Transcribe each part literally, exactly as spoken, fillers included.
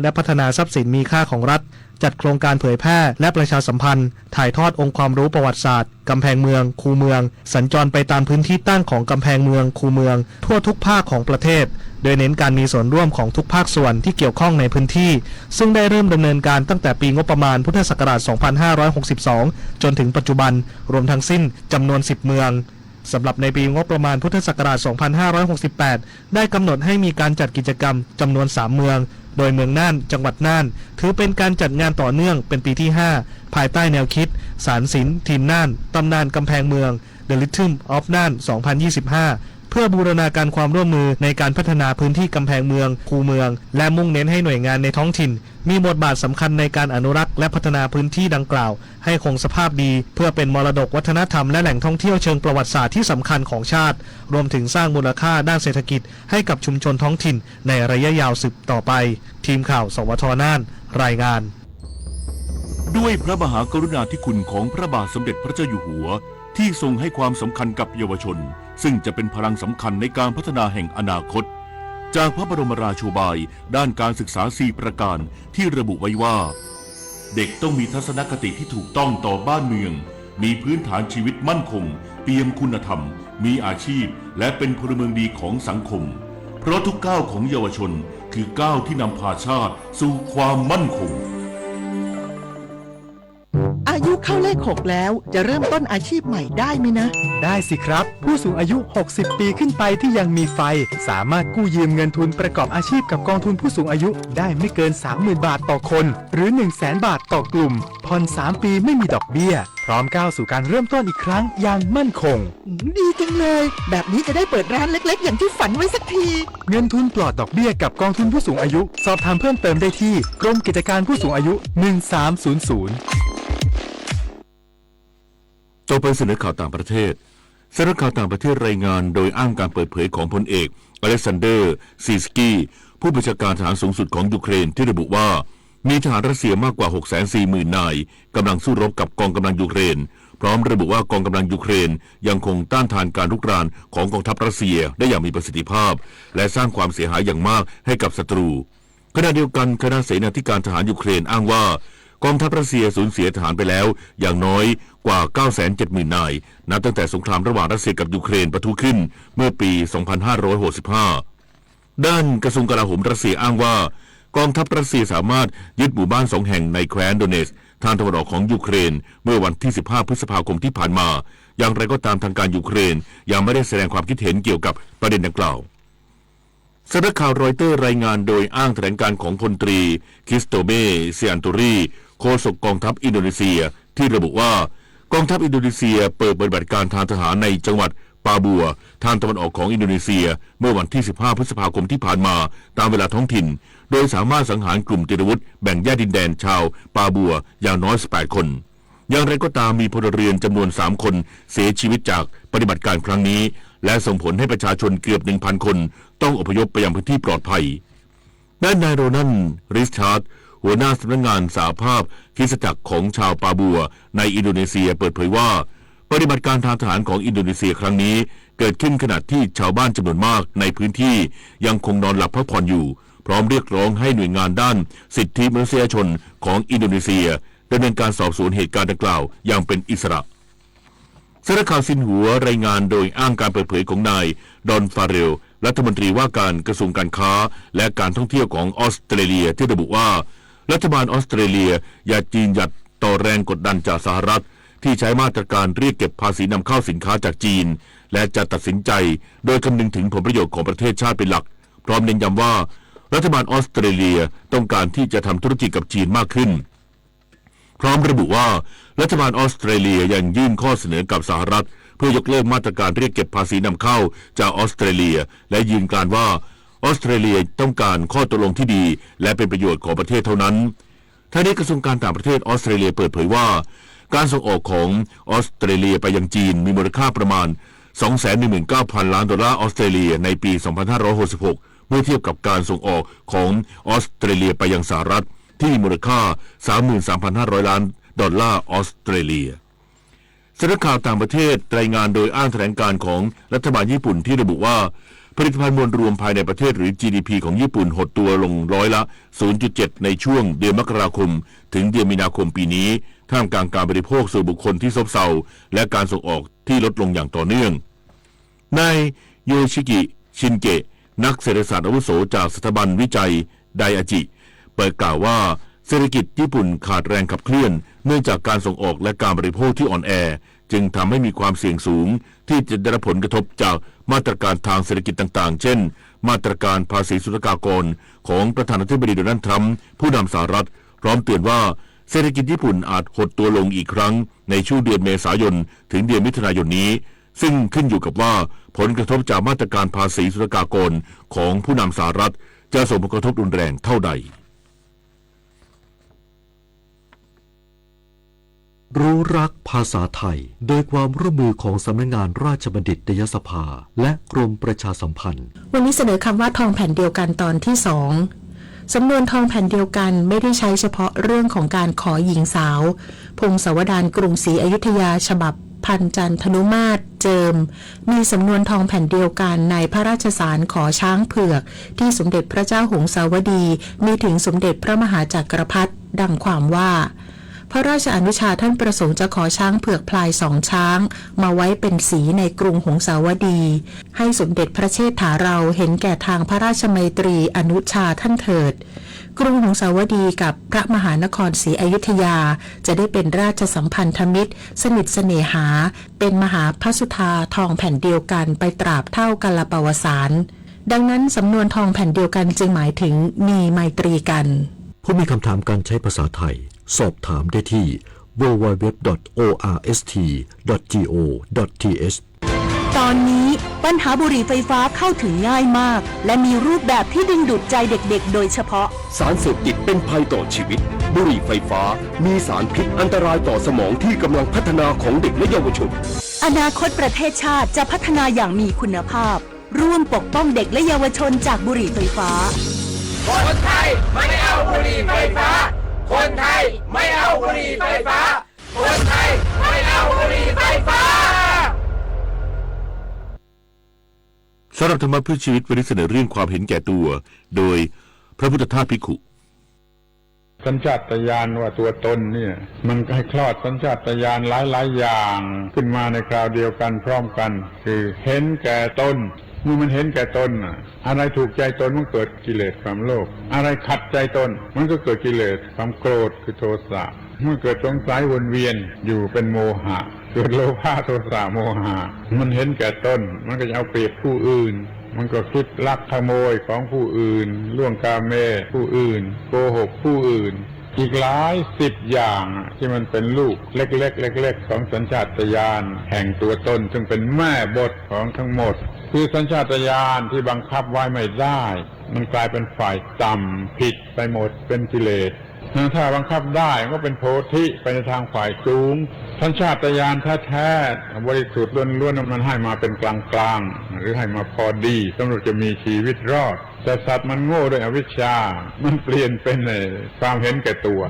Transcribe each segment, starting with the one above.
และพัฒนาทรัพย์สินมีค่าของรัฐ จัดโครงการเผยแพร่และประชาสัมพันธ์ ถ่ายทอดองค์ความรู้ประวัติศาสตร์ กำแพงเมือง คูเมือง สัญจรไปตามพื้นที่ตั้งของกำแพงเมือง คูเมือง ทั่วทุกภาคของประเทศ โดยเน้นการมีส่วนร่วมของทุกภาคส่วนที่เกี่ยวข้องในพื้นที่ ซึ่งได้เริ่มดำเนินการตั้งแต่ปีงบประมาณพุทธศักราช สองพันห้าร้อยหกสิบสอง จนถึงปัจจุบัน รวมทั้งสิ้นจำนวน สิบ เมือง สำหรับในปีงบประมาณพุทธศักราช สองพันห้าร้อยหกสิบแปด ได้กำหนดให้มีการจัดกิจกรรมจำนวน สาม เมือง โดยเมืองน่าน จังหวัดน่าน ถือเป็นการจัดงานต่อเนื่องเป็นปีที่ ห้า ภายใต้แนวคิด สานศิลป์ ถิ่นน่าน ตำนานกำแพงเมือง The Rhythm of น่าน สองพันยี่สิบห้า เพื่อบูรณาการความร่วมมือในการพัฒนาพื้นที่กำแพงเมือง คูเมือง และมุ่งเน้นให้หน่วยงานในท้องถิ่น มีบทบาทสำคัญในการอนุรักษ์และพัฒนาพื้นที่ดังกล่าว ให้คงสภาพดี เพื่อเป็นมรดกวัฒนธรรมและแหล่งท่องเที่ยวเชิงประวัติศาสตร์ที่สำคัญของชาติ รวมถึงสร้างมูลค่าด้านเศรษฐกิจให้กับชุมชนท้องถิ่นในระยะยาวสืบต่อไป ทีมข่าว สวท น่าน รายงาน ด้วยพระมหากรุณาธิคุณของพระบาทสมเด็จพระเจ้าอยู่หัว ที่ทรงให้ความสำคัญกับเยาวชน ซึ่งจะเป็นพลังสำคัญในการพัฒนาแห่งอนาคต จากพระบรมราโชบายด้านการศึกษา สี่ ประการ ที่ระบุไว้ว่า เด็กต้องมีทัศนคติที่ถูกต้องต่อบ้านเมือง มีพื้นฐานชีวิตมั่นคง เปี่ยมคุณธรรม มีอาชีพ และเป็นพลเมืองดีของสังคม เพราะทุกก้าวของเยาวชนคือก้าวที่นำพาชาติสู่ความมั่นคง อายุเข้าเลขหกแล้ว จะเริ่มต้นอาชีพใหม่ได้ไหมนะ ได้สิครับ ผู้สูงอายุ หกสิบ ปีขึ้นไปที่ยังมีไฟ สามารถกู้ยืมเงินทุนประกอบอาชีพกับกองทุนผู้สูงอายุได้ไม่เกิน สามหมื่น บาทต่อคน หรือ หนึ่งแสน บาทต่อกลุ่ม ผ่อน สาม ปีไม่มีดอกเบี้ย พร้อมก้าวสู่การเริ่มต้นอีกครั้งอย่างมั่นคง อืม ดีจังเลย แบบนี้จะได้เปิดร้านเล็กๆ อย่างที่ฝันไว้สักที เงินทุนปลอดดอกเบี้ยกับกองทุนผู้สูงอายุ สอบถามเพิ่มเติมได้ที่กรมกิจการผู้สูงอายุ หนึ่งสามศูนย์ศูนย์ ต่อไปเสนอข่าวต่างประเทศ สำนักข่าวต่างประเทศรายงานโดยอ้างการเปิดเผยของพลเอกอเล็กซานเดอร์ ซีสกี้ ผู้บัญชาการทหารสูงสุดของยูเครน ที่ระบุว่า มีทหารรัสเซียมากกว่า หกแสนสี่หมื่น นาย กำลังสู้รบกับกองกำลังยูเครน พร้อมระบุว่ากองกำลังยูเครนยังคงต้านทานการรุกรานของกองทัพรัสเซียได้อย่างมีประสิทธิภาพ และสร้างความเสียหายอย่างมากให้กับศัตรู ขณะเดียวกัน คณะเสนาธิการทหารยูเครนอ้างว่า กองทัพรัสเซียสูญเสียทหารไปแล้วอย่างน้อยกว่า เก้าแสนเจ็ดหมื่น นาย นับตั้งแต่สงครามระหว่างรัสเซียกับยูเครนปะทุขึ้นเมื่อปี สองพันห้าร้อยหกสิบห้า ด้านกระทรวงกลาโหมรัสเซียอ้างว่า กองทัพรัสเซียสามารถยึดหมู่บ้านสองแห่งในแคว้นโดเนตสก์ทางตะวันออกของยูเครน เมื่อวันที่ สิบห้า พฤษภาคมที่ผ่านมา อย่างไรก็ตาม ทางการยูเครนยังไม่ได้แสดงความคิดเห็นเกี่ยวกับประเด็นดังกล่าว สำนักข่าวรอยเตอร์รายงานโดยอ้างแถลงการณ์ของพลตรีคริสโตเม เซียนตูรี โฆษกกองทัพอินโดนีเซีย ที่ระบุว่า กองทัพอินโดนีเซียเปิดปฏิบัติการทางทหารในจังหวัดปาบัว ทางตะวันออกของอินโดนีเซีย เมื่อวันที่ สิบห้า พฤษภาคมที่ผ่านมา ตามเวลาท้องถิ่น โดยสามารถสังหารกลุ่มติรวุธแบ่งแยกดินแดนชาวปาบัวอย่างน้อย สิบแปด คน อย่างไรก็ตาม มีพลเรือนจำนวน สาม คนเสียชีวิตจากปฏิบัติการครั้งนี้ และส่งผลให้ประชาชนเกือบ หนึ่งพัน คนต้องอพยพไปยังพื้นที่ปลอดภัย ด้านนายโรนัน ริชาร์ด หัวหน้าสำนักงานสหภาพคริสตจักรของชาวปาบัวในอินโดนีเซียเปิดเผยว่า ปฏิบัติการทางทหารของอินโดนีเซียครั้งนี้เกิดขึ้นขณะที่ชาวบ้านจำนวนมากในพื้นที่ยังคงนอนหลับพักผ่อนอยู่ พร้อมเรียกร้องให้หน่วยงานด้านสิทธิมนุษยชนของอินโดนีเซียดำเนินการสอบสวนเหตุการณ์ดังกล่าวอย่างเป็นอิสระ สำนักข่าวซินหัวรายงานโดยอ้างการเปิดเผยของนายดอนฟาเรล รัฐมนตรีว่าการกระทรวงการค้าและการท่องเที่ยวของออสเตรเลีย ที่ระบุว่า รัฐบาลออสเตรเลียยังยืนหยัดต่อแรงกดดันจากสหรัฐ ที่ใช้มาตรการเรียกเก็บภาษีนำเข้าสินค้าจากจีน และจะตัดสินใจโดยคำนึงถึงผลประโยชน์ของประเทศชาติเป็นหลัก พร้อมเน้นย้ำว่า รัฐบาลออสเตรเลียต้องการที่จะทำธุรกิจกับจีนมากขึ้น พร้อมระบุว่า รัฐบาลออสเตรเลียยังยื่นข้อเสนอกับสหรัฐ เพื่อยกเลิกมาตรการเรียกเก็บภาษีนำเข้าจากออสเตรเลีย และยืนกรานว่า ออสเตรเลียต้องการข้อตกลงที่ดี และเป็นประโยชน์ของประเทศเท่านั้น ทั้งนี้กระทรวงการต่างประเทศออสเตรเลียเปิดเผยว่า การส่งออกของออสเตรเลียไปยังจีนมีมูลค่าประมาณ สองแสนหนึ่งหมื่นเก้าพัน ล้านดอลลาร์ออสเตรเลียในปี สองพันห้าร้อยหกสิบหก เมื่อเทียบกับการส่งออกของออสเตรเลียไปยังสหรัฐ ที่มีมูลค่า สามหมื่นสามพันห้าร้อย ล้านดอลลาร์ออสเตรเลีย สำนักข่าวต่างประเทศรายงานโดยอ้างแถลงการณ์ของรัฐบาลญี่ปุ่นที่ระบุว่า ผลิตภัณฑ์มวลรวมภายในประเทศหรือ จีดีพี ของญี่ปุ่นหดตัวลงร้อยละ ศูนย์จุดเจ็ด ในช่วงเดือนมกราคมถึงเดือนมีนาคมปีนี้ ท่ามกลางการบริโภคส่วนบุคคลที่ซบเซา และการส่งออกที่ลดลงอย่างต่อเนื่อง นายโยชิกิ ชินเกะ นักเศรษฐศาสตร์อาวุโสจากสถาบันวิจัยไดอาจิ เปิดกล่าวว่า เศรษฐกิจญี่ปุ่นขาดแรงขับเคลื่อน เนื่องจากการส่งออกและการบริโภคที่อ่อนแอ จึงทำให้มีความเสี่ยงสูง ที่จะได้รับผลกระทบจากมาตรการทางเศรษฐกิจต่างๆ เช่น มาตรการภาษีศุลกากรของประธานาธิบดีโดนัลด์ทรัมป์ ผู้นำสหรัฐ พร้อมเตือนว่า เศรษฐกิจญี่ปุ่นอาจหดตัวลงอีกครั้ง ในช่วงเดือนเมษายนถึงเดือนมิถุนายนนี้ ซึ่งขึ้นอยู่กับว่าผลกระทบจากมาตรการภาษีศุลกากรของผู้นำสหรัฐ จะส่งผลกระทบรุนแรงเท่าใด รู้รักภาษาไทย โดยความร่วมมือของสำนักงานราชบัณฑิตยสภา และกรมประชาสัมพันธ์ วันนี้เสนอคำว่าทองแผ่นเดียวกันตอนที่สอง สำนวนทองแผ่นเดียวกันไม่ได้ใช้เฉพาะเรื่องของการขอหญิงสาว พงศาวดารกรุงศรีอยุธยาฉบับพันจันทนุมาตรเจิม มีสำนวนทองแผ่นเดียวกันในพระราชสารขอช้างเผือก ที่สมเด็จพระเจ้าหงสาวดี มีถึงสมเด็จพระมหาจักรพรรดิ ดังความว่า พระราชอนุชาท่านประสงค์จะขอช้างเผือกพลายสองช้าง มาไว้เป็นสีในกรุงหงสาวดี ให้สมเด็จพระเชษฐาเราเห็นแก่ทางพระราชมัยตรีอนุชาท่านเถิด กรุงหงสาวดีกับพระมหานครศรีอยุธยา จะได้เป็นราชสัมพันธมิตร สนิทเสน่หา เป็นมหาพระสุธาทองแผ่นเดียวกันไปตราบเท่ากาลปวสาน ดังนั้นสำนวนทองแผ่นเดียวกันจึงหมายถึงมีไมตรีกัน ผู้มีคำถามการใช้ภาษาไทย สอบถามได้ที่ ดับเบิลยู ดับเบิลยู ดับเบิลยู ดอท โอ อาร์ เอส ที ดอท จี โอ ดอท ที เอช ตอนนี้ปัญหาบุหรี่ไฟฟ้าเข้าถึงง่ายมาก และมีรูปแบบที่ดึงดูดใจเด็กๆ โดยเฉพาะ สารเสพติดเป็นภัยต่อชีวิต บุหรี่ไฟฟ้ามีสารพิษอันตรายต่อสมองที่กำลังพัฒนาของเด็กและเยาวชน อนาคตประเทศชาติจะพัฒนาอย่างมีคุณภาพ ร่วมปกป้องเด็กและเยาวชนจากบุหรี่ไฟฟ้า คนไทยไม่เอาบุหรี่ไฟฟ้า คนไทยไม่เอาบุหรี่ไฟฟ้า คนไทยไม่เอาบุหรี่ไฟฟ้า สำหรับธรรมะเพื่อชีวิตวันนี้เสนอเรื่องความเห็นแก่ตัว โดยพระพุทธทาสภิกขุ สัญชาตญาณว่าตัวตนเนี่ย มันให้คลอดสัญชาตญาณหลายๆ อย่างขึ้นมาในคราวเดียวกันพร้อมกัน คือเห็นแก่ตน เมื่อมันเห็นแก่ตนน่ะ อะไรถูกใจตนมันเกิดกิเลสความโลภ อะไรขัดใจตนมันก็เกิดกิเลสความโกรธคือโทสะ มันเกิดสงสัยวนเวียนอยู่เป็นโมหะ เกิดโลภะโทสะโมหะ มันเห็นแก่ตน มันก็จะเอาเปรียบผู้อื่น มันก็คิดลักขโมยของผู้อื่น ล่วงกาเมผู้อื่น โกหกผู้อื่น อีกหลายสิบอย่างอะ ที่มันเป็นลูกเล็กๆ เล็กๆ ของสัญชาตญาณแห่งตัวตน ซึ่งเป็นแม่บทของทั้งหมด คือสัญชาตญาณที่บังคับไว้ไม่ได้ มันกลายเป็นฝ่ายต่ำผิดไปหมด เป็นกิเลส ถ้าบังคับได้มันก็เป็นโพธิไปในทางฝ่ายสูง สัญชาตญาณแท้ๆ บริสุทธิ์ล้วนๆ มันให้มาเป็นกลางๆ หรือให้มาพอดีสำหรับจะมีชีวิตรอด แต่สัตว์มันโง่ด้วยอวิชชา มันเปลี่ยนเป็นไอ้ความเห็นแก่ตัว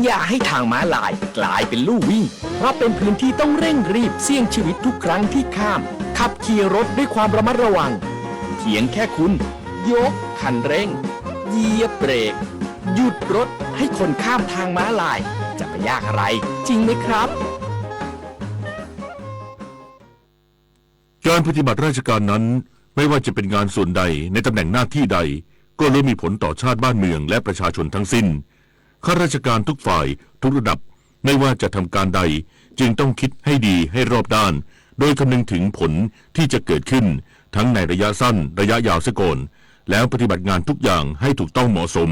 อย่าให้ทางม้าลายกลายเป็นลู่วิ่ง เพราะเป็นพื้นที่ต้องเร่งรีบเสี่ยงชีวิตทุกครั้งที่ข้าม ขับขี่รถด้วยความระมัดระวัง เพียงแค่คุณยกคันเร่ง เหยียบเบรก หยุดรถให้คนข้ามทางม้าลาย จะไปยากอะไร จริงไหมครับ การปฏิบัติราชการนั้น ไม่ว่าจะเป็นงานส่วนใด ในตำแหน่งหน้าที่ใด ก็ล้วนมีผลต่อชาติบ้านเมืองและประชาชนทั้งสิ้น ข้าราชการทุกฝ่าย ทุกระดับ ไม่ว่าจะทำการใด จึงต้องคิดให้ดีให้รอบด้าน โดยคำนึงถึงผลที่จะเกิดขึ้น ทั้งในระยะสั้น ระยะยาวเสียก่อน แล้วปฏิบัติงานทุกอย่างให้ถูกต้องเหมาะสม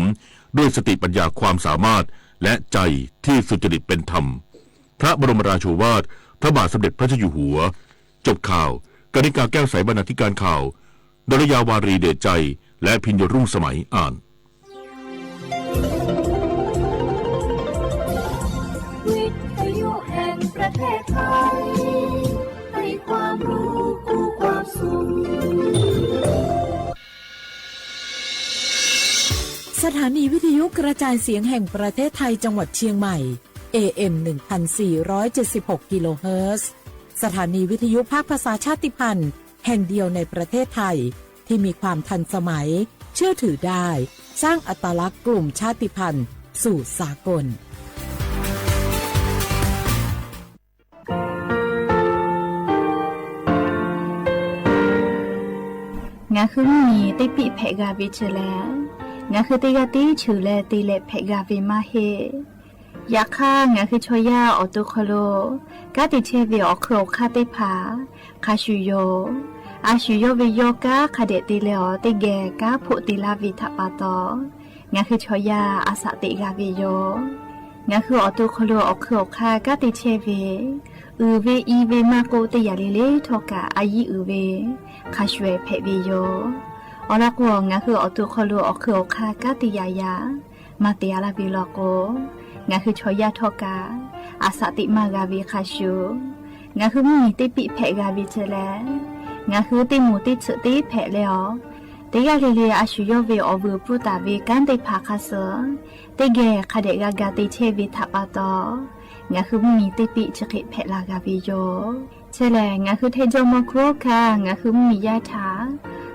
ด้วยสติปัญญาความสามารถ และใจที่สุจริตเป็นธรรม พระบรมราโชวาท พระบาทสมเด็จพระเจ้าอยู่หัว จบข่าว กนิกา แก้วใส บรรณาธิการข่าว ดลยาวารี เดชใจ และพิญโญรุ่งสมัย อ่าน วิทยุแห่งประเทศไทย ให้ความรู้คู่ความสุข สถานีวิทยุกระจายเสียงแห่งประเทศไทยจังหวัดเชียงใหม่ เอเอ็ม หนึ่งพันสี่ร้อยเจ็ดสิบหก กิโลเฮิรตซ์ สถานีวิทยุภาคภาษาชาติพันธุ์แห่งเดียวในประเทศไทย ที่มีความทันสมัย เชื่อถือได้ สร้างอัตลักษณ์กลุ่มชาติพันธุ์สู่สากล ငါဟုမီးတ့ၢ်ပံၣ်ဖဲးဂၤဝ့ၢ်ဆၢလဲၣ်, ငါဟုတ့ၢ်ဂၤတ့ၢ်ဆၢလဲၣ် တ့ၢ်လဲၣ်ဖဲးဂၤဝ့ၢ်မးဟ့ၣ်. ယခါ ငါဟုဆီယၢ်အီၤတိခိၣ်လိၤ ကါတံာ်ဆဲးဝ့ၢ်အီၣ်ခုၣ်အီၣ်ခါသ့ၣ်တဖၣ် ခါဆူၣ်ယိာ် အါဆူၣ်ယိာ်ဝ့ၢ်ယီၢ်ကါ ခါဒဲးတ့ၢ်လဲၣ်အီၤ တ့ၢ်ဂဲၤကါဖိးတ့ၢ်လၢ်ဝ့ၢ်ထးပာ်တီၤ ငါဟုဆီယၢ်အစးသ့ၣ်ဂၤဝ့ၢ်ယိာ်. ငါဟုအီၣ်တိခိၣ်လိၤ အီၣ်ခုၣ်အီၣ်ခါ ကါတံာ်ဆဲးဝ့ၢ် အုၣ်ဝ့ၢ်အံၤဝ့ၢ်မးကိးတ့ၢ်ယၤလံလံထီၣ်ကး အယံၤအုၣ်ဝ့ၢ် ခါဆူၣ်ဖဲးဝ့ၢ်ယိာ်. အီၤလီၤကိး ငါဟုအီၣ်တိခိၣ်လိၤ အီၣ်ခုၣ်အီၣ်ခါ ကါတ့ၢ်ယၤယၤ မၤတ့ၢ်အါလၢ်ဝ့ၢ်လီၤကိး ငါဟုဆီယၢ်ထီၣ်ကး အစးသ့ၣ်မၤဂၤဝ့ၢ်ခါဆူၣ်. ငါဟုမီးတ့ၢ်ပံၣ်ဖဲးဂၤဝ့ၢ်ဆၢလဲၣ်, ငါဟုတ့ၢ်မူးတ့ၢ်ဆၢးတ့ၢ်ဖဲးလဲၣ်အီၤ တ့ၢ်ဂၤလံလံ အါဆူၣ်ယိာ်ဝ့ၢ်အီၣ်ဝုၢ်ပူၣ်တၢ်ဝ့ၢ်ကါသ့ၣ်တဖၣ်ခါဆၢ တ့ၢ်ဂဲၤခါဒဲးဂၤဂၤတ့ၢ်ဆဲးဝ့ၢ်ထးပာ်တီၤ ငါဟုမီးတ့ၢ်ပံၣ်ဆၢဃ့းဖဲးလၢ်ဂၤဝ့ၢ်ယိာ်. ဆၢလဲၣ် ငါဟုထဲယိမီၤခူဟီၣ်ခါ ငါဟုမီးယၢ်ထး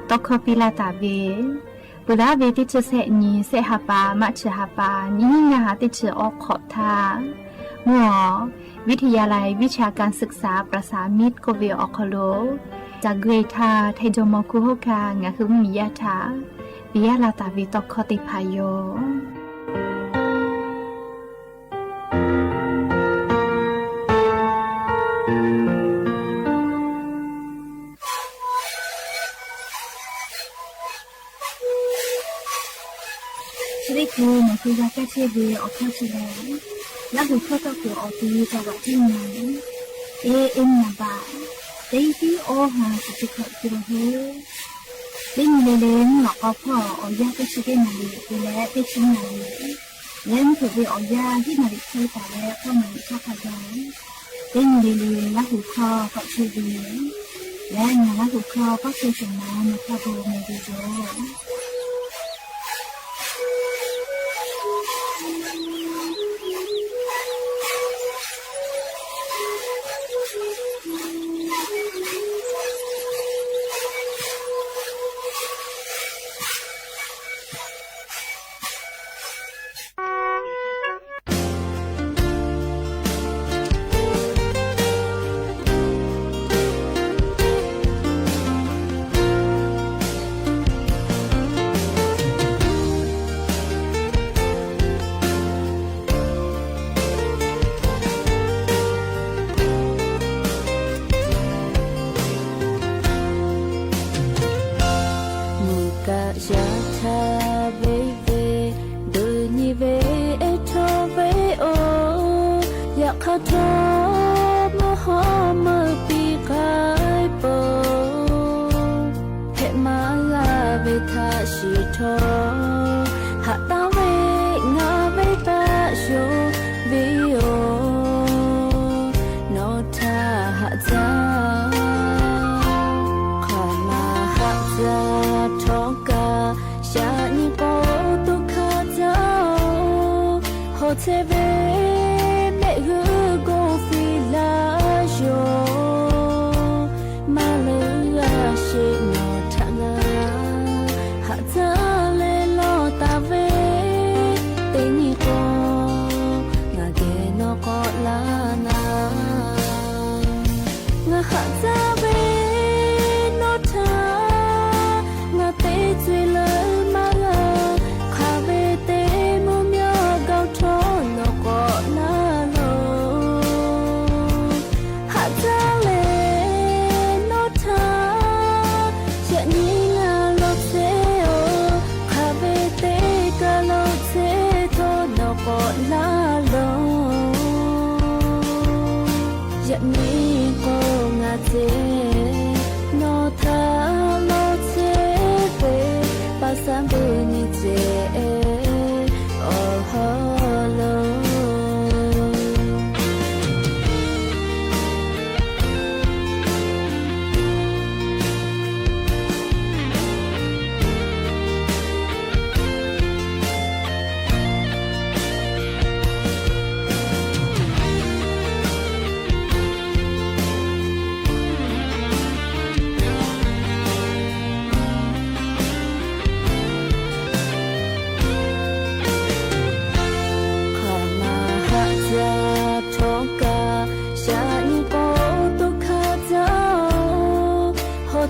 တီခီပံလၢ်တၢ်ဝ့ၢ် ပှၤလၢအဝ့ၢ်တ့ၢ်ဆၢဆဲးနံၤ ဆဲးဟးပာ် မးဆၢဟးပာ် နံၣ်နံၣ်နၢ်ဟးတ့ၢ်ဆၢအီၣ်ခိးထါ မုၢ်အီၤ ဝိทยาลัยวิชาการศึกษาประสานมิตร ကိးဝ့ၢ်အီၣ်ခီၣ်လိၤ တၢ်ဂ့ၢ်ထါ ထဲယိမီၤခူဟီၣ်ခါ ငါဟုမီးယၢ်ထး ပံလၢ်တၢ်ဝ့ၢ်တီခီသ့ၣ်တဖၣ်ယိာ်. သရ့ၣ်ကိ မၤဃုာ်ယၤကၢ်ဆ့ဝ့ၢ်အီၣ်ခီၣ်ဆၢလဲၣ်, လၢဟူးခီၣ်တီၢ်ကိးအီၤ တီတီဝးတံၢ်နၤ เอเอ็ม နံပါတ် သီးသီး ห้าศูนย์ กิโลเฮิรตซ์ သ့ၣ်မုၢ်လ့လ့ မုၢ်လီၤကီဖီၣ် အီၣ်ယၢ်သ့ၣ်ဆံသ့ၣ်နၤလံ တုၤလၢသ့ၣ်ဆံနၤလံ လၢမုၢ်ထူၣ်ဝ့ၢ်အီၣ်ယၢ် ဟံၣ်နၤလံ ခွံပၤလၢ ဃိးနၤလံတခါခါဒီး သ့ၣ်မုၢ်လ့လ့ လၢဟူးခီၣ်ကီၢ်ဆၢဝ့ၢ် လၢညါလၢဟူးခီၣ်ကီၢ်ဆၢ စၢၤမၤ နခီၣ်ဘိမ့ၢ်ဂ့ၤယိာ်. မုၢ်ကယၤထးဝ့ၢ်ဝ့ၢ် ဒုးနံၤဝ့ၢ်အဲၣ်ထီၣ်ဝ့ၢ်အိၣ် ယခီၣ်ထီၣ်မုၢ်ဟီၣ်မုၢ်ပံၤဃာ်ပိာ် ဟဲမၤလၢ်ဝ့ၢ်ထးဆံးထီၣ် ဟးတၢ်ဝ့ၢ်ငါဝ့ၢ်ဘၣ်ယိၤဝ့ၢ်အိၣ် နီၢ်ထးဟးစၢ် ခီမၤဟးစၢ်ထီၣ်ကါ ယၤနံၤကိးသူၣ်ခးစၢ် ဟီၣ်ထဲဝ့ၢ် မ့ၢ်ဂုၢ်ကိၢ်ဖံးလၢယိၤ မၤလၢအဆ့ၣ်နီၤထးလၢ ဟးစၢ်လဲၤလီၤတၢ်ဝ့ၢ် တနံၤကိး ငါကဲနီၢ်ကီၢ်လၢနၤ ငါဟးစၢ်ဝ့ၢ်နီၢ်ထး ငါသ့သွံၣ်လၢမၤလၢ် ခးဝ့ၢ်သ့မုၢ်မၠီၤ ကီၢ်ထီၣ်နီၢ်ကီၢ်လၢ်လီၤ ဟးစၢ်လဲၤနီၢ်ထး ယနံၤလၢလီၤဆဲးအိၣ် ခးဝ့ၢ်သ့ကလီၤဆဲးထီၣ်နီၢ်ကီၢ်လၢ်လီၤ ယနံၤကိးငါသ့ နီၢ်ထးလီၤဆဲးဝ့ၢ် ဘၣ်ဆၣ်ဘုးနံၤသ့ အီၣ်ဟီၣ်လီၤ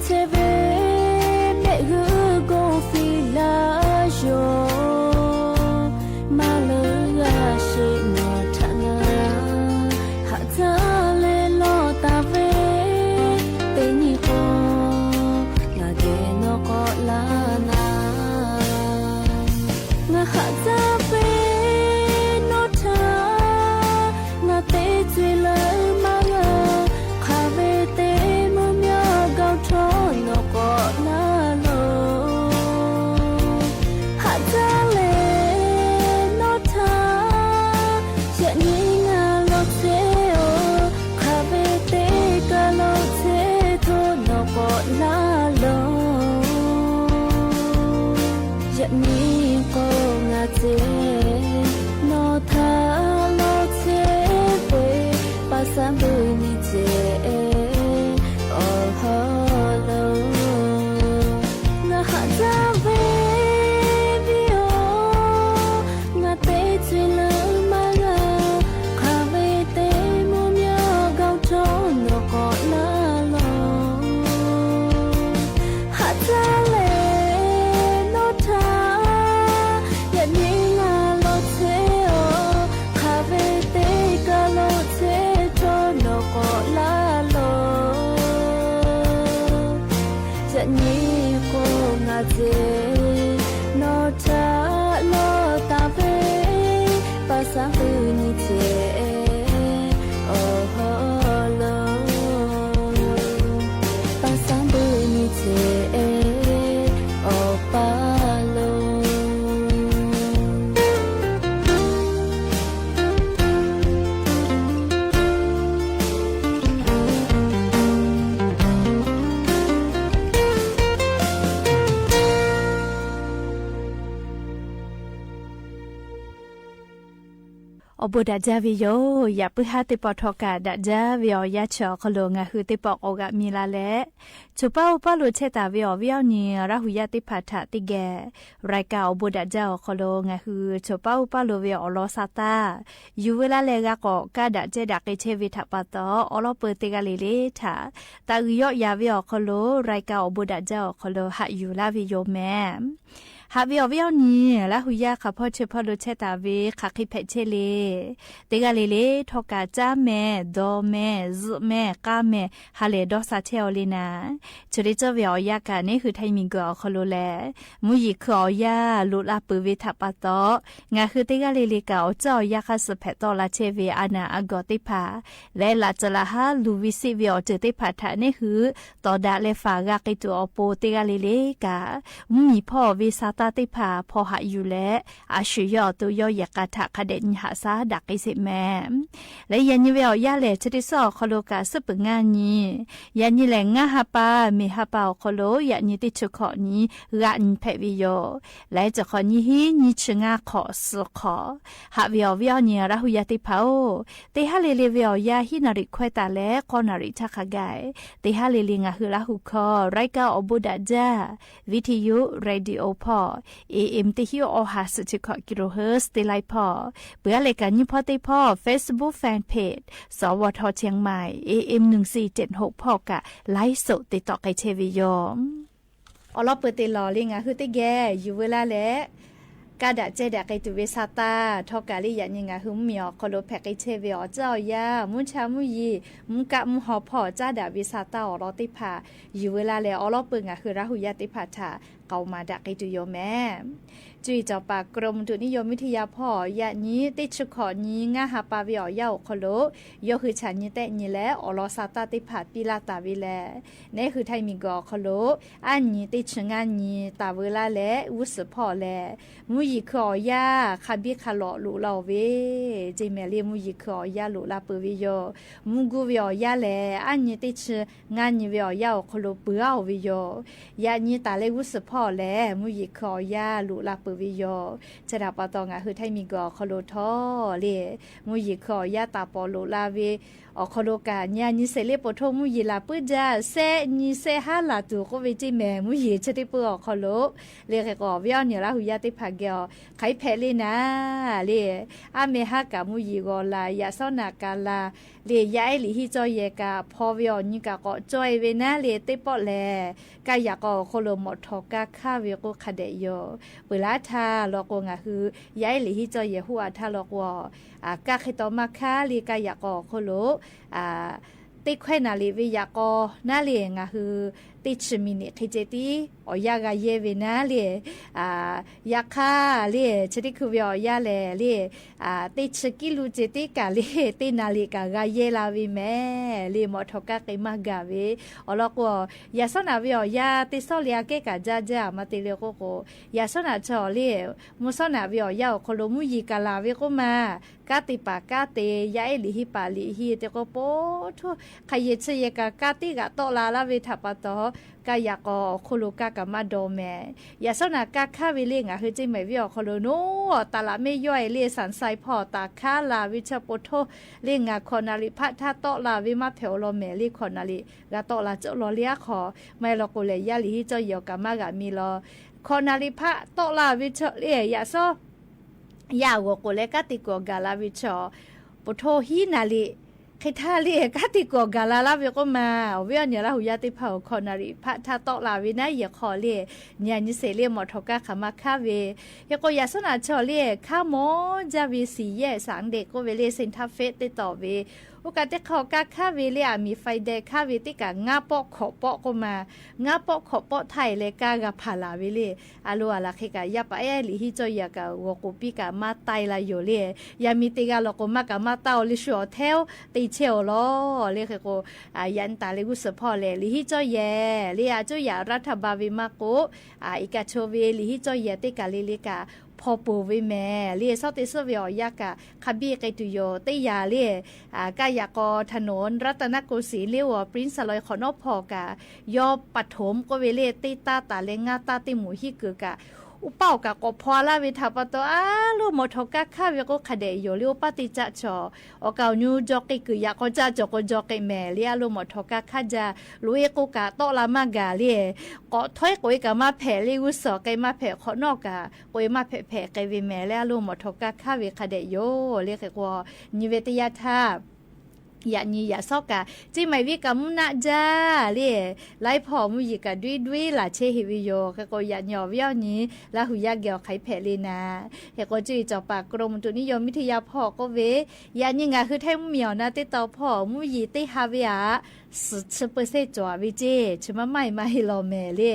ဆဲးဝဲ မ့ၣ်ဂုၢ်ကိၣ်ဖံးလၢယိၤ မၤလၢဂၤရှ့ နီၢ်ထးငါ ဟးတၢ်လဲၤလီၤတၢ်ဝဲ တနံၤဃီ ငါကဲနီၢ်ကီၢ်လၢ်နၤ ငါဟးတၢ်ဝဲ နီၢ်ထး ငါတဲတ့ၢ်လၢမါလၢ် ခးဝဲတဲ မုၢ်မၠီၤ ကီၢ်ထီ နီၢ်ကီၢ်လၢ်လီၤ ဟးတၢ်လဲၤ နီၢ်ထး ယနံၤ ငါလီၤဆဲးအီၤ ခးဝဲတဲ ကလီၤဆဲးထီၣ် နီၢ်ကီၢ်လၢ်လီၤ ယနံၤဃီ ငါစဲး နီၢ်ထး လီၤဆဲးဝဲ ပၢ်စၢ်ဘုနံၤစဲး အိၣ်ဟီၣ်လီၤ ငါဟးတၢ်ဝဲ ဝံၤအီၤ ငါတဲတ့ၢ်လၢမါလၢ် ခးဝဲတဲ မုၢ်မၠီၤ ကီၢ်ထီ နီၢ်ကီၢ်လၢ်လီၤ ဟးတၢ်လဲၤ နီၢ်ထး ယနံၤ ငါလီၤဆဲးအီၤ ခးဝဲတဲ ကလီၤဆဲးထီၣ် နီၢ်ကီၢ်လၢ်လီၤ ယနံၤဃီ ငါစဲး နီၢ်ထး လီၤတၢ်ဝဲ ပၢ်စၢ်ဘုနံၤစဲး အိၣ်ဟီၣ်လီၤ ပၢ်စၢ်ဘုနံၤစဲး အိၣ်ပၢ်လီၤ အိၣ်ဘိးဒၣ်ဒၢဝဲယိၤ ယပုဟါသ့ၣ်ပီၣ်ထီၣ်ကၣ် ဒၣ်ဒၢဝဲအီၤ ယါဆၢၣ်အီၤခီလိာ် ငါဟုသ့ၣ်ပီၣ်ကိးဂၤမံၤလၢ်လၢ် ဆိပာ်အိၣ်ပာ်လိာ်ဆဲးတၢ်ဝဲအီၤ ဝဲအီၤနံၤ ရၢ်ဟူယါသ့ၣ်တဖၣ်ထၣ်သ့ၣ်ဂဲၤ ရၢၢ်ကၣ်အိၣ်ဘိးဒၣ်ဒၢအီၤခီလိာ် ငါဟုဆိပာ်အိၣ်ပာ်လိာ်ဝဲအီၤ လီၤစၢ်သး ယူၢ်ဝဲလၢ်လၢ် ဂၤကီး ကၢ်ဒၣ်ကဲဒၣ်က့ၤဆဲးဝဲထၣ်ပာ်သီ အိၣ်လီၤပၢၤသ့ၣ်ဂၤလံလ့ထၣ် တၢ်ဂုၤယီၣ်ယၤဝဲအီၤခီလိာ် ရၢၢ်ကၣ်အိၣ်ဘိးဒၣ်ဒၢအီၤခီလိာ် ဟးယူၢ်လၢ်ဝဲယိၤမဲ ဟးဝဲအီၤဝဲအီၤနံၤ ရၢ်ဟူယါခီဖီဆၢဖီလိာ်ဆဲးတၢ်ဝဲ ခးဃံဖဲးဆဲးလံ သ့ၣ်ဂၤလံလ့ ထီၣ်ကၣ် ကၠၢ်မဲာ် ဒီးမဲာ် စုးမဲာ် ကါမဲာ် ဟးလဲၤဒီးစၢ်ဆဲးအီၤလံနၤ ဆိဒ့ကၠီဝဲအီၤယါကၣ် န့ၣ်ဟုထၢမံၤကီးအီၤခီလိာ်လဲၣ် မူယံၤခုၣ်အီၤယါ လိာ်လၢ်ပၢၤဝဲထၣ်ပာ်သီ ငါဟုသ့ၣ်ဂၤလံလ့ကၣ် အိၣ်ကၠၢ်အီၤယါဃါစၢၣ်ဖဲးသီလၢ်ဆဲးဝဲ အနၢ်အဂီၢ်သ့ၣ်တဖၣ် လၢလၢ်စၢၤလၢ်ဟါ လူၤဝံၤစံးဝဲအီၤတၢ်သ့ၣ်တဖၣ်ထၣ် န့ၣ်ဟု သီဒါလၢ်ဖး ဂၤက့ၤတုၤအီၤပိာ်သ့ၣ်ဂၤလံလ့ကၣ် မူမံၤဖီအီၤဝဲစၢ်သးသ့ၣ်တဖၣ် ဖီဟးယူၢ်လဲၣ် အဆှၢယီၢ်အသိးယီၢ်ယဲၢ်ကၣ်ထၣ် ခါဒဲးနံၤဟးစၢ်ဒၣ်က့ၤစ့းမဲ လၢယၤနံၤဝဲအီၤယါလဲၣ် ဆိဒ့ကၠီအီၤခီလိာ်ကၣ် စ့ၢ်ပှဲၤငါနံၤ ယၤနံၤလဲၣ် ငါဟါပၢ် မ့ၢ်ဟါပၢ်အီၤခီလိာ် ယၤနံၤသ့ၣ်ဆၢခီၣ်နံၤ ဂၤနံၤဖဲးဝဲယိၤ လၢတခီၣ် နံၤဟံး နံၤဆၢ ငါးခီၣ် သီခီၣ် ဟးဝဲအီၤဝဲအီၤနံၤ ရၢ်ဟူယါသ့ၣ်တဖၣ်ဧၢ သ့ၣ်ဟးလံလ့ဝဲအီၤယါ ဟံးနၣ်ရံၣ်ခွဲးသးလၢ ဃိးနၣ်ရံၣ်ဆၣ်ခါဂၤ သ့ၣ်ဟးလံလ့ ငါဟုလၢ်ဟူခီ ရၢၢ်ကၣ်အိၣ်ဘိးဒၣ်ဒၢ ဝံထယု ရေၣ်ဒံယိၤဖီ AM တဟံး အီၣ်ဟး ဆံဃိး kilohertz သ့ၣ်လၢ်ဖီ ပှၤလၢကညီဖီသ့ၣ်ဖီ Facebook Fanpage စဝထ เชียงใหม่ AM หนึ่งสี่เจ็ดหก ဖီကၣ် ไลฟ์สด သ့ၣ်တီၣ်က့ၤဆဲးဝဲယိၤ အိၣ်လီၤပၢၤသ့ၣ်လီၤလံ ငါဟုသ့ၣ်ဂဲၤ ယူၢ်ဝဲလၢ်လဲၣ် ကၢ်ဒၣ်ကဲဒၣ်က့ၤတုၤဝဲစၢ်သး ထီၣ်ကၣ်လံ ယၤနံၤ ငါဟုမူမံၤအီၤခီလိာ် ဖဲးက့ၤဆဲးဝဲအီၤ ကၠၢ်အီၤယါ မူဆါမူယံၤ မူကးမူဟီၣ်ဖီ ကၢ်ဒၣ်ဝဲစၢ်သး အိၣ်လီၤသ့ၣ်တဖၣ် ယူၢ်ဝဲလၢ်လဲၣ် အိၣ်လီၤပၢၤ ငါဟုလၢ်ဟူယါသ့ၣ်တဖၣ်ထၣ် ကမၤဒၣ်က့ၤတုၤယိၤမဲ ကၠူအံၤစီၤပၤ กรมอุตุนิยมวิทยา ဖီ ယၤနံၤသ့ၣ်ဆၢခီၣ်နံၤ ငါဟါပၢ်ဝဲအီၤယါအိၣ်ခီလိာ် ယီၢ်ဟုၣ်ဆၣ်နံၤသဲးနံၤလဲၣ် အိၣ်လီၤစၢ်သးသ့ၣ်တဖၣ် ပံလၢ်တၢ်ဝဲလဲၣ် န့ၣ်ဟုထၢမံၤကီးအီၤခီလိာ် အါနံၤသ့ၣ်ဆၢ ငါနံၤ တၢ်ဝဲလၢ်လဲၣ် ဝူစၢဖီလဲၣ် မူယံၤခုၣ်အီၤယါ ခးဘံခးလီၤလိာ်လၢ်အီၤဝဲ ကၠ့မဲာ်လံ မူယံၤခုၣ်အီၤယါလိာ်လၢ်ပၢၤဝဲယိၤ မူကူဝဲအီၤယါလဲၣ် အါနံၤသ့ၣ်ဆၢ ငါနံၤဝဲအီၤယါအိၣ်ခီလိာ် ပၢၤအီၤဝဲယိၤ ယၤနံၤတၢ်လၢဝူစၢဖီလဲၣ် မူယံၤခုၣ်အီၤယါလိာ်လၢ်ပၢၤဝဲယိၤ ဆဲးဒၣ်ပာ်သီ ငါဟုထၢမံၤကီးအီၤခီလိာ်ထီၣ်လံ မူယံၤခုၣ်အီၤယါ တၢ်ပီၣ်လိာ်လၢ်ဝဲ အိၣ်ခိးလိာ်ကၣ် ညါနံၣ်ဆံးလ့ ပိာ်ထိၣ်မူယံၤလၢ် ပၢၢ်ဒၢ စဲးနံၣ်ဆံးဟါလၢ်တူၢ် ကိးဝဲကၠ့မဲာ် မူယံၤဆၢထံၣ်ပၢၢ်အိၣ်ခိးလိာ် လၢဃဲးကိး ဝဲအီၣ်ညၣ်လၢဟူးယါသ့ၣ်တဖၣ်ကဲအီၤ ခဲအံၤဖဲးလ့နၤ လၢ အါမ့ၢ်ဟါကၣ်မူယံၤဂီၤလၢ် ယၣ်စီနၢ်ကၤလၢ် လၢယၣ်အဲလံာ်ဟံးကၠီယဲၢ်ကၣ် ဖီဝဲအီၤ နံၣ်ကၣ်ကိးကၠီဝဲနၤ လၢသ့ၣ်ပီၣ်လဲၣ် ကါယၣ်ကိးအိၣ်ခိးလိာ် မိၣ်ထိၣ်ကါခါဝဲကိးခါဒဲးယိာ် ပၢၢ်လၢထါလီၤကိး ငါဟု ယၣ်အဲလံာ်ဟံးကၠီယဲၢ်ဟူးအါထါလီၤကိး အကါခ့တီမါခါ လၢကါယၣ်ကိးအိၣ်ခိးလိာ် အ သ့ခွဲးနၣ်ရံၣ်ဝဲယၣ်ကိးနၤ လၢ ငါဟု သ့ဆံမံးနံး ဃ့ကၠ့တံ အိၣ်ယၢ်ဂၤယဲၢ်ဝဲနၤ လၢ အ ယၣ်ခါ လၢ ဆၢထံၣ်ခုးဝဲအိၣ်ယၢ်လဲၣ် လၢ အ သ့ဆံကံလူၤကၠ့တံကၣ် လၢ သ့နၣ်ရံၣ်ကၣ်ဂၤယဲၢ်လၢ်ဝဲမဲာ် လၢမိၣ်ထိၣ်ကါဃ့မၤဂၤဝဲ အိၣ်လီၤကိး ယၣ်စီနၢ်ဝဲအီၤ ယၣ်သ့စီလ့အကဲကၣ် ကၠါကၠါ မၤတ့ၢ်လၢကိးကိး ယၣ်စီနၢ်ဆၢအီၤ လၢ မူစီနၢ်ဝဲအီၤ ယၣ်အိၣ်ခိးလိာ် မူယံၤကၣ်လၢ်ဝဲကိးမး ကါသ့ၣ်ပာ်ကါသ့ ယၣ်အဲလံာ်ဟံးပာ်လံာ်ဟံး တ့ကိးပိာ်ထိၣ် ခးယဲၢ်ဆံယဲၢ်ကၣ် ကါသ့ဂၤတီၣ်လၢ်လၢ်ဝဲထးပာ်တီၤ ကါယၣ်ကိးအိၣ်ခိးလိာ် ကါကမၣ်ဒီးမဲာ် ယၣ်စီနၢ်ကါခါဝဲ လၢ ငါဟု ကၠ့မဲာ်ဝဲအိၣ်ခိးလိာ် နီၢ် တၢ်လၢ်မ့ၢ်ယွဲၢ် လၢ သၣ်စဲးဖီၣ် တၢ်ခါလၢ်ဝဲဆၢပိာ်ထိၣ် လၢ ငါ ခီၣ်နၣ်ရံၣ်ဖးထါတီၣ်လၢ်ဝဲ မၤဖဲးအိၣ်လီၤမဲာ် လၢ ခီၣ်နၣ်ရံၣ် ဂၤတီၣ်လၢ်ကၠိလီၤလၢအဃိ မၤလီၤကိးလၢ ယၣ်လံာ်ဟံးကၠီယဲၢ်ကၣ် မၤဂၤမံၤလီၤ ခီၣ်နၣ်ရံၣ်ဖးတီၣ်လၢ်ဝဲဆၢ လၢ ယၣ်စီ ယၣ်ဂီၤကိးလၢ ကါသ့ကိးဂၤလၢ်ဝဲဆၢ ပိာ်ထိၣ်ဟံးနၣ်ရံၣ် ဃ့ထါ လၢ ကါသ့ကိးဂၤလၢ်လၢ်ဝဲကိးမး အဝဲအီၣ်ညၣ်လၢဟူးယါသ့ၣ်တဖၣ် ခီၣ်နၣ်ရံၣ်ဖးထါတီၣ်လၢ်ဝဲနၤ ယဲၢ်ခီၣ် လၢ ညါနံၣ်ဆံးလ့ မိၣ်ထိၣ်ကါဃ့မၤခါဝဲ ယဲၢ်ကိး ယၣ်စီနၢ်ဆၢအီၤ လၢ ခါမီၤကၠါဝဲ စံၣ်ယဲၢ် သၣ်ဒ့ၣ် ကိးဝဲလၢ စ့ၣ်ထါၣ်ဖ့း တ့တီၣ်ဝဲ အိၣ်ကၢ်တခီ ကါခါဝဲ လၢ အမံၤ Friday ခါဝဲ တ့ကၣ် ငါးပောက် ခုနစ်ပောက် ကိးမး ငါးပောက် ခုနစ်ပောက် ထဲလဲၣ် ကါဂၤဖးလၢ်ဝဲလၢ အလိၤအလၢ်ဃ့ကၣ် ယၣ်ပာ်အဲလံာ်ဟံးကၠီယဲၢ်ကၣ် ဂီၤကိးပံကၣ် မၤတၢ်လၢ်ယိာ်လၢ ယၤမံၤတ့ဂၤလီၤကိး မၤကၣ်မၤတၢ်အီၤလၢ ဆှၢအီၤထဲ သ့ဆဲးအီၤလီၤ လၢဃဲးကိး ယၤနတၢ်လၢဂုၢ်သၢဖီၣ်လဲၣ် လံာ်ဟံးကၠီယဲၢ် လၢ အကၠိယၤ ရၤထၢၣ်ဘၣ်ဝဲမၤကိး အံၤကၢ်ဆိဝဲ လံာ်ဟံးကၠီယဲၢ် တ့ကၣ်လၢ လၢကၣ် ဖီၣ်ပူၤဝဲမဲာ် လၢ စီၤတ့ၢ်စ့ၣ်ဝဲအီၤ ယဲၢ်ကၣ် ခါဘံၣ်ဃ့တုၤယိာ် တ့ယၤလၢ ကါယၣ်ကိး ถนนรัตนโกสินทร์ လၢဝီၤ Prince Saloy ခိၣ်နီၣ်ဖီၣ်ကၣ် ယီၤပထိၣ် ကိးဝဲလၢ တ့တၢ်တၢ်လဲၤငါတၢ်တ့မူၤဟံၣ်ကၢၣ်ကၣ် အိၣ်ပာ်အိၣ်ကၣ်ကိးဖီလာ်ဝဲထးပာ်တီၤ အလိၤမိၣ်ထိၣ်ကါခါဝဲကိးခါဒဲးယိာ်လၢ အိၣ်ပာ်တ့ၢ်ကၠၢ်ဆီၣ် အီၣ်ကၣ်အီၤညူကၠီက့ၤကုၢ်ယၣ် ကိးကၠၢ်ကၠီၤကိးကၠီၤက့ၤမဲာ် လၢအလိၤမိၣ်ထိၣ်ကါခါကၠၢ် လိၤအ့ကိးကၣ်တီၣ်လၢ်မၤဂၤလၢ ကိးထွဲကိးအ့ကၣ်မၤဖဲးလၢဂုၢ်သၢက့ၤမၤဖဲးခိၣ်နီၣ်ကၣ် ကိးအ့မၤဖဲးဖဲးက့ၤဝဲမဲာ် လၢအလိၤမိၣ်ထိၣ်ကါခါဝဲခါဒဲးယိာ် လၢဃဲးကိး နံၤဝဲတယါထါ ယၤနံၤယၤစီကၣ် ကၠ့မၤဝံကၣ်မူနးဒၣ် လၢ လၢဖီၣ်မူယံၤကၣ်ဒွံဒွံလၢ်ဆ့ဟ့ၣ်ဝဲယိာ် ဃဲးကိးယၤနံၤအီၤဝဲအီၤနံၤ လၢဟူးယါကဲအီၤ ခဲအံၤဖဲးလ့နၤ ဃဲးကိးကၠ့အံၤ စီၤပၤ กรมอุตุนิยมวิทยา ဖီၣ်ကိးဝဲ ယၤနံၤ ငါဟု ထဲမူမံၤအီၤ နါတ့တီၤဖီၣ် မူယံၤတ့ဟးဝဲဧါ သၢဆံပၢၢ်စ့ၣ် ကၠီၤဝဲကၠ့ ဆၢမၤမၤဟ့ၣ်လီၤမဲာ်လၢ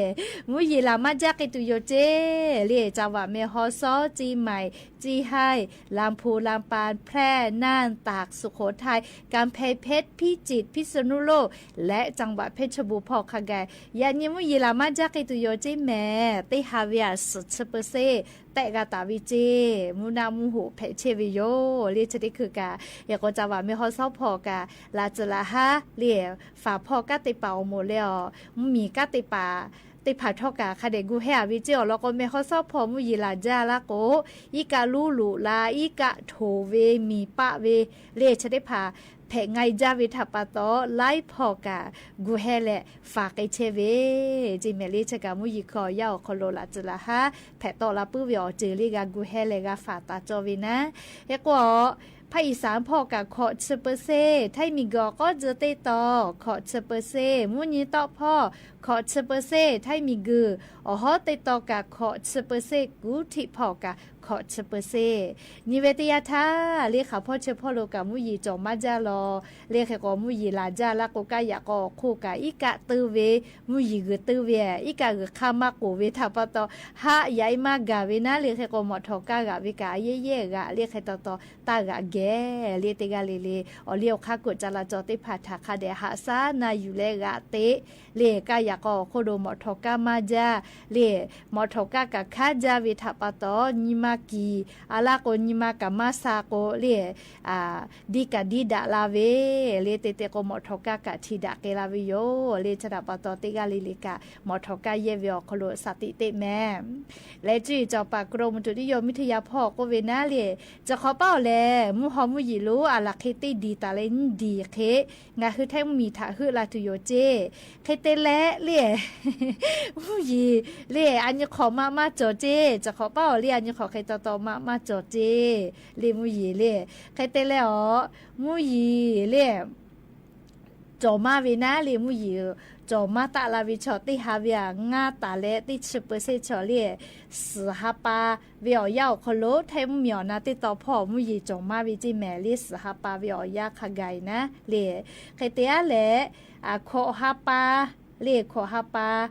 မူယံၤလၢ်မၤကၠၢ်က့ၤတုၤယိာ်ကၠ့ လၢ จังหวัดแม่ฮ่องสอน เชียงใหม่ เซี่ยงไฮ้ ลำพูน ลำปาง แพร่ น่าน ตาก สุโขทัย กำแพงเพชร พิจิตร พิษณุโลก และ จังหวัดเพชรบูรณ์ ဖီၣ်ခါဂၤ ယၤနံၤမူယံၤလၢ်မၤကၠၢ်က့ၤတုၤယိာ်ကၠ့မဲာ် တ့ဟးဝဲဧါ သၢဆံပၢၢ်စ့ၣ် တဲဂၤတၢ်ဝံကၠ့ မူနၢ်မူဟူးဖဲးဆ့ဝဲယိာ် လၢဆၢထံၣ်ခုးကၣ် ဃဲးကိး จังหวัดแม่ฮ่องสอน ဖီၣ်ကၣ် လၢ်စၢၤလၢ်ဟါ လၢ ဖးဖီၣ်ကါသ့ၣ်ပာ်အိၣ်မူလၢအီၤ မုၢ်မံၤကါသ့ၣ်ပာ် သ့ၣ်ဖးထီၣ်ကၣ် ခါဒဲးဂုာ်ဟဲအဝံကၠ့အီၤလီၤကိး แม่ฮ่องสอน ဖီၣ်မူယံၤလၢ်ကၠၢ်လၢကိး အံၤကၣ်လူလူလၢ အံၤကၣ်ထိၣ်ဝဲမံၤပာ်ဝဲ လၢဆၢထံၣ်ဖး ဖဲးငါကၠၢ်ဝဲထးပာ်တီၤ လၢဖီၣ်ကၣ် ဂုာ်ဟဲလဲၣ် ဖးက့ၤဆ့ဝဲ ကၠ့မဲာ်လၢဆၢကၣ်မူယံၤခီ ယၤအိၣ်ခိးလိာ်လၢ်စၢၤလၢ်ဟါ ဖဲးတီၣ်လၢ်ပုၢ်ဝဲအီၤစၢၤလၢဂၤဂုာ်ဟဲလဲၣ်ဂၤဖးတၢ်ကၠီဝဲနၤ ဃဲးကိး ภาคอีสาน ဖီၣ်ကၣ် ခိးဆံပၢၢ်စ့ၣ် ไทยมีเกลือ ကီၢ်စၢၤတ့တီၤ ခိးဆံပၢၢ်စ့ၣ် မူနံၤတီၣ်ဖီၣ် ခိးဆံပၢၢ်စ့ၣ် ไทยมีเกลือ အီၤဟီၣ်တ့တီၤကၣ် ခိးဆံပၢၢ်စ့ၣ် กรุงเทพ ဖီၣ်ကၣ် ခိးဆံပၢၢ်စ့ၣ် နံၤဝဲတယါထါ လၢဃးဖီၣ်ဆၢဖီၣ်လိာ်ကၣ် မူယံၤကၠီၤမၤကၠၢ်လီၤ လၢဃဲးကိးမူယံၤလၢ်ကၠၢ်လၢကိး ကၣ်ယၤကိးအိၣ်ခိးကၣ် အံၤကၣ်တၢဝဲ မူယံၤဂုာ်တၢဝဲ အံၤကၣ်ဂုာ်ခါမၤကိးဝဲထးပာ်တီၤ ဟးယၤအံၤမၤဂၤဝဲနၤ လၢဃဲးကိး မိၣ်ထိၣ်ကါဂၤဝဲကၣ် အယဲၢ်ယဲၢ်ဂၤ လၢဃဲးတီၤတီၤ တၢ်ဂၤဂဲၤ လၢတဂၤလၢ်လၢ် အီၤလၢအိၣ်ခါကိးကၠၢ်လၢ်ကၠီၤသ့ၣ်တဖၣ်ထးခါဒဲး ဟးစၢ်နၤယူၤလၢဂၤတ့ လၢကၣ်ယၤကိးအိၣ်ခိးဒီး မိၣ်ထိၣ်ကါမၤကၠၢ် လၢ မိၣ်ထိၣ်ကါကၣ်ခါကၠၢ်ဝဲထးပာ်တီၤ နံၤမ အကီၢ် အလါကိး ညီမးကမၣ်စၢ်ကိး လၢ အ ဒံးကဒံးဒၣ်လၢ်ဝဲ လၢတဲတဲကိး မော်တော်ကားကထံၣ်ဒၣ်က့ၤလၢ်ဝဲယိၤ လၢဆၣ်ဒၣ်ပတီၢ် တဂၤလၢ်လၢ်က မော်တော်ကားယဲၢ်ဝဲအီၤခီလိာ် သးသံတ့ၢ်မဲ လၢ ကၠိအီၤ စီၤပၤကရူၢ်မုၢ်တူၢ်နံယိၤမံထိယၤဖီၣ်ကိးဝဲနၤလၢ တခီပာ်အီၤလဲၣ် မုၢ်ဟီမုၢ်ယံာ်လိ အလၢ်ဃ့တ့ၢ်ဒံးတၢ်လၢနဒံးဃ့ ငါဟုထဲမုၢ်မံၤထးဟုးလၢ်တုၤယိၤကၠ့ ဃ့တဲလဲၣ်လၢ မုၢ်ယံာ်လၢ အညိၣ်ခီၣ်မးမးကၠီၤကၠ့ တခီပာ်အီၤလၢ အညိၣ်ခီၣ်ဃ့တီတီမးမးကၠီၤကၠ့ လၢမုၢ်ယံာ်လၢ ဃ့တဲလဲၣ်အီၤ မုၢ်ယံာ်လၢ ကၠီၤမးဝဲနၤလၢမုၢ်ယံာ် ကၠီၤမးတၢ်လၢ်ဝဲဆီၣ် တ့ဟါဝဲအငါတၢ်လၢ တ့ဆၢပၢဆ့ဆီၣ်လၢ စူၤဟးပာ်ဝဲအီၤယါအီၤခီလိာ် ထဲမုၢ်မံၤအီၤနၤတ့တီဖီၣ် မုၢ်ယံာ်ကၠီၤမးဝဲကၠ့မဲာ်လၢ စူၤဟးပာ်ဝဲအီၤယါခါဂၤအံၤနၤလၢ ဃ့တဲအါလဲၣ် အခိၣ်ဟးပာ် လၢခိၣ်ဟးပာ်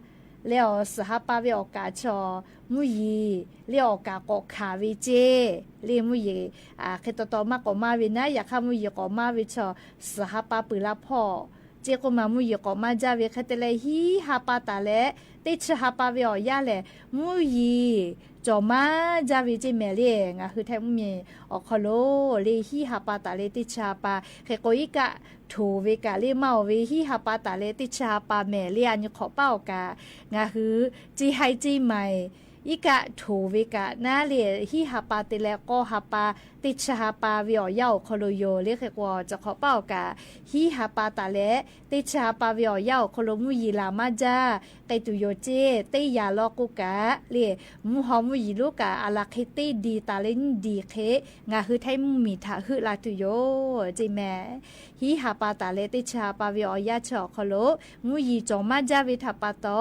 လၢအီၤစူၤဟးပာ်ဝဲအီၣ်ကးဆီၣ် မုၢ်ယံာ် လၢအီၣ်ကးကိးခးဝဲကၠ့ လၢမုၢ်ယံာ် အဃ့တီတီမးကိးမးဝဲနၤ ယၤခါမုၢ်ယံာ်ကိးမးဝဲဆီၣ် စူၤဟးပာ်ပုၢ်လၢ်ဖီၣ် ကၠ့ကိးမး မုၢ်ယံာ်ကိးမးဒၣ်ဝဲ ဃ့တဲလဲၣ်ဟံးဟးပာ်တၢ်လၢ တ့ဆၢဟးပာ်ဝဲအီၤယါလဲၣ် မုၢ်ယံာ် ကၠီၤမးဒၣ်ဝဲကၠ့မဲာ်လၢ ငါဟုထဲမုၢ်မံၤအီၤခီလိာ် လၢဟံးဟးပာ်တၢ်လၢတ့ဆၢဟးပာ် ဃ့ကိးအံၤကး ထိၣ်ဝဲကးလၢမၤအီၤဝဲ ဟံးဟးပာ်တၢ်လၢတ့ဆၢဟးပာ်မဲာ်လၢ အညိၣ်ခီၣ်ပာ်အီၤကး ငါဟု ကၠ့ဟဲကၠ့မၤ အံၤကးထိၣ်ဝဲကး နၤလၢဟံးဟးပာ်တဲလဲၣ် ကီဟးပာ် တ့ဆၢဟးပာ်ဝဲအီၤယါအီၤခီလိာ်ယိၤ လၢဃ့ကိးအီၤ တခီပာ်အီၤကး ဟံးဟးပာ်တၢ်လၢ တ့ဆၢဟးပာ်ဝဲအီၤယါအီၤခီလိာ် မုၢ်ယံာ်လၢ်မးဒၣ် ကဲတုၤယိၤကၠ့ တ့ယၤလီၤကိးကး လၢ မုၢ်ဟီမုၢ်ယံာ်လိကး အလၢ်ဃ့တ့ဒံးတၢ်လၢနဒံးဃ့ ငါဟုထဲမုၢ်မံၤထးဟုးလၢ်တုၤယိၤ ကၠ့မဲာ် ဟံးဟးပာ်တၢ်လၢတ့ဆၢဟးပာ်ဝဲအီၤယါဆၢအီၤခီလိာ် မုၢ်ယံာ်ကၠီၤမးဒၣ်ဝဲထးပာ်တီ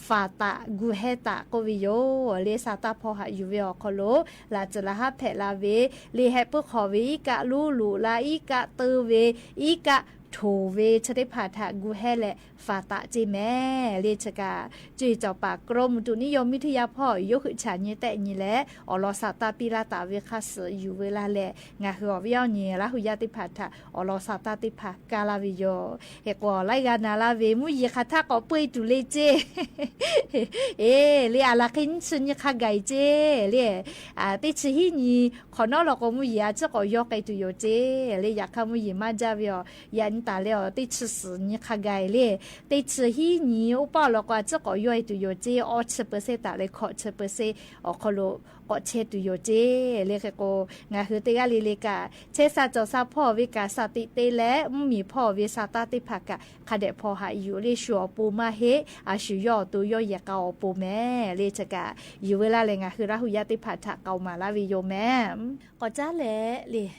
ဖးတးဂူာ်ဟဲတးကိးဝဲယိၤ လၢစးတၢ်ဖီၣ်ဟးယူၤဝဲအီၤခီလိာ် လၢ်စၢၤလၢ်ဟးဖဲးလၢ်ဝဲ လၢဟဲပၢၢ်ခီၣ်ဝဲ အံၤကးလူလူလၢ် အံၤကးတၢဝဲ အံၤကးထိၣ်ဝဲ ဆၢထၢၣ်ဖးထးဂူာ်ဟဲလဲၣ် ဖးတးကၠ့မဲာ် လၢဆၢကး ကၠိအီၤ စီၤပၤကရူၢ်မုၢ်တူၢ်နံယိၤမံထိယၤဖီၣ် ယိၤဟုၣ်ဆၣ်ညံတဲာ်ညံလဲၣ် အိၣ်လီၤစးတၢ်ပံလၢ်တၢ်ဝဲခါဆူယူၤဝဲလၢ်လဲၣ် ငါဟုအီၤဝဲအီၤညံ လၢဟူးယါသ့ၣ်တဖၣ်ထး အိၣ်လီၤစးတၢ်သ့ၣ်တဖၣ်ကါလၢ်ဝဲယိၤ ဟဲကိးလၢဂၤနၤလၢ်ဝဲ မုၢ်ယံာ်ခးထးကိးပှ့ၤတုၤလၢကၠ့ အ့ လၢအလၢ်ဃ့နဆၢညံခါဂၤအံၤကၠ့ လၢ အ တ့ဆၢဟံးနံၤ ခီနီၣ်လီၤကိးမုၢ်ယံာ် အဆၢကီးယီၤကဲတုၤယိၤကၠ့ လၢယၤခါမုၢ်ယံာ်မးဒၣ်ဝဲအီၤ ယၤနတၢ်လၢအီၤ တ့ဆၢစူၤညံခါဂၤအံၤလၢ တ့ဆၢဟံးနံၤ အိၣ်ပာ်လီၤကိး အဆၢကီးယီၤအံၤတုၤယိၤကၠ့ အီဆၢပၢဆ့တၢ်လၢခီၣ်ဆၢပၢဆ့ အီၤခီလိာ် ကိးဆဲတုၤယိၤကၠ့ လၢဃ့ကိး ငါဟုတဂၤလၢ်လၢ်ကး ဆဲးစးစီၤစးဖီၣ်ဝဲကး စးတံးတ့လဲၣ် မုၢ်မံၤဖီၣ်ဝဲစးတၢ်သ့ၣ်တဖၣ်ကး ခါဒဲးဖီၣ်ဟးယူၤလၢဆူအီၤပူၤမးဟ့ၣ် အဆူယီၤအီၤတိၤယီၤယဲၢ်ကးအီၤပူၤမဲာ် လၢဆၢကး ယူၤဝဲလၢ်လဲၣ် ငါဟုရၢ်ဟူးယါသ့ၣ်တဖၣ်ထး ကိးမးလၢ်ဝဲယိၤမဲာ် ကိးကၢ်လဲၣ်လၢ်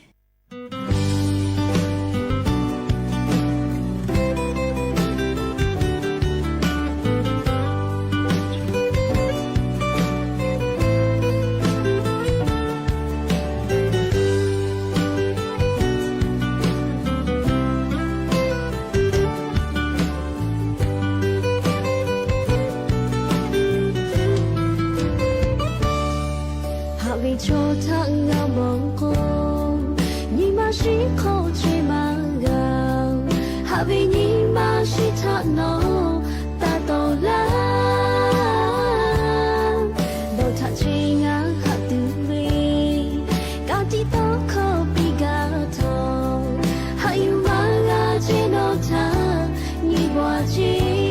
ဟးဝ့ၤဆိထးငါမီၢ်ကိၢ် နံၤမၤရှံခီၣ်ဆ့မၤဂၤ ဟးဝ့ၤနံၤမၤရှံထးနီၢ် တၢ်တီလၢ် ဒီးထးဆ့ငါဟးတုၤဝ့ၤ ကးတံာ်တီခီၣ်ပံၤဂၤထီၣ် ဟးယူၤမၤဂၤဆ့နီၢ်ထး နံၤဘှါဆ့ ဒီး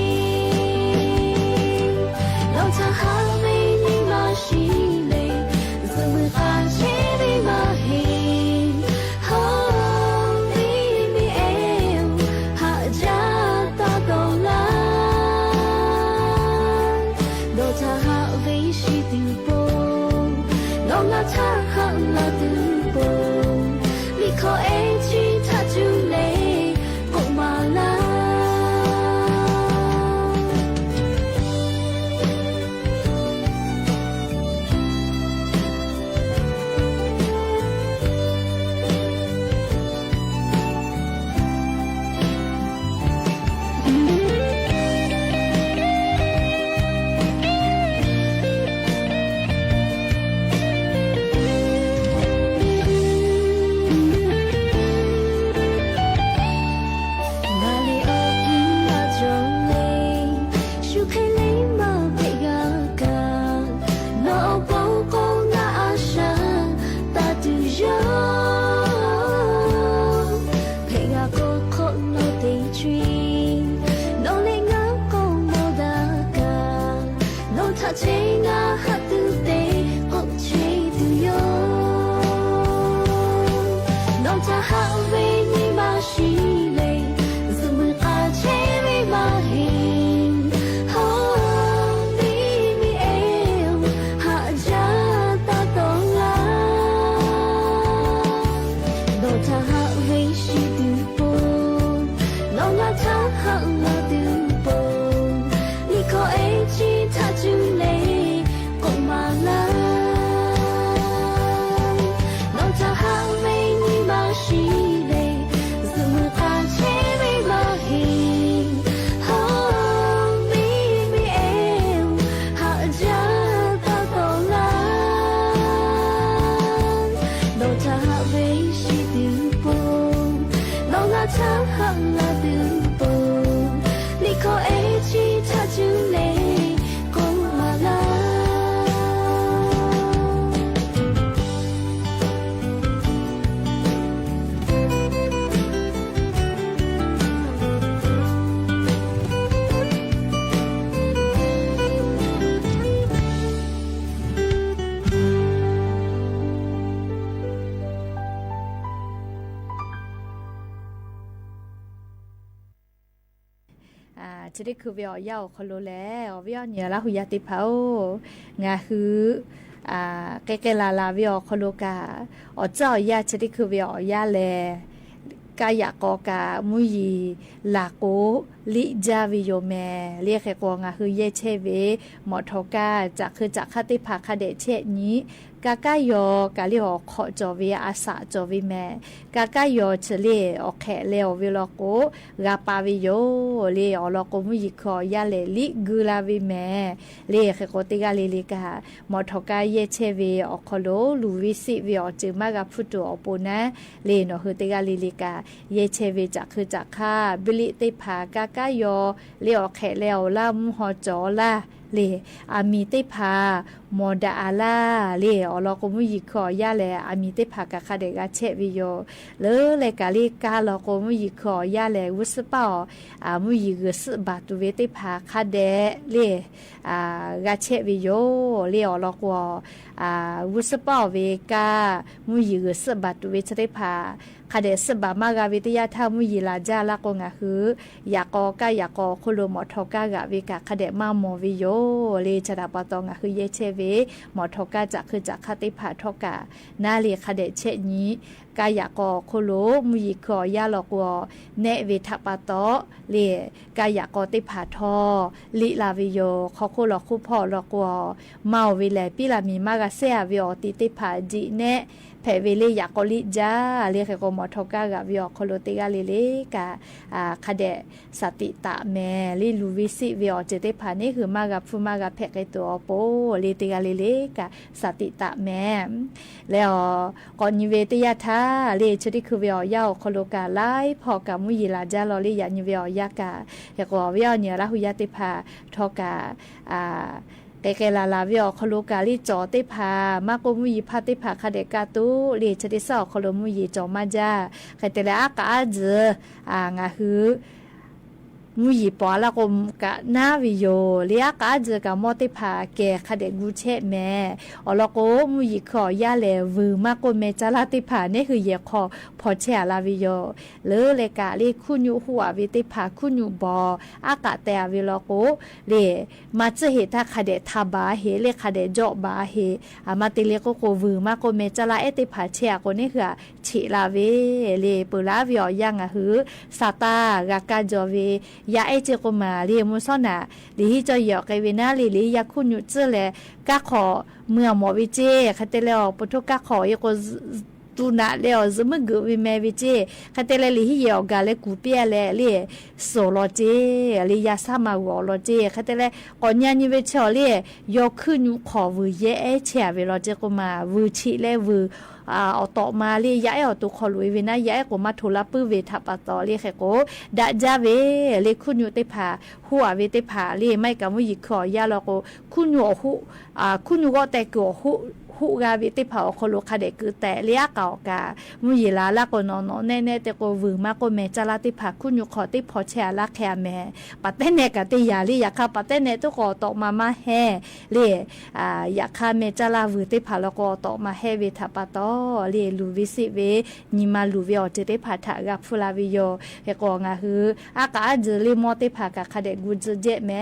ထးဟးဝ့ၤနံၤမၤရှံလဲၣ် စူးမုၢ်ဃၣ်ဆ့မ့ၢ်မၤဟ့ၣ် ဟီၣ်မ့ၢ်မ့ၢ်အဲၣ် ဟးဒၣ်တၢ်တီလၢ် ဒီးထးဟးဝ့ၤဆံတုၤပိၢ် ဒီးငါထးဟးလၢ်တုၤပိၢ် လံာ်ခီၣ်အဲၣ်ဆံထးဆူလဲၣ် ကိးမးလၢ် ဟၢၵ်ႈလႃႈတိုဝ်းပိူၼ်ႈ လီၶေႃႈဢေးၸီး ထၢတ်ႈၸူးလႄႈ ၵုင်ႇမႃႇလႃႇ ၼေႃႈတႃႇႁၢင်ႈမႄႈ ၼီႈမႃးသီလႄႈ ၸိုဝ်ႈမိူဝ်ႈၵႃႈၶႄႇ မႄႈမႃးႁဵင် ႁေႃး မီးမီးဢဵဝ် ႁၢၵ်ႈၸႂ်ပႃးတေႃႇလႃႈ ၼေႃႈတႃႇႁၢင်ႈမႄႈ သီတိုဝ်းပိူၼ်ႈ ၼေႃႈငႃးထၢင်ႇ ႁၢၵ်ႈလႃႈတိုဝ်းပိူၼ်ႈ လီၶေႃႈဢေးၸီး ထၢတ်ႈၸူးလႄႈ ၵုင်ႇမႃႇလႃႇ။ ဢႃႇ ၸိူဝ်းတႄႉၶိုဝ်းဝႄႈ ဢေႃႈ ယႃႇ ဢေႃႈ ၶေႃႈလူလႄႈ ဢေႃႈ ဝႄႈ ဢေႃႈ ၼႆႉ လႃႇႁူႉ ယႃႇ တေၽႃႇ ဢေႃႈ ငႃးႁိုဝ် ဢႃႇ ၵႄႈၵႄႈလႃႇလႃႇ ဝႄႈ ဢေႃႈ ၶေႃႈလူၵႃႈ ဢေႃႈ ၸႃႉ ဢေႃႈ ယႃႇ ၸိူဝ်းတႄႉၶိုဝ်းဝႄႈ ဢေႃႈ ယႃႇ လႄႈ ၵႃႈယႃႇၵေႃႈ ၵႃႈမူႇယီႇ လႃႇၵူဝ် လီၸႃႉ ဝႄႈ ဢေႃႈ မႄႈ လႄႈ ၶႂ်ႈၵေႃႈ ငႃးႁိုဝ် ယႄႉၶျႄႉဝႄႈ မေႃႇထေႃႇၵႃႉ ၸၢၵ်ႈၶိူဝ်း ၸၢၵ်ႈၶႃႉ တေၽႃႇ ၶႃႈတေၶျႄႉၼီႈ ၵႃႈၵႃႈယေႃႈ ၵႃႈလႄႈ ဢေႃႈ ၶေႃႈၸေႃႇဝႄႈ ဢသႃႇၸေႃႇဝႄႈ မႄႈ ၵႃႈၵႃႈယေႃႈ ၸိူဝ်းလႄႈ ဢေႃႈ ၶႄႇလႄႈ ဢေႃႈ ဝႄႈ လေႃႇၵူဝ် ၵႃႈပႃႈ ဝႄႈ ဢေႃႈ လႄႈ ဢေႃႈ လေႃႇၵူဝ် မူႇယီႇၶိူဝ်း ဢေႃႈ ယႃႇ လႄႈ လီၵိုဝ်ႇလႃႇ ဝႄႈ မႄႈ လႄႈ ၶႂ်ႈၵေႃႈ တေၵႃႈလႄႈ လႄႈ ၵႃႈ မေႃႇထေႃႇၵႃႉ ယႄႉၶျႄႉဝႄႈ ဢေႃႈ ၶေႃႈလူ လူႇဝႄႈ သိတ်ႉဝႄႈ ဢေႃႈ ၸိုဝ်ႈမႃးၵႃႈ ၽူႈတူႇ ဢေႃႈ ပူၼ်ႉၼႃႇ လႄႈ ၼေႃႈ ႁိုဝ် တေၵႃႈလႄႈ လႄႈ ၵႃႈ ယႄႉၶျႄႉဝႄႈ ၸၢၵ်ႈၶိူဝ်း ၸၢၵ်ႈၶႃႉ ပလိ တေၽႃႇ ၵႃႈၵႃႈယေႃႈ လႄႈ ဢေႃႈ ၶႄႇလႄႈ ဢေႃႈ လႃႇ မူႇႁေႃႈၸေႃႇလႃႇ လႄႈ ဢႃႇမီႇ တေၽႃႇ မေႃႇတႃႇဢႃႇလႃႇ လႄႈ ဢေႃႈ လေႃႇၵူဝ် မူႇယီႇၶိူဝ်း ဢေႃႈ ယႃႇ လႄႈ ဢႃႇမီႇ တေၽႃႇ ၵႃႈၶႃႈ တေၵႃႈၶျႄႉဝႄႈ ဢေႃႈ လႄႈ လႄႈ ၵႃႈလႄႈ ၵႃႈလေႃႇၵူဝ် မူႇယီႇၶိူဝ်း ဢေႃႈ ယႃႇ လႄႈ ဝူဝ်းသိုဝ်ႇပႃႉ ဢေႃႈ ဢႃႇ မူႇယီႇ ဢိူဝ်ႇ သိုဝ်ႇပႃႇတူႇဝႄႈ တေၽႃႇ ၶႃႈတေ လႄႈ ဢႃႇ ၵႃႈၶျႄႉဝႄႈ ဢေႃႈ လႄႈ ဢေႃႈ လေႃႇၵူဝ် ဢႃႇ ဝူဝ်းသိုဝ်ႇပႃႉ ဢေႃႈ ဝႄႈ ၵႃႈ မူႇယီႇ ဢိူဝ်ႇ သိုဝ်ႇပႃႇတူႇဝႄႈ ၸႃႉ တေၽႃႇ ၶႃႈတေ သိုဝ်ႉပႃႇမႃး ၵႃႈဝႆႉ တယႃႇထႃႇ မူႇယီႇလႃႇၸႃႇ လႃႇၵေႃႈ ငႃးႁိုဝ် ယႃႇၵေႃႈ ၵႃႈယႃႇၵေႃႈ ၶူဝ်းလူဝ်ႇ မေႃႇထေႃႇၵႃႉ ၵႃႈဝႆႉ ၵႃႈ ၶႃႈတေ မႃးမေႃဝႆႉယူႇ လႄႈ ၸႃႉ တႃႇပႃႈတေႃႇ ငႃးႁိုဝ် ယႄႉၶျႄႉဝႄႈ မေႃႇထေႃႇၵႃႉ ၸႃႉ ၶိူဝ်း ၸႃႉ ၶႃႈ တေၽႃႇ ထေႃႇၵႃႉ ၼႃႇ လႄႈ ၶႃႈတေ ၶျႄႉၼီႈ ၵႃႈယႃႇၵေႃႈ ၶူဝ်းလူဝ်ႇ မူႇယီႇၶိူဝ်း ဢေႃႈ ယႃႇ လေႃႇၵူဝ် ၼႄဝႄႈ တႃႇပႃႈတေႃႇ လႄႈ ၵႃႈယႃႇၵေႃႈ တေၽႃႇ ထေႃႇ လီလႃႇဝႆႉယူႇ ၶေႃႈၶူဝ်းလူဝ်ႇ ၶူဝ်းၽေႃႇ လေႃႇၵူဝ် မႃးဝႆႉလႄႈ ပီႇလႃႇမီႇ မႃးၵႃႈသႄႈဝႆႉ ဢေႃႈ တီႈတေၽႃႇ ၸီႇၼႄႇ ၽႄႈဝႆႉလႄႈ ယႃႇၵေႃႈ လီၸႃႇ လႄႈ ၶႃႈၵေႃႈ မေႃႇထေႃႇၵႃႉ ၵႃႈဝႆႉ ဢေႃႈ ၶူဝ်းလူဝ်ႇ တေၵႃႈလႄႈ လႄႈ ၵႃႈ ဢႃႇ ၶႃႈတေ သတိတႃႇမႄႈ လႄႈ လူႇဝႄႈ သိတ်ႉဝႄႈ ဢေႃႈ ၸႃႉ တေၽႃႇ ၼႆႉ ႁိုဝ် မႃးၵႃႈၽူႈ မႃးၵႃႈၽႄႈ ၵႃႈတူဝ် ဢေႃႈ ပေႃး လႄႈ တေၵႃႈလႄႈ လႄႈ ၵႃႈ သတိတႃႇမႄႈ လႄႈ ဢေႃႈ ၵေႃႈ ၼီႈဝႄႈ တယႃႇထႃႇ လႄႈ ၸႃႉ တေၶိုဝ်းဝႄႈ ဢေႃႈ ယႃႇ ဢေႃႈ ၶူဝ်းလူဝ်ႇ ၵႃႈလၢႆး ၽေႃႇၵႃႈ မူႇယီႇလႃႇၸႃႇ လေႃႇ လႄႈ ယႃႇ ၼီႈဝႄႈ ဢေႃႈ ယႃႇ ၵႃႈ ႁႄႉၵေႃႈ ဝႄႈ ဢေႃႈ ၼႆႉ လႃႇႁူႉ ယႃႇ တေၽႃႇ ထေႃႇၵႃႉ ဢႃႇ ၵႃႈ ၵႃႈလႃႇလႃႇ ဝႄႈ ဢေႃႈ ၶူဝ်းလူဝ်ႇ ၵႃႈလီၸေႃႇ တေၽႃႇ မႃးၵေႃႈ မူႇယီႇၽႃႉ တေၽႃႇ ၶႃႈတေ ၵႃႈတူဝ် လႄႈ ၸႃႉ တေသႃႇ ဢေႃႈ ၶူဝ်းလူဝ်ႇ မူႇယီႇ ၸေႃႇမႃးၸႃႉ ၶႃႈတေလႄႈ ဢႃႇ ၵႃႈဢႃႇၸိူဝ်း ဢႃႇ ငႃးႁိုဝ် မူႇယီႇ ပေႃႇလႃႇၵေႃႈ ၵႃႈၼႃႇဝႆႉယူႇ လႄႈ ဢႃႇ ၵႃႈဢႃႇၸိူဝ်း ၵႃႈမေႃႇ တေၽႃႇ ၵႄႈ ၶႃႈတေ ၵူႈၶျႄႉမႄႈ ဢေႃႈ လေႃႇၵူဝ် မူႇယီႇၶိူဝ်း ဢေႃႈ ယႃႇ လႄႈ ဝိူဝ်ႇမႃးၵေႃႈ မႄႈၸႃႇလႃႇ တေၽႃႇ ၼႆႉ ႁိုဝ် ယႃႇၶေႃႈ ၽေႃႇၶျႄႉလႃႇဝႆႉယူႇ လႄႈ လႄႈ ၵႃႈလႄႈ ၶူႈၺုၵ်ႉႁူဝ် ဢႃႇ ဝႆႉ တေၽႃႇ ၶူႈၺုၵ်ႉပေႃႇ ဢႃႇ ၵႃႈတေ ဢႃႇ ဝႆႉ လေႃႇၵူဝ် လႄႈ မႃးၸိူဝ်းႁဵတ်း တႃႇ ၶႃႈတေ ထႃႇပႃႇႁႄႉ လႄႈ ၶႃႈတေ ၸေႃႇပႃႇႁႄႉ ဢႃႇ မႃးတေလႄႈ ၵေႃႈ ၵေႃႈ ဝိူဝ်ႇမႃးၵေႃႈ မႄႈၸႃႇလႃႇ ဢေႃႈ တေၽႃႇၶျႄႉၵေႃႈ ၼႆႉ ႁိုဝ် ၶျႄႉလႃႇဝႆႉ လႄႈ ပိူဝ်ႈလႃႇဝႆႉ ဢေႃႈ ယႃႇ ငႃးႁိုဝ် သႃႇတႃႇ ၵႃႈၵႃႈၸေႃႇဝႆႉ ယႃႇ ဢေႃႈ ၸိူဝ်းၵေႃႈမႃး လႄႈ မူႇသွၼ်ႇၼႃႇ လႄႈ ႁိုဝ် ၸေႃႇယႃႇ ၵႃႈဝႆႉၼႃႇ လႄႈ လႄႈ ယႃႇ ၶူႈၺုၵ်ႉၸိူဝ်းလႄႈ ၵႃႈၶေႃႈ မိူဝ်ႈမေႃႇဝႆႉၸေႈ ၶႃႈတေလႄႈ ဢေႃႈ ပေႃးထုၵ်ႇၵႃႈၶေႃႈ ဢေႃႈ ၵေႃႈ တူၺ်းၼႃႇလႄႈ ဢေႃႈ ၸိူဝ်းမိူဝ်ႈၵိူတ်ႇဝႆႉ မႄႈဝႆႉၸေႈ ၶႃႈတေလႄႈ လႄႈ ႁိုဝ် ဢေႃႈ ၵႃႈလႄႈ ၵူႈပီႈလႄႈ လႄႈ သူဝ်ႇလေႃႇၸေႈ လႄႈ ယႃႇ သႃႇမႃႇ ဝူဝ်ႇလေႃႇၸေႈ ၶႃႈတေလႄႈ ၵေႃႈ ၺႃးၼႆႉဝႆႉၸေႈ လႄႈ ယႃႇ ၶူႈၺုၵ်ႉၶေႃႈ ဝိူဝ်ႇယႃႇ ဢေႃႈ ၶျႄႉဝႆႉလေႃႇၸေႈ ၵေႃႈမႃး ဝိူဝ်ႇၶျႄႉလႄႈ ဝိူဝ်ႇ ဢႃႇ ဢေႃႈ တေႃႇမႃး လႄႈ ယႃႇ ဢေႃႈ တူဝ်ၶေႃႈလူၺ်ႈဝႆႉၼႃႇ ယႃႇ ဢေႃႈ ၵေႃႈမႃး ထူဝ်ႇလႃႇ ပိုတ်ႇဝႆႉ ထႃႇပႃႇတေႃႇ လႄႈ ၶႃႈၵေႃႈ တႃႇၸႃႇဝႆႉ လႄႈ ၶူႈၺုၵ်ႉတေၽႃႇ ႁူဝ်ဝႆႉတေၽႃႇ လႄႈ မႆႈၵႃႈ မူႇယီႇၶိူဝ်း ဢေႃႈ ယႃႇ လေႃႇၵေႃႈ ၶူႈၺုၵ်ႉ ဢေႃႈ ႁူဝ် ဢႃႇ ၶူႈၺုၵ်ႉၵေႃႈ တႄႉၵေႃႈ ႁူဝ် ႁူဝ်ၵႃႈဝႆႉတေၽႃႇ ဢေႃႈ ၶေႃႈလူဝ်ႇ ၶႃႈတေၵိူတ်ႇတႄႉ လႄႈ ဢႃႇ ၵေႃႈ ၵႃႈ မူႇယီႇလႃႇ လႃႇၵေႃႈ ၼေႃႈ ၼေႃႈ ၼႄႉ ၼႄႉ တႄႉၵေႃႈ ဝိူဝ်ႇမႃးၵေႃႈ မႄႈၸႃႇလႃႇတေၽႃႇ ၶူႈၺုၵ်ႉၶေႃႈ တေၽေႃႇၶျႄႉလႃႇ ၶႄႉမႄႈ ပႃႇတႄႉၼႄႉ ၵႃႈတေယႃႇ လႄႈ ယႃႇၶႃႈ ပႃႇတႄႉၼႄႉ တူဝ်ၵေႃႈ တေႃႇမႃး မႃးႁႄႉ လႄႈ ဢႃႇ ယႃႇၶႃႈ မႄႈၸႃႇလႃႇ ဝိူဝ်ႇတေၽႃႇ လေႃႇၵေႃႈ တေႃႇမႃးႁႄႉဝႆႉ ထႃႇပႃႇတေႃႇ လႄႈ လူႇဝႆႉသိတ်ႉဝႆႉ ၼီႈမႃးလူႇဝႆႉ ဢေႃႈ ၸိူဝ်းတေၽႃႇ ထႃႇၵႃႈၽူႈလႃႇဝႆႉယူႇ ႁႄႉၵေႃႈ ငႃးႁိုဝ် ဢႃႇ ၵႃႈဢႃႇၸိူဝ်း လႄႈ မေႃႇတေၽႃႇ ၵႃႈၶႃႈတေၵူႈၸိုဝ်ႈ ၸႄႉမႄႈ လႄႈ ၶႃႈတေၵူႈၸိုဝ်ႈ ဢႃႇ လႄႈ ပိူဝ်ႈလႄႈ တႃႇလႄႈ တႃႇတေ လႄႈ ဝိူဝ်ႇမႃးၵေႃႈ မႄႈၸႃႇလႃႇတေၽႃႇၵေႃႈၸႃႉ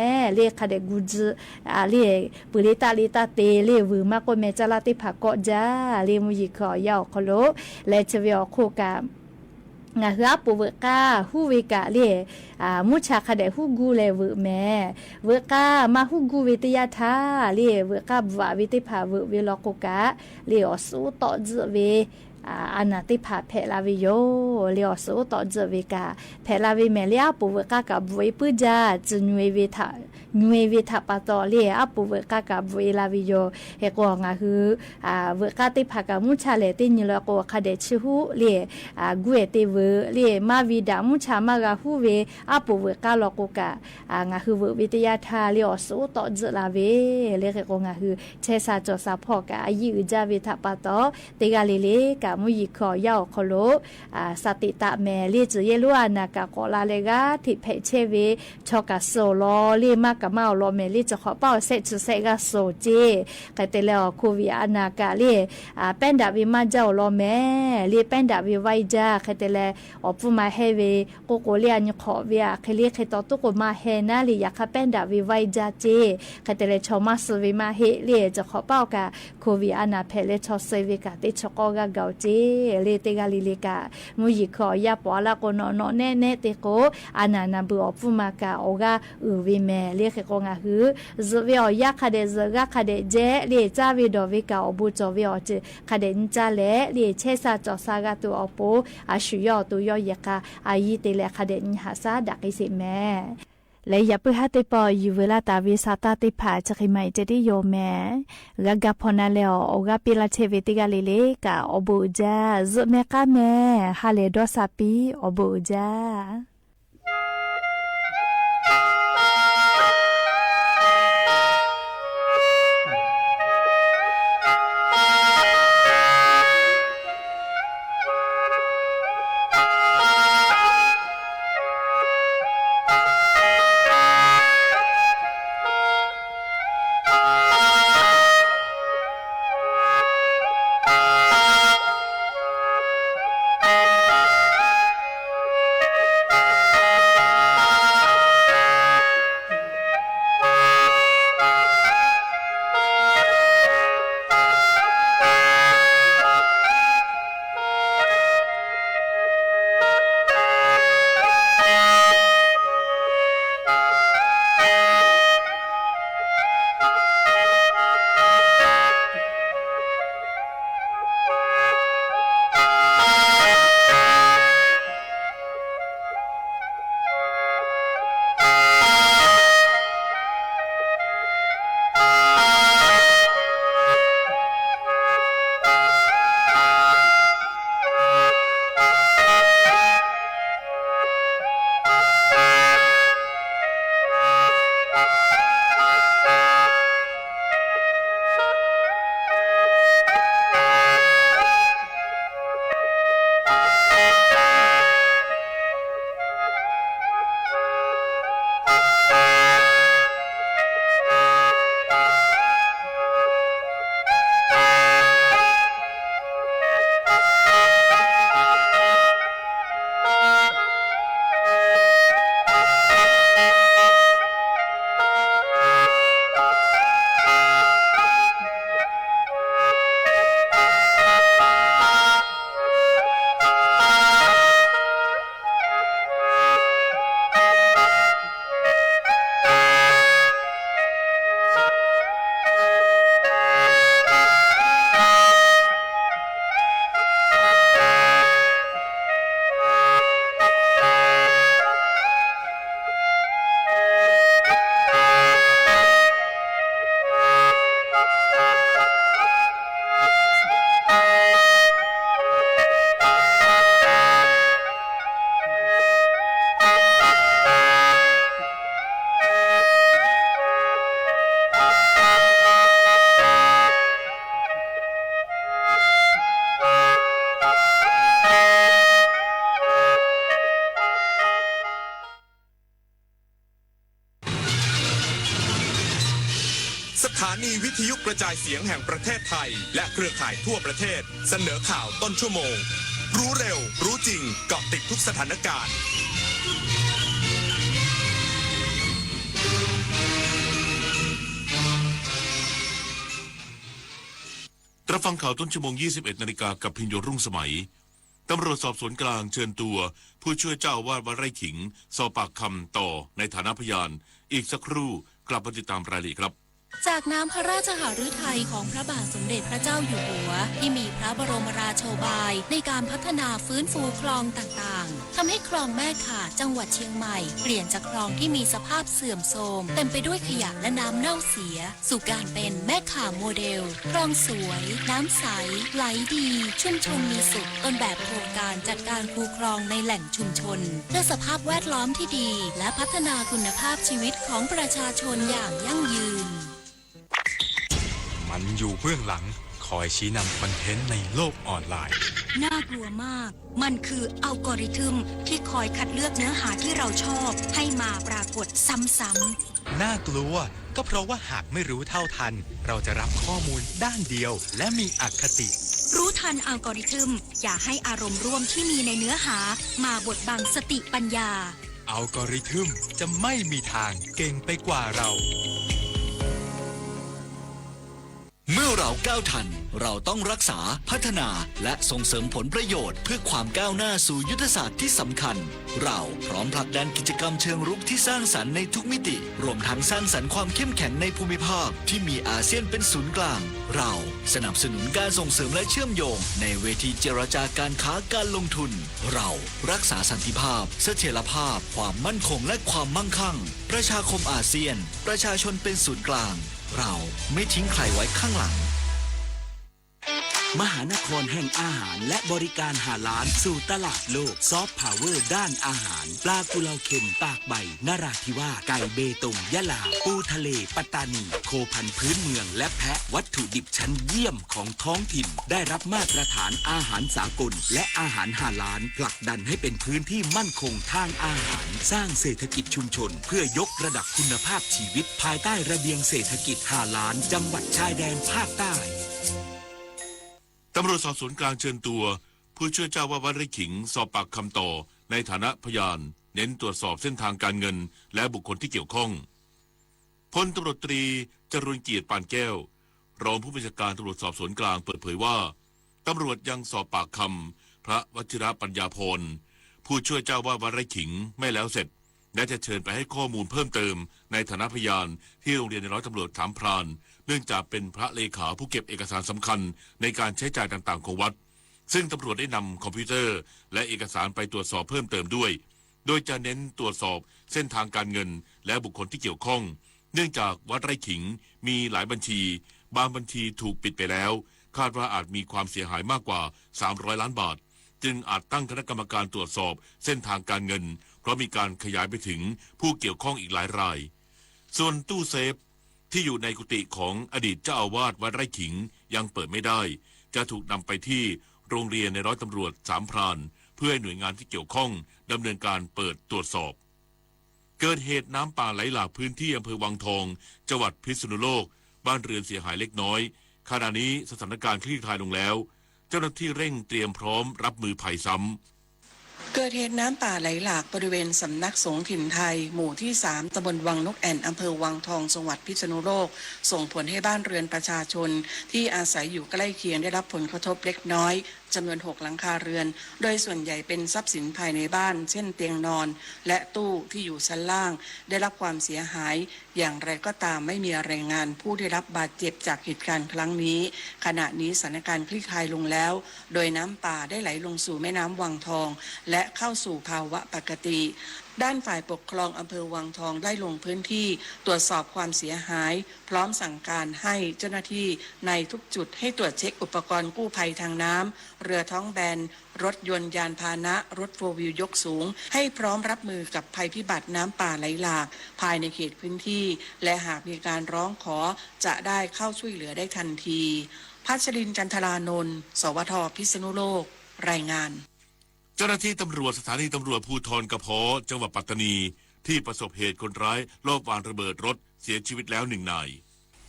လႄႈ မူႇယီႇၶိူဝ်း ဢေႃႈ ယႃႇ ဢေႃႈ ၶေႃႈလူဝ်ႇ လႄႈ ၸႄႉဝႆႉ ဢေႃႈ ၶူဝ်းၵႃႈ ငါဟူအပုၢ်ဝဲၢ်ကါ ဟူဝဲကးလၢ အာ မူဆါခါဒဲး ဟူကူလဲဝဲမ့ၢ် ဝဲၢ်ကါမၤဟူကူဝဲတယါထါလၢ ဝဲၢ်ကါဘၣ်ဝဲတဖၣ် ဝဲၢ်ဝဲလီၤကိးကး လၢအီၤစုတီၣ်စုဝဲ အာ အနၢ်တဖၣ်ဖဲးလၢ်ဝဲယိာ် လၢအီၤစုတီၣ်စုဝဲကး ဖဲးလၢ်ဝဲမ့ၢ်လၢအပုၢ်ဝဲၢ်ကါကဘၣ်ဝဲပုၢ်ဒၢ စုညွဲဝဲထ ညွဲဝဲထးပာ်တီၢ်လၢ အပုၢ်ဝဲၢ်ကါကဘၣ်ဝဲလၢ်ဝဲယိာ် ဟဲကိးငါဟူ အာ ဝဲၢ်ကါတဖၣ်ကမူဆါလဲၣ် တနံၤလၢကိးခါဒဲးဆူဟူလၢ အာ ကူဝဲတ့ၢ်ဝဲလၢ မၤဝံၤဒၣ်မူဆါမၤဂၤဟူဝဲ အပုၢ်ဝဲၢ်ကါလီၤကိးကး အာ ငါဟူဝဲၢ်ဝဲတယါထါလၢအီၤစုတီၣ်စုလၢ်ဝဲ လၢဟဲကိးငါဟူ ဆဲးစၢ်စီၤစၢ်ဖီၣ်ကး အယံာ်အုၣ်ဒၣ်ဝဲထးပာ်တီၢ် တဂၤလၢ်လၢ်ကး မူယံၤခီၣ်ယါအီၤခီလိာ် အာ စးတံာ်တာ်မဲာ်လၢ စၢၤယဲၢ်လိာ်အနၢ်ကး ကိးလၢ်လၢဂၤ ထံၣ်ဖဲးဆဲးဝဲ ဆီကးစိာ်လီၤလၢ မၤကမၣ်အီၤလီၤမဲာ်လၢ စၢဃီၤပၢ်အီၤ ဆဲးဆူဆဲးဂၤစိာ်က့ ခဲတဲလဲၣ် အီၤ COVID အနၢ်ကးလၢ အာ ပဲၣ်ဒၣ်ဝဲမၤကၠီအီၤလီၤမဲာ်လၢ ပဲၣ်ဒၣ်ဝဲဝဲဒၣ် ခဲတဲလဲၣ် အီၤပူၤမၤဟဲဝဲ ကိးကိးလၢအညီခီၣ်ဝဲ အချ့လၢချ့တီတူၢ်ကိးမၤဟဲနၤလၢ ယခါပဲၣ်ဒၣ်ဝဲဝဲဒၣ်က့ ခဲတဲလဲၣ် ဆီမၤစၢၤဝဲမၤဟဲလၢ စၢဃီၤပၢ်အီၤကး COVID အနၢ်ဖဲးလဲၣ် ဆီစၢၤဝဲကး တ့ဆီၣ်ကီးဂၤဂၤက့ လၢတဂၤလၢ်လၢ်ကး မူယံၤခီၣ်ယါပီးလၢ်ကိးနီၢ်နီၢ်နဲနဲတ့ၢ်ကိး အနၢ်နၢ်ဘုၣ်အီၤပူၤမၤကး အီၤဂၤအုၣ်ဝဲမဲာ်လၢဟဲကိးငါဟူ စၢၤဝဲအီၤယါခါဒဲး စၢၤဂၤခါဒဲးကဲလၢ စၢ်ဝဲဒီးဝဲကး အီၤဘိးကၠီဝဲအီၤ ခါဒဲးနံၣ်ကၠၢလဲၣ်လၢ ဆဲးစၢ်စီၤစၢ်ဂၤတူၢ်အီၤပိ အဆူၣ်ယီၤအီၤတူၢ်ယီၤယဲၢ်ခါ အယံၤတ့ၢ်လၢခါဒဲးနံၣ်ဟးစၢ်ဒၣ်က့ၤစ့ၢ်မဲာ် လၢယၤပၢၢ်ဟါတ့ၢ်ပီၢ် ယုၢ်ဝဲလၢတၢ်ဝံသးတၢ်သ့ၣ်တဖၣ် ဆၢခံမၤအံၤကဲတ့ၢ်ယိာ်မဲာ် ဂၤဂၤဖီၣ်နၤလဲၣ်အီၤ အီၤဂၤပ့လၢ်ဆဲးဝဲတဂၤလၢ်လၢ်ကး အီၤဘိးအုၣ်ဒၣ် စၢၤမဲာ်ကါမဲာ် ဟါလၢဒီးစၢ်ပံ အီၤဘိးအုၣ်ဒၣ် สถานีวิทยุกระจายเสียงแห่งประเทศไทย และเครือข่ายทั่วประเทศ เสนอข่าวต้นชั่วโมง รู้เร็ว รู้จริง เกาะติดทุกสถานการณ์ รับฟังข่าวต้นชั่วโมง ยี่สิบเอ็ดนาฬิกา กับพิญโยรุ่งสมัย ตำรวจสอบสวนกลางเชิญตัวผู้ช่วยเจ้าอาวาสวัดไร่ขิงสอบปากคำต่อในฐานะพยาน อีกสักครู่กลับมาติดตามรายละเอียดครับ จากน้ำพระราชหฤทัยของพระบาทสมเด็จพระเจ้าอยู่หัว ที่มีพระบรมราโชบายในการพัฒนาฟื้นฟูคลองต่างๆ ทำให้คลองแม่ข่าจังหวัดเชียงใหม่ เปลี่ยนจากคลองที่มีสภาพเสื่อมโทรม เต็มไปด้วยขยะและน้ำเน่าเสีย สู่การเป็นแม่ข่าโมเดล คลองสวย น้ำใส ไหลดี ชุ่มชมมีสุข ต้นแบบโครงการจัดการคูคลองในแหล่งชุมชน เพื่อสภาพแวดล้อมที่ดี และพัฒนาคุณภาพชีวิตของประชาชนอย่างยั่งยืน มันอยู่เบื้องหลัง คอยชี้นำคอนเทนต์ในโลกออนไลน์ น่ากลัวมาก มันคืออัลกอริทึมที่คอยคัดเลือกเนื้อหาที่เราชอบให้มาปรากฏซ้ำๆ น่ากลัว ก็เพราะว่าหากไม่รู้เท่าทัน เราจะรับข้อมูลด้านเดียวและมีอคติ รู้ทันอัลกอริทึม อย่าให้อารมณ์ร่วมที่มีในเนื้อหามาบดบังสติปัญญา อัลกอริทึมจะไม่มีทางเก่งไปกว่าเรา เมื่อเราก้าวทัน เราต้องรักษา พัฒนา และส่งเสริมผลประโยชน์เพื่อความก้าวหน้าสู่ยุทธศาสตร์ที่สำคัญ เราพร้อมผลักดันกิจกรรมเชิงรุกที่สร้างสรรค์ในทุกมิติ รวมทั้งสร้างสรรค์ความเข้มแข็งในภูมิภาคที่มีอาเซียนเป็นศูนย์กลาง เราสนับสนุนการส่งเสริมและเชื่อมโยงในเวทีเจรจาการค้าการลงทุน เรารักษาสันติภาพ เสถียรภาพ ความมั่นคง และความมั่งคั่ง ประชาคมอาเซียน ประชาชนเป็นศูนย์กลาง เราไม่ทิ้งใครไว้ข้างหลัง มหานครแห่งอาหารและบริการฮาลาลสู่ตลาดโลก ซอฟต์พาวเวอร์ด้านอาหาร ปลากุเลาเค็มตากใบ นราธิวาส ไก่เบตง ยะลา ปูทะเล ปัตตานี โคพันธุ์พื้นเมือง และแพะ วัตถุดิบชั้นเยี่ยมของท้องถิ่น ได้รับมาตรฐานอาหารสากล และอาหารฮาลาล ผลักดันให้เป็นพื้นที่มั่นคงทางอาหาร สร้างเศรษฐกิจชุมชน เพื่อยกระดับคุณภาพชีวิต ภายใต้ระเบียงเศรษฐกิจฮาลาล จังหวัดชายแดนภาคใต้ ตำรวจสอบสวนกลางเชิญตัวผู้ช่วยเจ้าอาวาสวัดไร่ขิงสอบปากคำต่อในฐานะพยาน เน้นตรวจสอบเส้นทางการเงินและบุคคลที่เกี่ยวข้อง พลตำรวจตรีจรูญเกียรติ ปานแก้ว รองผู้บัญชาการตำรวจสอบสวนกลางเปิดเผยว่า ตำรวจยังสอบปากคำพระวชิรปัญญาภรณ์ ผู้ช่วยเจ้าอาวาสวัดไร่ขิงไม่แล้วเสร็จ และจะเชิญไปให้ข้อมูลเพิ่มเติมในฐานะพยานที่โรงเรียนนายร้อยตำรวจสามพราน เนื่องจากเป็นพระเลขาผู้เก็บเอกสารสำคัญในการใช้จ่ายต่างๆของวัด ซึ่งตำรวจได้นำคอมพิวเตอร์และเอกสารไปตรวจสอบเพิ่มเติมด้วย โดยจะเน้นตรวจสอบเส้นทางการเงินและบุคคลที่เกี่ยวข้อง เนื่องจากวัดไร่ขิงมีหลายบัญชี บางบัญชีถูกปิดไปแล้ว คาดว่าอาจมีความเสียหายมากกว่าสามร้อยล้านบาท จึงอาจตั้งคณะกรรมการตรวจสอบเส้นทางการเงิน เพราะมีการขยายไปถึงผู้เกี่ยวข้องอีกหลายราย ส่วนตู้เซฟที่อยู่ในกุฏิของอดีตเจ้าอาวาสวัดไร่ขิงยังเปิดไม่ได้ จะถูกนำไปที่โรงเรียนนายร้อยตำรวจสามพราน เพื่อให้หน่วยงานที่เกี่ยวข้องดำเนินการเปิดตรวจสอบ เกิดเหตุน้ำป่าไหลหลากพื้นที่อำเภอวังทอง จังหวัดพิษณุโลก บ้านเรือนเสียหายเล็กน้อย ขณะนี้สถานการณ์คลี่คลายลงแล้ว เจ้าหน้าที่เร่งเตรียมพร้อมรับมือภัยซ้ำ เกิดเหตุน้ำป่าไหลหลากบริเวณสำนักสงฆ์ถิ่นไทย หมู่ที่สาม ตำบลวังนกแอ่น อำเภอวังทอง จังหวัดพิษณุโลก ส่งผลให้บ้านเรือนประชาชนที่อาศัยอยู่ใกล้เคียงได้รับผลกระทบเล็กน้อย จำนวนหกหลังคาเรือน โดยส่วนใหญ่เป็นทรัพย์สินภายในบ้าน เช่นเตียงนอน และตู้ที่อยู่ชั้นล่าง ได้รับความเสียหาย อย่างไรก็ตามไม่มีรายงานผู้ได้รับบาดเจ็บจากเหตุการณ์ครั้งนี้ ขณะนี้สถานการณ์คลี่คลายลงแล้ว โดยน้ำป่าได้ไหลลงสู่แม่น้ำวังทอง และเข้าสู่ภาวะปกติ ด้านฝ่ายปกครองอำเภอวังทองได้ลงพื้นที่ตรวจสอบความเสียหาย พร้อมสั่งการให้เจ้าหน้าที่ในทุกจุดให้ตรวจเช็คอุปกรณ์กู้ภัยทางน้ำ เรือท้องแบน รถยนต์ยานพาหนะ รถโฟร์วีลยกสูง ให้พร้อมรับมือกับภัยพิบัติน้ำป่าไหลหลาก ภายในเขตพื้นที่ และหากมีการร้องขอ จะได้เข้าช่วยเหลือได้ทันที พัชรินทร์ จันทรานนท์ สวท พิษณุโลก รายงาน เจ้าหน้าที่ตำรวจสถานีตำรวจภูธรกระเพาะ จังหวัดปัตตานี ที่ประสบเหตุคนร้ายลอบวางระเบิดรถเสียชีวิตแล้วหนึ่งนาย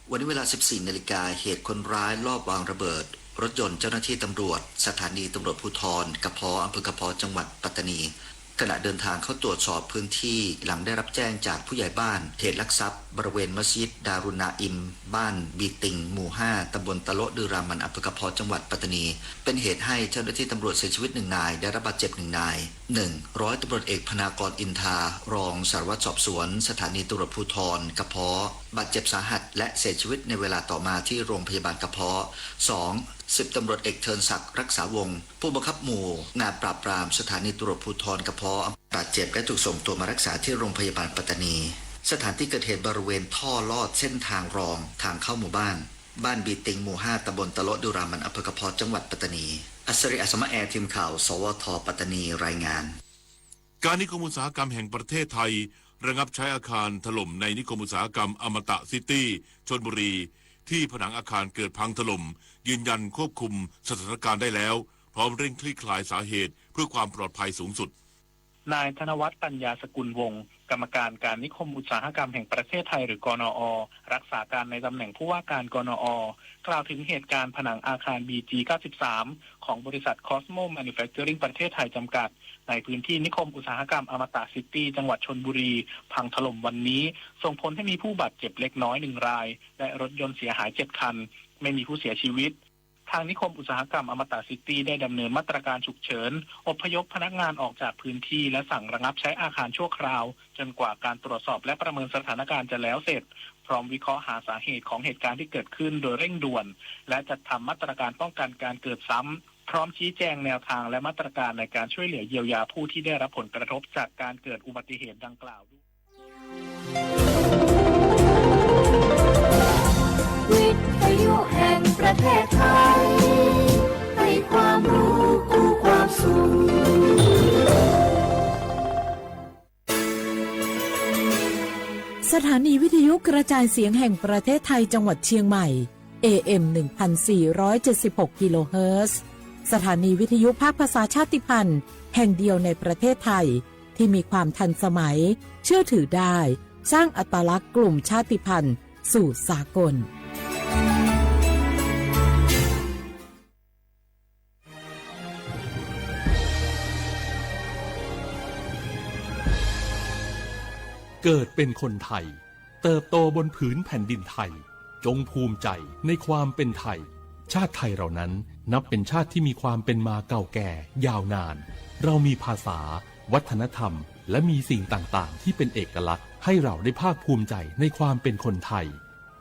วันนี้เวลา สิบสี่ นาฬิกา เหตุคนร้ายลอบวางระเบิดรถยนต์เจ้าหน้าที่ตำรวจ สถานีตำรวจภูธรกระเพาะ อำเภอกระเพาะ จังหวัดปัตตานี ขณะเดินทางเข้าตรวจสอบพื้นที่หลังได้รับแจ้งจากผู้ใหญ่บ้านเหตุลักทรัพย์บริเวณมัสยิดดารุณนาอิม บ้านบีติง หมู่ห้า ตำบลตะโละดือรามัน อำเภอกระเพาะ จังหวัดปัตตานี เป็นเหตุให้เจ้าหน้าที่ตำรวจเสียชีวิตหนึ่งนาย ได้รับบาดเจ็บหนึ่งนาย หนึ่ง ร้อยตำรวจเอกพนากร อินทา รองสารวัตรสอบสวนสถานีตำรวจภูธรกระเพาะ บาดเจ็บสาหัสและเสียชีวิตในเวลาต่อมาที่โรงพยาบาลกระเพาะ สอง สิบตำรวจเอกเทินศักดิ์ รักษาวงศ์ ผู้บังคับหมู่งานปราบปรามสถานีตำรวจภูธรกระเพาะ บาดเจ็บและถูกส่งตัวมารักษาที่โรงพยาบาลปัตตานี สถานที่เกิดเหตุบริเวณท่อลอดเส้นทางรองทางเข้าหมู่บ้าน บ้านบีติง หมู่ห้า ตำบลตะโละดือรามัน อำเภอกระเพาะ จังหวัดปัตตานี อัศริ อัศมะแอ ทีมข่าว สวท ปัตตานี รายงาน การนิคมอุตสาหกรรมแห่งประเทศไทยระงับใช้อาคารถล่มในนิคมอุตสาหกรรมอมตะซิตี้ ชลบุรี ที่ผนังอาคารเกิดพังถล่ม ยืนยันควบคุมสถานการณ์ได้แล้ว พร้อมเร่งคลี่คลายสาเหตุเพื่อความปลอดภัยสูงสุด นายธนวัฒน์ ปัญญาสกุลวงศ์ กรรมการการนิคมอุตสาหกรรมแห่งประเทศไทย หรือ กนอ รักษาการในตำแหน่งผู้ว่าการ กนอ กล่าวถึงเหตุการณ์ผนังอาคาร บีจี เก้าสิบสาม ของบริษัท Cosmo Manufacturing ประเทศไทย จำกัด ในพื้นที่นิคมอุตสาหกรรมอมตะซิตี้ จังหวัดชลบุรี พังถล่มวันนี้ ส่งผลให้มีผู้บาดเจ็บเล็กน้อยหนึ่งราย และรถยนต์เสียหายเจ็ดคัน ไม่มีผู้เสียชีวิต ทางนิคมอุตสาหกรรมอมตะซิตี้ได้ดำเนินมาตรการฉุกเฉิน อพยพพนักงานออกจากพื้นที่ และสั่งระงับใช้อาคารชั่วคราว จนกว่าการตรวจสอบและประเมินสถานการณ์จะแล้วเสร็จ พร้อมวิเคราะห์หาสาเหตุของเหตุการณ์ที่เกิดขึ้นโดยเร่งด่วน และจัดทำมาตรการป้องกันการเกิดซ้ำ พร้อมชี้แจงแนวทางและมาตรการในการช่วยเหลือเยียวยาผู้ที่ได้รับผลกระทบจากการเกิดอุบัติเหตุดังกล่าวด้วย วิทยุแห่งประเทศไทย ให้ความรู้คู่ความสุข สถานีวิทยุกระจายเสียงแห่งประเทศไทยจังหวัดเชียงใหม่ เอเอ็ม หนึ่งพันสี่ร้อยเจ็ดสิบหก กิโลเฮิรตซ์ สถานีวิทยุภาคภาษาชาติพันธุ์แห่งเดียวในประเทศไทย ที่มีความทันสมัย เชื่อถือได้ สร้างอัตลักษณ์กลุ่มชาติพันธุ์สู่สากล เกิดเป็นคนไทย เติบโตบนผืนแผ่นดินไทย จงภูมิใจในความเป็นไทย ชาติไทยเรานั้นนับเป็นชาติที่มีความเป็นมาเก่าแก่ยาวนาน เรามีภาษา วัฒนธรรม และมีสิ่งต่างๆ ที่เป็นเอกลักษณ์ ให้เราได้ภาคภูมิใจในความเป็นคนไทย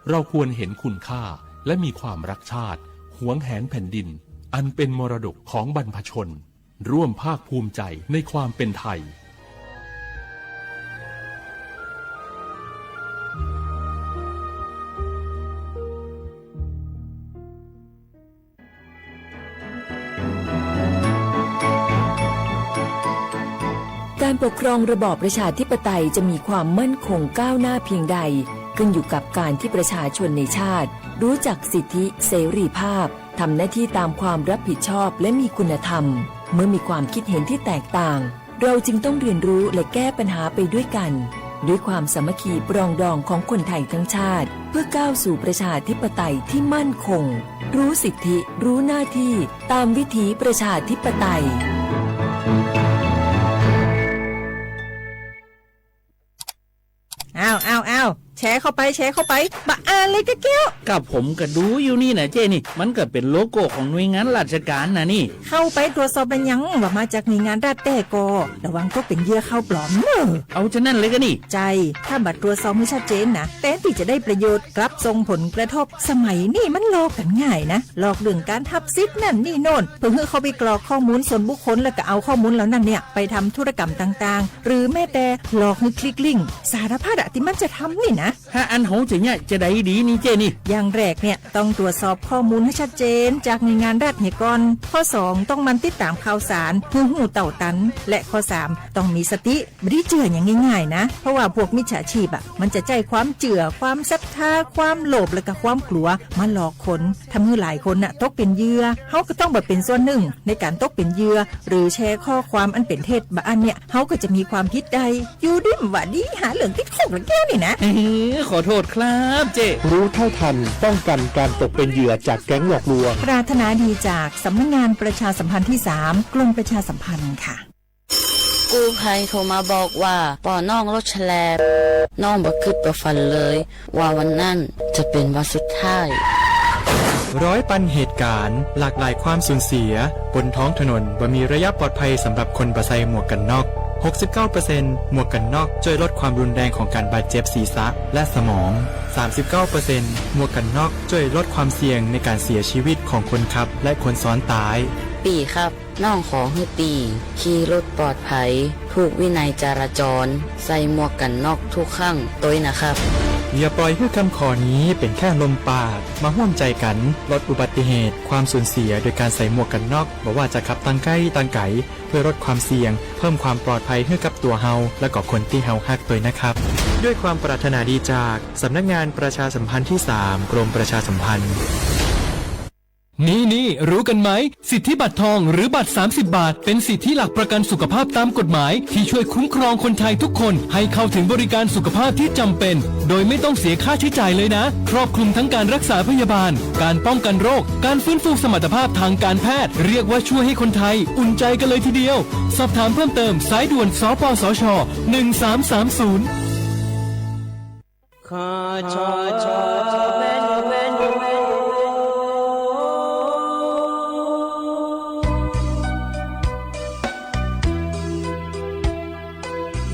เราควรเห็นคุณค่า และมีความรักชาติ หวงแหนแผ่นดิน อันเป็นมรดกของบรรพชน ร่วมภาคภูมิใจในความเป็นไทย การปกครองระบอบประชาธิปไตยจะมีความมั่นคงก้าวหน้าเพียงใด ขึ้นอยู่กับการที่ประชาชนในชาติ รู้จักสิทธิเสรีภาพ ทำหน้าที่ตามความรับผิดชอบและมีคุณธรรม เมื่อมีความคิดเห็นที่แตกต่าง เราจึงต้องเรียนรู้และแก้ปัญหาไปด้วยกัน ด้วยความสามัคคีปรองดองของคนไทยทั้งชาติ เพื่อก้าวสู่ประชาธิปไตยที่มั่นคง รู้สิทธิ รู้หน้าที่ ตามวิถีประชาธิปไตย อ้าว อ้าว อ้าว แชร์เข้าไป แชร์เข้าไป บ่อ่านเลยกะแก้ว กะผมกะดูอยู่นี่นะเจ้นี่ มันกะเป๋นโลโก้ของหน่วยงานราชการนะนี่ เข้าไปตรวจสอบเป๋นหยังว่ามาจากหน่วยงานรัฐแต๊ก่อ ระวังตกเป๋นเหยื่อข่าวปลอมเน่อ เอาจานั้นเลยกะนี่ ใจ้ ถ้าบ่ตรวจสอบหื้อชัดเจนนะ แตนตี้จะได้ประโยชน์ กลับส่งผลกระทบ สมัยนี้มันหลอกกั๋นง่ายนะ หลอกเรื่องก๋านฮับสิทธิ์นั่นนี่โน่น เพื่อหื้อเข้าไปกรอกข้อมูลส่วนบุคคล แล้วกะเอาข้อมูลเหล่านั้นเนี่ย ไปทำธุรกรรมต่างๆ หรือแม้แต่หลอกหื้อคลิกลิงก์ สารพัดอะตี้มันจะทำนี่นะ ถ้าอั้นเฮาจะเยียะจาใดดีนี่เจ้นี่ อย่างแรกเนี่ย ต้องตรวจสอบข้อมูลหื้อชัดเจนจากหน่วยงานรัฐเหียก่อน ข้อสอง ต้องหมั่นติดตามข่าวสารหื้อฮู้เต้าตัน และข้อสาม ต้องมีสติ บ่ดีเจื้ออย่างง่ายๆ นะ เพราะว่าพวกมิจฉาชีพอะ มันจะใจ๊ความเจื้อ ความศรัทธา ความโลภ และกะความกลัว มาหลอกคน ทำหื้อหลายคนน่ะ ตกเป๋นเหยื่อ เฮาก็ต้องบ่เป๋นส่วนหนึ่งในก๋านตกเป๋นเหยื่อ หรือแชร์ข้อความอันเป๋นเท็จ บ่อั้นเนี่ย เฮาก็จะมีความผิดได้ อยู่ดีบ่ดี หาเรื่องติดคุกละแก้วนี่นะ เฮ้อ ขอโทษครับเจ้ รู้เท่าทัน ป้องกันการตกเป็นเหยื่อจากแก๊งหลอกลวง ปรารถนาดีจากสำนักงานประชาสัมพันธ์ที่สาม กรมประชาสัมพันธ์ค่ะ กู้ภัยโทรมาบอกว่าป้อน้องรถแฉลบ น้องบ่กึ๊ดบ่ฝันเลย ว่าวันนั้นจะเป๋นวันสุดท้าย ร้อยปันเหตุก๋ารณ์ หลากหลายความสูญเสีย บนท้องถนนบ่มีระยะปลอดภัยสำหรับคนบ่ใส่หมวกกั๋นน็อก หกสิบเก้าเปอร์เซ็นต์ หมวกกั๋นน็อกจ้วยลดความรุนแรงของก๋านบาดเจ็บศีรษะและสมอง สามสิบเก้าเปอร์เซ็นต์ หมวกกั๋นน็อกจ้วยลดความเสี่ยงในก๋านเสียชีวิตของคนขับและคนซ้อนต๊าย ปี้ครับ น้องขอหื้อปี้ขี่รถปลอดภัย ถูกวินัยจราจร ใส่หมวกกั๋นน็อกทุกครั้งตวยนะครับ อย่าปล่อยหื้อกำขอนี้เป๋นแค่ลมปาก มาฮ่วมใจ๋กั๋นลดอุบัติเหตุ ความสูญเสียโดยก๋านใส่หมวกกั๋นน็อก บ่ว่าจะขับตางใก้ตางไก๋ เพื่อลดความเสี่ยง เพิ่มความปลอดภัยหื้อกับตั๋วเฮา และก็คนตี้เฮาฮักตวยนะครับ ด้วยความปรารถนาดีจากสำนักงานประชาสัมพันธ์ที่สาม กรมประชาสัมพันธ์ นี่ๆ รู้กันไหม สิทธิบัตรทองหรือบัตรสามสิบบาท เป็นสิทธิหลักประกันสุขภาพตามกฎหมาย ที่ช่วยคุ้มครองคนไทยทุกคนให้เข้าถึงบริการสุขภาพที่จำเป็น โดยไม่ต้องเสียค่าใช้จ่ายเลยนะ ครอบคลุมทั้งการรักษาพยาบาล การป้องกันโรค การฟื้นฟูสมรรถภาพทางการแพทย์ เรียกว่าช่วยให้คนไทยอุ่นใจกันเลยทีเดียว สอบถามเพิ่มเติม สายด่วน สปสช หนึ่งสามสามศูนย์ ข้าชอชอแม่นแม่นแม่น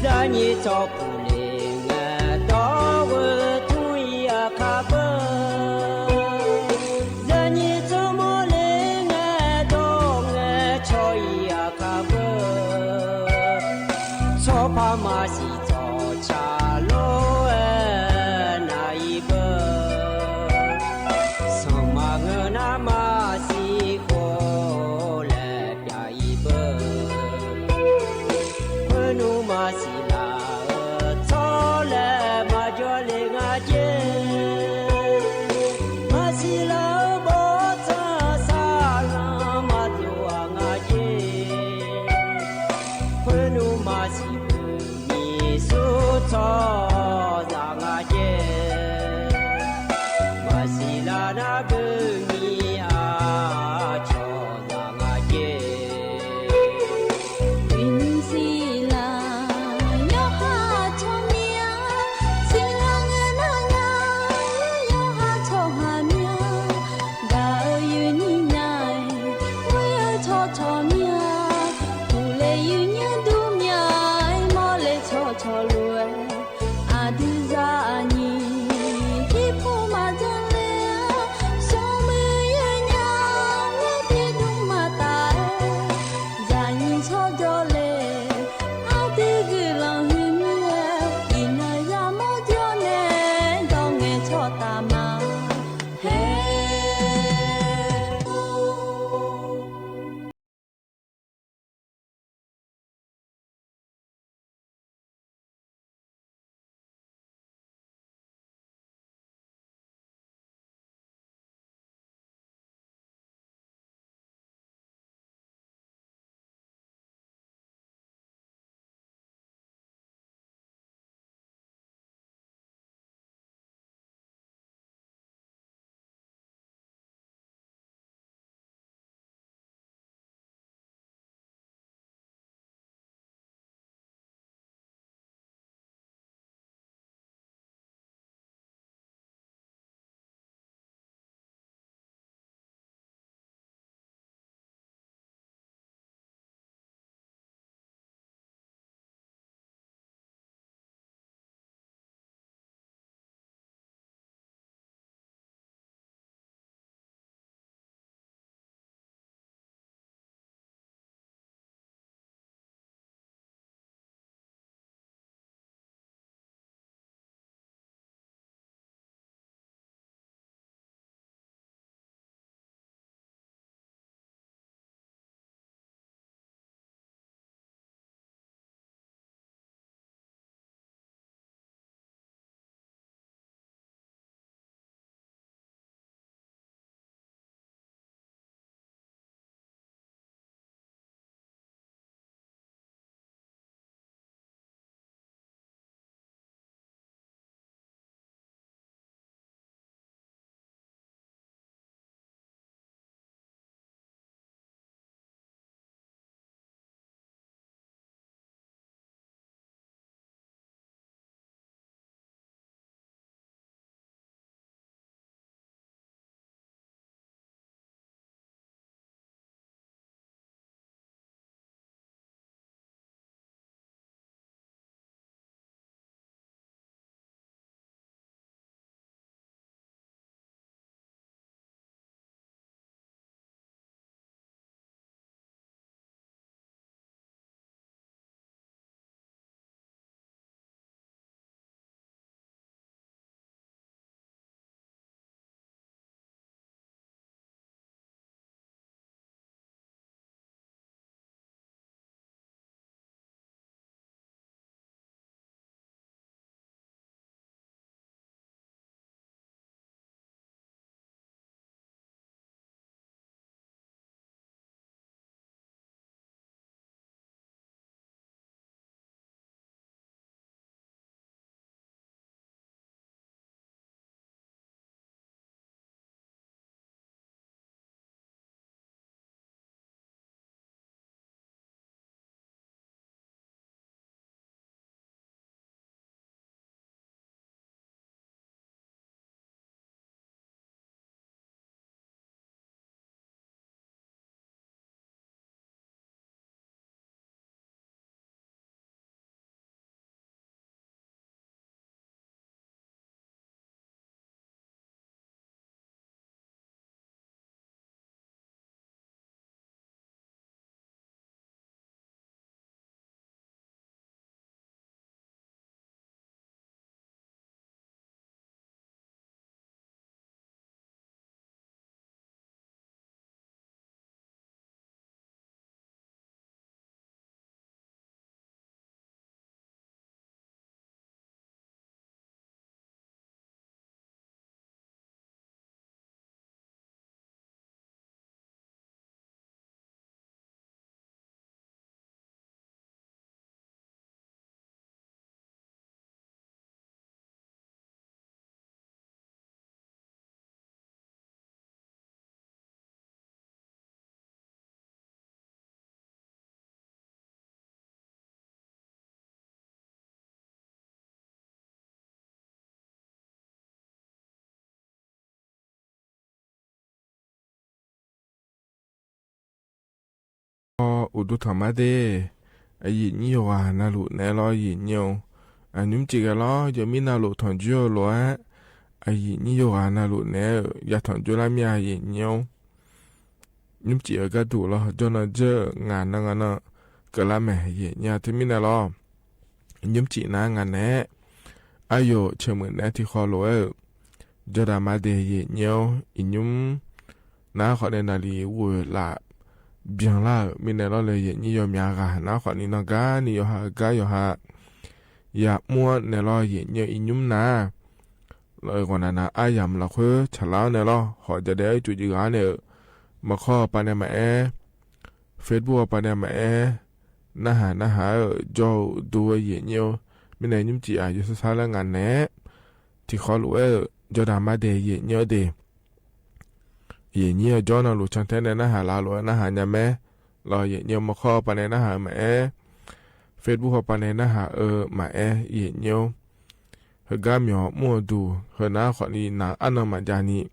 เจอนี่จอผู้เล่ง เอ่อ ตอเวอทุยอาคาเบอ เจอนี่จอมอเล่ง เอ่อ ตอง เอ่อ ชอยอาคาเบอ ชอพามาสี จอชาโล เอ่อ นายเบอ အိၣ်ဒူထၢၣ်မါဒ့, အယိာ်ညိယိုဂၤနၤလူးနဲလီၤ ယိာ်ညိဢိူဝ်ၣ်. အညွံၣ်စံၣ်ဂဲၤလီၤ ယမ့ၢ်နၤလူး ထွန်ၣ်ကၠိလိာ်ဧါ, အယိာ်ညိယိုဂၤနၤလူးနဲ, ယထွန်ၣ်ကၠိလၢမ့ၢ် ယိာ်ညိဢိူဝ်ၣ်. ညွံၣ်စံၣ်အကါဒိၣ်လီၤ ယိာ်နီၢ်ကၠိ ငါနၤငါနၤ ကလၢမဲာ် ယိာ်ညိ တမ့ၢ်နဲလီၤ. ညွံၣ်စံၣ်နၤ ငါနဲ, အယိာ် ဆၢမုၢ်နဲ ထံၣ်ဃီလိာ်ဧၢ, ယိာ်ဒၣ်မါဒ့ ယိာ်ညိၢ်, အညွံၣ် နၤဃီန့ၣ် နၢ်လံဝဲလၢ ဘၠၢၣ်လၢ မ့ၢ်နဲလီၤလၢ ယိာ်ညိယိုမၠးဂၤ နၤဃီန့ၣ် နီၢ်ဂၤန့ၣ် ယိၤဟးဂၤယိၤဟး ယၤမူန့ၣ်လီၤ ယိာ်ညိၢ် အညွံၣ်နၤ လီၤဂီၤနၤနၤ အယၤမလီၤဃု ဆၢလၢန့ၣ်လီၤ ဟီၣ်ယၤဒဲး အကၠူၣ်ယဂၤန့ၣ် မခီပၤန့ၣ်မအဲ Facebook အပၤန့ၣ်မအဲ နဟးနဟးဧၢ ယိာ်ဒိၣ် ယိာ်ညိၢ်, မ့ၢ်နဲညွံၣ်စံၣ်အယိာ်ဆၢဆၢလၢ ငါနဲ ထံၣ်ဃီလိာ်ဧၢ, ယိာ်ဒၣ်မါဒ့ ယိာ်ညိၢ်ဒ့ ယိာ်ညိၢ် ယိာ်နီၢ်လူး ဆၢထဲန့ၣ် နဟးလၢလိာ် နဟးညါမဲ လီၤ ယိာ်ညိၢ် မခီပၤန့ၣ် နဟးမအဲ Facebook အပၤန့ၣ် နဟးအၢမအဲ ယိာ်ညိၢ် ဟဲဂၤမၠီၤမူၢ်ဒူၣ် ဟဲနၤဃီန့ၣ် နၤအါနၢမးယၤန့ၣ်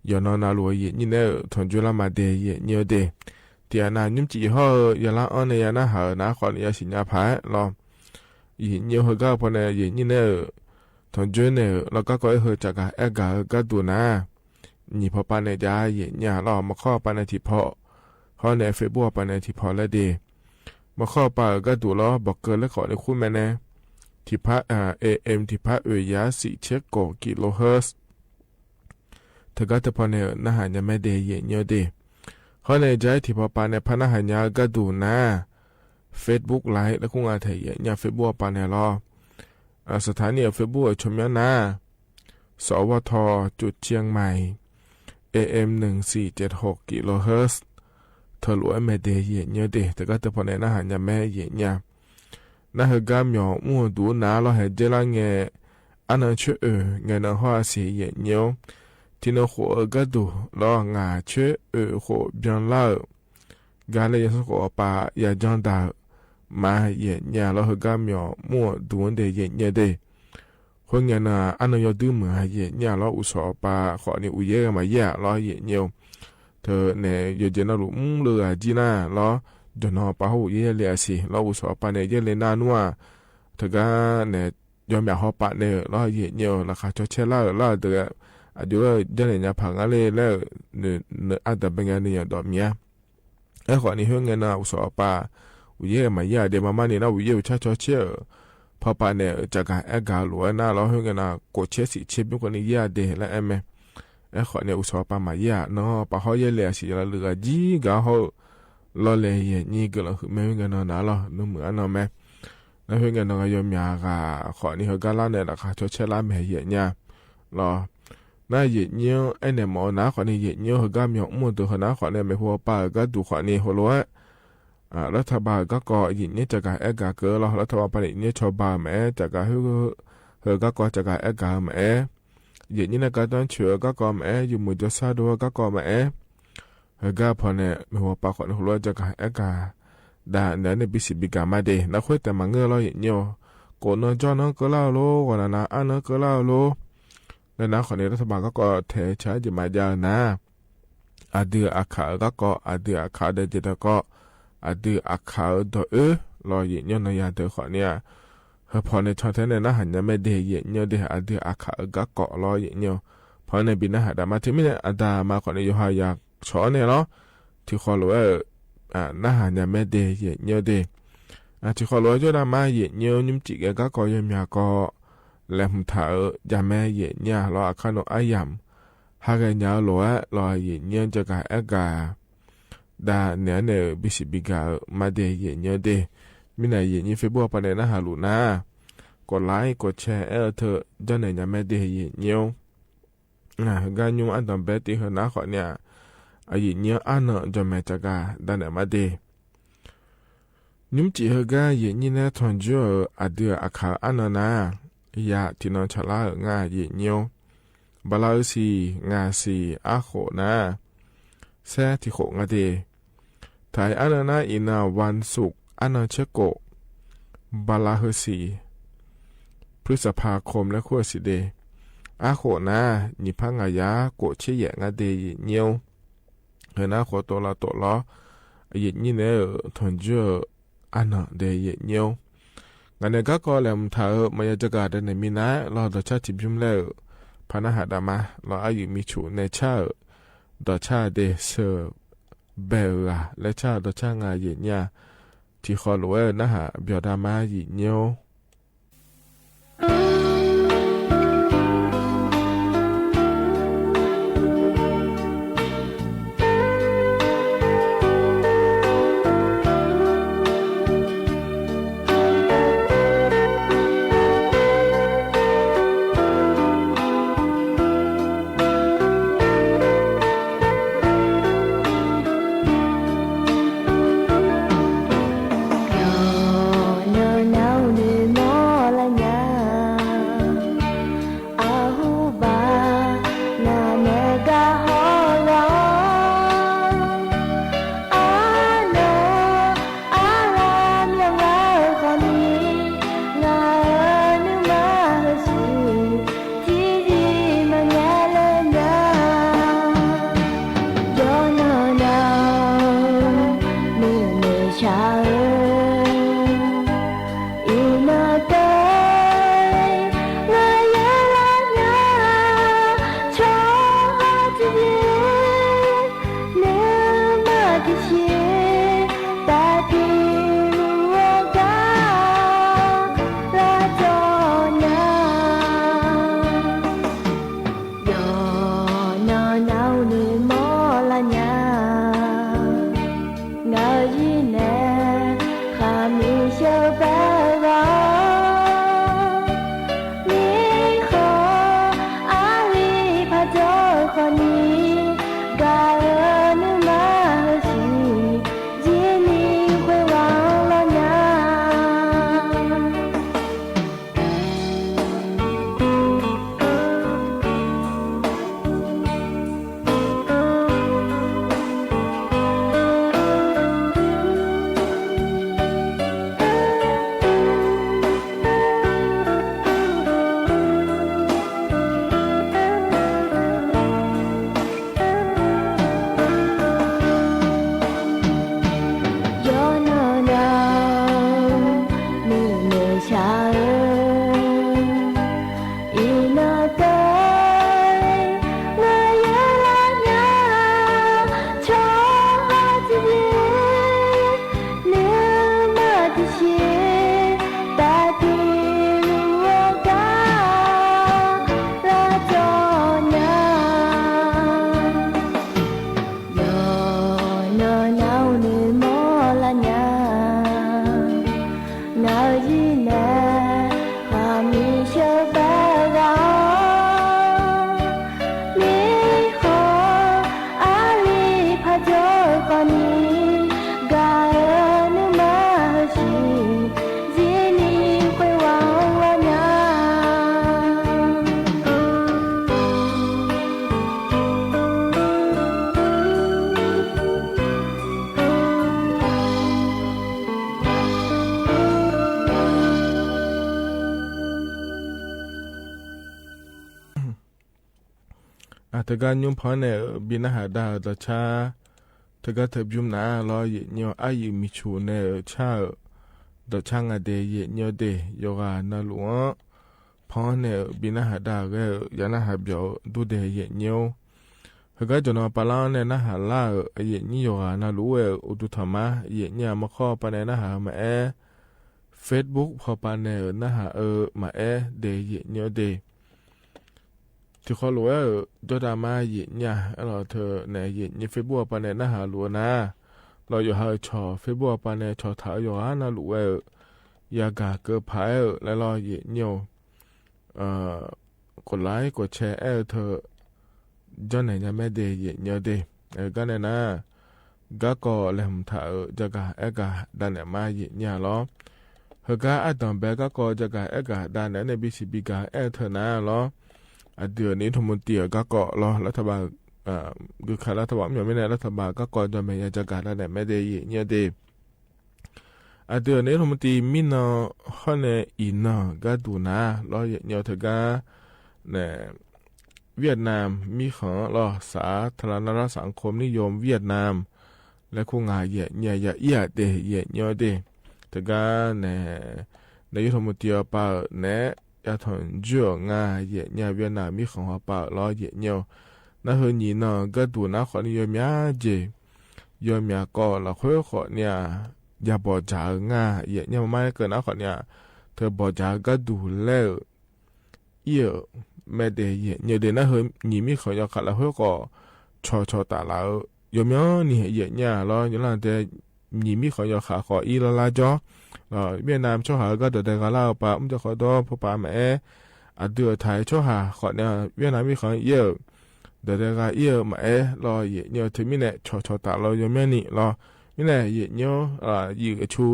ယိာ်နီၢ်နၤလူး ယိာ်ညိၢ်နဲဧၢ, ထွန်ၣ်ကၠိလၢမါဒ့ ယိာ်ညိၢ်ဒ့, တံၤအနၤ ညွံၣ်စံၣ်ဟီၣ်ဧၢ ယလါအီန့ၣ် ယၤနဟးဧၢ နၤဃီန့ၣ် ယၤစံၣ်ညါဖးလီၤ ယိာ်ညိၢ် ဟဲဂၤဖီန့ၣ် ယိာ်ညိၢ်နဲဧၢ, ထွန်ၣ်ကၠိနဲဧၢ လီၤကါကီး အဟဲ စၢ်ကၤအဲၣ်ကၤ ဟဲဂၤဒိၣ်နၤ နံၣ်ဖီပၤန့ၣ် ယၤယိာ်ညိၢ်လီၤ မခီပၤန့ၣ် ထံၣ်ဖီ ဟီန့ၣ် Facebook အပၤန့ၣ် ထံၣ်ဖီလၢဒ့ မခီပၤဧၢ ဂၤဒိၣ်လီၤ ဘီၣ်ကၢလၢဃီန့ၣ် ဃုမဲာ်န့ၣ် ထံၣ်ဖး AM ထံၣ်ဖးအၢၣ်ယၤ စံၣ်ဆံကိၣ် kilohertz တဂၤတဖီန့ၣ် နဟးညါမဲဒ့ ယိာ်ညိၢ်ဒ့, ဟီန့ၣ် ယၤထံၣ်ဖီပၤန့ၣ် ဖဲနဟးညါဂၤဒိၣ်နၤ Facebook Live လၢဃုငါထဲ ယိာ်ညိၢ် Facebook အပၤန့ၣ်လီၤ စထါနံၣ်အ Facebook အဆိမိၣ်နၤ สวท จุดเชียงใหม่ AM หนึ่งสี่เจ็ดหก kilohertz ထၢလိာ်ဝဲမဲဒ့ ယိာ်ညိၢ်ဒ့ တဂၤတဖီန့ၣ် နဟးညါမဲ ယိာ်ညိၢ် နဟဲဂၤမၠီၤမူၢ်ဒူၣ်နၤလီၤ ဟဲကဲလၢ ငဲၤအါနၢဆၢအၢၣ် ငဲၤနၢဟီၣ်အစ့ၢ် ယိာ်ညိၢ် ထံနၢဃိးဧၢ ဂၤဒိၣ်လီၤ ငါဆၢအၢၣ်ဃိး ဘၠၢၣ်လၢဧၢ ဂၤလၢယၤဆၢဃိးအပၤ ယၤကၠီဒၣ်ဧၢ မၤ ယိာ်ညိၢ်လီၤ ဟဲဂၤမၠီၤမူၢ်ဒူၣ်ဒ့ ယိာ်ညိၢ်ဒ့ ဃိုငဲၤနၤ အါနၢယီၤဒုမုၢ်ဧါ ယိာ်ညိၢ်လီၤ အိၣ်ဆီအပၤဃီန့ၣ် အိၣ်ယဲၢ်ဂၤမၤယဲၢ်လီၤ ယိာ်ညိၢ် တၢ်န့ၣ် ယိာ်ကဲနၢ်လူး မူလၢဂၤကံနၤ လီၤ ယိာ်နီၢ်ပၤဟီၣ်အိၣ်ယဲၢ်လံအစ့ၢ် လီၤ အိၣ်ဆီအပၤန့ၣ် ယဲၢ်လံနၤနွံ တဂၤန့ၣ် ယီၤမၠးဟီၣ်ပာ်န့ၣ်လီၤ ယိာ်ညိၢ် လၢခါဆီဆဲလၢလၢတဂၤ အဒိလၢ ယဲၢ်လံညါဖးငါလံလၢ နအတဘဲညါန့ၣ် ယီၤဒီးမံၤဧါ အဲၣ်ဃီန့ၣ် ဟိုငဲနၤ အိၣ်စီၤအပၤ အိၣ်ယဲၢ်မၤယဲၢ်ဒဲး မၤမးန့ၣ် နအိၣ်ယဲၢ်အိၣ်ဆၣ်စီဆှံဧၢ, ဖီပာ်န့ၣ် စၢ်ကၤအဲၣ်ကၤလိာ်ဝဲနၤလီၤ ဟိုငဲနၤ ကိးဆဲးစံးဆဲး မ့ၢ်ဃီန့ၣ် ယဲၢ်ဒဲးလၢအဲၣ်မဲာ်, အဲၣ်ဃီန့ၣ် အိၣ်စီၤအပၤမၤယဲၢ်ဧါ နီၢ်ပၤဟီၣ်ယဲၢ်လဲၣ်အစံး ယလၢလုၢ်ဂၤကံဂၤဟီၣ်ဧၢ, လီၤလဲၣ်ယဲၢ်နံၣ်ကလီၤဟုးမဲာ် ဟိုငဲနၤနၤလီၤ နမုာ်အါနီၢ်မဲာ်, နဟိုငဲနၤဂၤယီၤမၠးဂၤ ဃီန့ၣ် ဟိုဂၤလၢ်န့ၣ် လၢခါဆီဆဲလၢ်မဲာ်ယဲၢ်ညါ လီၤ နယဲၢ်ညါ အဲၣ်န့ၣ်မ့ၢ်နၤဃီန့ၣ် ယဲၢ်ညါ ဟိုဂၤမၠီၤမူၢ်ဒိၣ်ဟိုနၤဃီန့ၣ် မ့ၢ်ဟူအပၢ်ဂၤဒူၣ်ဃီန့ၣ် ဟိုလိာ်ဝဲ လၢထးဘၣ်ဂၤကီၢ် ယဲၢ်ညါစၢ်ကၤအဲၣ်ကၤကၢလီၤ လၢထးဘၣ်ပၢ်န့ၣ် ယဲၢ်ညါဆီဘၣ်မ့ၢ်အဲၣ် စၢ်ကၤဟု ဟိုဂၤကီၢ် စၢ်ကၤအဲၣ်ကၤမ့ၢ်အဲၣ်, ယဲၢ်ညါနကၤတၢ်ဆၢဂၤကီၢ်မ့ၢ်အဲၣ် ယမုၢ်ဒိၣ်ဆၢဒိၣ်ဂၤကီၢ်မ့ၢ်အဲၣ် ဟိုဂၤဖီန့ၣ် မ့ၢ်ဟူအပၢ်ဃီန့ၣ် ဟိုလိာ်ဝဲစၢ်ကၤအဲၣ်ကၤ ဒၣ်နဲန့ၣ် ဘံစံးဘံကၤမးဒဲး နဃုတၢ်မၤငၢၢ်လီၤ ယဲၢ်ညါ ကိးနီၢ်ကၠီနီၢ်ကၢလၢ်လိၤ ဂီၤနၤနၤအါနီၢ်ကၢလၢ်လိၤ လၢနၤဃီန့ၣ် လၢထးဘၣ်ဂၤကီၢ်ထဲဆါယမၤယါနၤ အဒုးအခးအဂၤကီၢ် အဒုးအခးဒီးယဲၢ်တကီၢ် အဒုးအခးအဒီးအၢ လီၤ ယဲၢ်ညါ နီၢ်ယၤဒၢးဃီန့ၣ်ဧါ, ဟဲဖီန့ၣ် ဆီထဲန့ၣ် နဟးညါမဲာ်ဒဲး ယဲၢ်ညါဒဲး အဒုးအခးအဂၤကီၢ်လီၤ ယဲၢ်ညါ, ဖီန့ၣ် ဘံနဟးဒၣ်မး ထဲမ့ၢ်န့ၣ် အတၢ်မၤဃီန့ၣ် ယိၤဟၣ်ယၤဆီန့ၣ်လီၤ, ထံဃီလိာ်ဝဲ နဟးညါမဲာ်ဒဲး ယဲၢ်ညါဒဲး ထံဃီလိာ်ဝဲ ယိၤဒၣ်မး ယဲၢ်ညါ ညွံစံးကဲဂၤကီၢ် ယိၤမၠးကီၢ် လဲၤမုၢ်ထးဧၢ ယၤမဲာ် ယဲၢ်ညါလီၤ အခါနီၣ်အါယၤ ဟးဂဲၤညါလိာ်ဝဲလီၤ ယဲၢ်ညါ စၢ်ကၤအဲၣ်ကၤ ဒၣ်နဲန့ၣ် ဘံစံးဘံကၤမးဒဲး ယဲၢ်ညါဒဲး, မ့ၢ်နၤ ယဲၢ်ညါ Facebook ပၤန့ၣ် နဟးလူၤနၤ ကိးlike ကိးshare အဲၣ်အထၢၣ် ဒၣ်နဲညါမဲာ်ဒဲး ယဲၢ်ညါ ဟိုဂၤညါအတၢ်ဘဲတ့ၢ်ဟိုနၤဃီန့ၣ် အယဲၢ်ညါအါနီၢ် ယိၤမဲာ်စၢ်ကၤ ဒၣ်နဲမးဒဲး ညွံစံးဟိုဂၤ ယဲၢ်ညါနဲ ထွန်ယိဧၢ အဒုးအခးအါနီၢ်နၤ, ယၤထံနီၢ်ဆၢလၢ်ဧၢ ငါယဲၢ်ညါ, ဘၣ်လၢအစံး ငါစံး အါဃိးနၤ, စဲထံဃိးငါဒဲး, ထဲအါနီၢ်နၤအံၤနၤ ဝၣ်စူး အါနီၢ်ဆၢကိး, ဘၣ်လၢဟိုစံး พฤษภาคม လၢဃိးစံးဒဲး, အါဃိးနၤ နံၣ်ဖးငါယၤ ကိးဆံယဲၢ်ငါဒဲး ယဲၢ်ညါ ဟိုနၤဃိးတိၢ်လီၤတိၢ်လီၤ, အယိပ်ႇငိၼ်းန့ၣ် ထွမ်ႇယိုဝ်း အၢၼ်ၼၼ်ႉ ဒီးယိပ်ႇငိၼ်း ငၢၼ်းန့ၣ် ၵႃႈၵေႃႈ လႄႈ မုၼ်ထႃႇ မႃးယႃႉၸၵႃႇ တၢင်းၼႆႉ မီးၼႃႇ လႄႈ တေႃႇၸၢတ်ႈထီႇပျုမ်ႇလႄႈ ၽၢၼ်ႇၼႃႈႁႃႈတႃႇမႃး လႄႈ ဢႃႇယုမီးၸူး ၼႆၸႃႉ တေႃႇၸၢတ်ႈတႄႉ သိူဝ်ႇပႄႇဢႃႉ လႄႈ ၸၢတ်ႈ တေႃႇၸၢတ်ႈ ငၢႆးယိပ်ႇငိၼ်း ထီႇၶေႃးလူဝ်ႇ ဢိူဝ်ႈ ၼႃႇႁႃႉ ပျေႃႇတႃႇမႃး ယိပ်ႇငိၼ်း ဢႃႇ တၵႃႇ ၺုမ်ႇၽွၼ်းၼႆႉ ဢိူဝ်ႇ ပီႈၼႃႈႁႃႉ တႃႇ တေႃႇၸၢတ်ႈ တၵႃႇ ထႅင်ႈၸုမ်းၼႃႇ လႄႈ ယိပ်ႇၺိူဝ်း ဢႃႇယုမီးၸူးၼႆႉ ဢိူဝ်ႇ ၸၢတ်ႈ ဢိူဝ်ႇ တေႃႇၸၢတ်ႈ ငၢႆးတေ ယိပ်ႇၺိူဝ်းတေ ယေႃးၵႃႇ ၼႃႇလူႇ ဢႃႇ ၽွၼ်းၼႆႉ ဢိူဝ်ႇ ပီႈၼႃႈႁႃႉ တႃႇ ဢိူဝ်ႇ ယႃႇၼႃႇႁႃႉ ပျေႃႇ တူၺ်းတေ ယိပ်ႇၺိူဝ်း ႁႂ်ႈၵႃႈ ၸွင်ႇၼေႃႈ ပႃႈလၢင်းၼႆႉ ၼႃႇႁႃႉလႃႇ ဢိူဝ်ႇ ဢႃႇယုမီး ယေႃးၵႃႇ ၼႃႇလူႇ ဢိူဝ်ႇ ဢုတု ထမ်ႇမ ယိပ်ႇၺိူဝ်း မႃးၶေႃးပၼ်ၼႆႉ ၼႃႇႁႃႉ မႃးဢႄး ၾဵတ်ႉသ်ပုၵ်ႉ ၽွင်းပၢၼ်ၼႆႉ ဢိူဝ်ႇ ၼႃႇႁႃႉ ဢိူဝ်ႇ မႃးဢႄး တေ ယိပ်ႇၺိူဝ်းတေ ထီႇၶေႃးလူဝ်ႇ ဢိူဝ်ႇ တေႃႇတႃႇမႃး ယိပ်ႇၺိူဝ်း ဢႃႇ လႄႈ ထႅင်ႈၼႆႉ ယိပ်ႇၺိူဝ်း ၾဵတ်ႉသ်ပုၵ်ႉ ပၼ်ၼႆႉ ၼႃႇႁႃႉ လူဝ်ႇၼႃႇ လႄႈ ယွၼ်းႁႂ်ႈ ၸေႃႇ ၾဵတ်ႉသ်ပုၵ်ႉ ပၼ်ၼႆႉ ၸေႃႇထႃႇ ယေႃးၵႃႇ ၼႃႇလူႇ ဢိူဝ်ႇ ယႃႇၵႃႇၵိူဝ်ၽႃႇ ဢိူဝ်ႇ လႄႈ ယိပ်ႇၺိူဝ်း ဢိူဝ်ႇ ၵူတ်းလၢႆႉ ၵူတ်းသျႄး ဢိူဝ်ႇ ထႅင်ႈ ၸွမ်းၼႆႉ ယႃႇမႄးတေ ယိပ်ႇၺိူဝ်းတေ ဢိူဝ်ႇ ၵႃႈၼႆႉၼႃႇ ၵႃႈၵေႃႈ လႄႈ ဢမ်ႇထႃႈ ဢိူဝ်ႇ ၸႃႇၵႃႇ ဢႅတ်ႉၵႃႇ တၢင်းၼႆႉ မႃးယိပ်ႇၺိူဝ်းလႄႈ ႁႂ်ႈၵႃႈ ဢႃႇ တၢင်းပႄႉ ၵႃႈၵေႃႈ ၸႃႇၵႃႇ ဢႅတ်ႉၵႃႇ တၢင်းၼႆႉ ၼႆႉ ပီႇသီႇပီႇ ၵႃႈ ဢႅတ်ႉထႃႇ ၼႃႇလႄႈ ဢႃႇ တီႈၼႆႉ ထူဝ်းမူႇတီႇ ၵႃႈၵေႃႈလႄႈ ရတ်ႉထပၢၼ်ႇ ဢႃႇ ၵူၺ်းၶႃႈ ရတ်ႉထပၢၼ်ႇ ဢမ်ႇၸႂ်ႈ မၼ်းၼႆႉ ရတ်ႉထပၢၼ်ႇ ၵႃႈၵေႃႈ ၸႃႇၵႃႇ တၢင်းၼႆႉ မႄးတေ ယိပ်ႇၺိူဝ်းတေ ဢႃႇ တီႈၼႆႉ ထူဝ်းမူႇတီႇ မီးၼေႃႈ ႁွင်ႈၼႆႉ ဢီႇၼေႃႇ ၵႃႈတူၺ်းၼႃႇလႄႈ ယိပ်ႇၺိူဝ်း ထႅင်ႈၵႃႈ ၼႆႉ ဝႅတ်ႉၼၢမ်း မီးၶွင် လႄႈ သႃႇထႃႇရၼရတ်ႉ သင်ၶူမ်းၼိယုမ်း ဝႅတ်ႉၼၢမ်း และคู่งานเหยียดเยียะยาเอี้ยะเต เหยียดเยียะเต เถิงก้าแหน่ นายกรัฐมนตรีออกไปแหน่ ยาถอนเจื้อ งาเหยียดเยียะ เวียดนามมิตรของออกไป ลอเหยียดเยียะ นาเฮอหยีนอ กาดูหนาขอนี้ ยอมยาเจ ยอมยาก่อ ละเค้อขอเนี่ย ยาบ่จ๋า งาเหยียดเยียะ มาเกิดหนาขอเนี่ย เธอบ่จ๋ากาดูแล้ว เอี้ยะ แม่เต เหยียดเยียะเต นาเฮอหยีมิตรของยอขาด ละเค้อก็ ชอชอต๋าหลา ยอมยานี่ เหยียดเยียะ ลอ ยอมลาเต หยีมิตรของยอขาด ขออี้ละลาจ้อ ลอ เวียดนาม ชอหา กาเต๋อ ไดกาล่า ปา อุ้มจะขอดอ พอปา มาแอ อะเดือไถ ชอหา ขอเนี่ย เวียดนามมิตรของเอี้ยะ เต๋อ ไดกาเอี้ยะ มาแอ ลอเหยียดเยียะ เถิงมี้แหน่ ชอชอต๋าหลา ยอมยานี่ ลอ มี้แหน่ เหยียดเยียะ อ่า หยีกะชู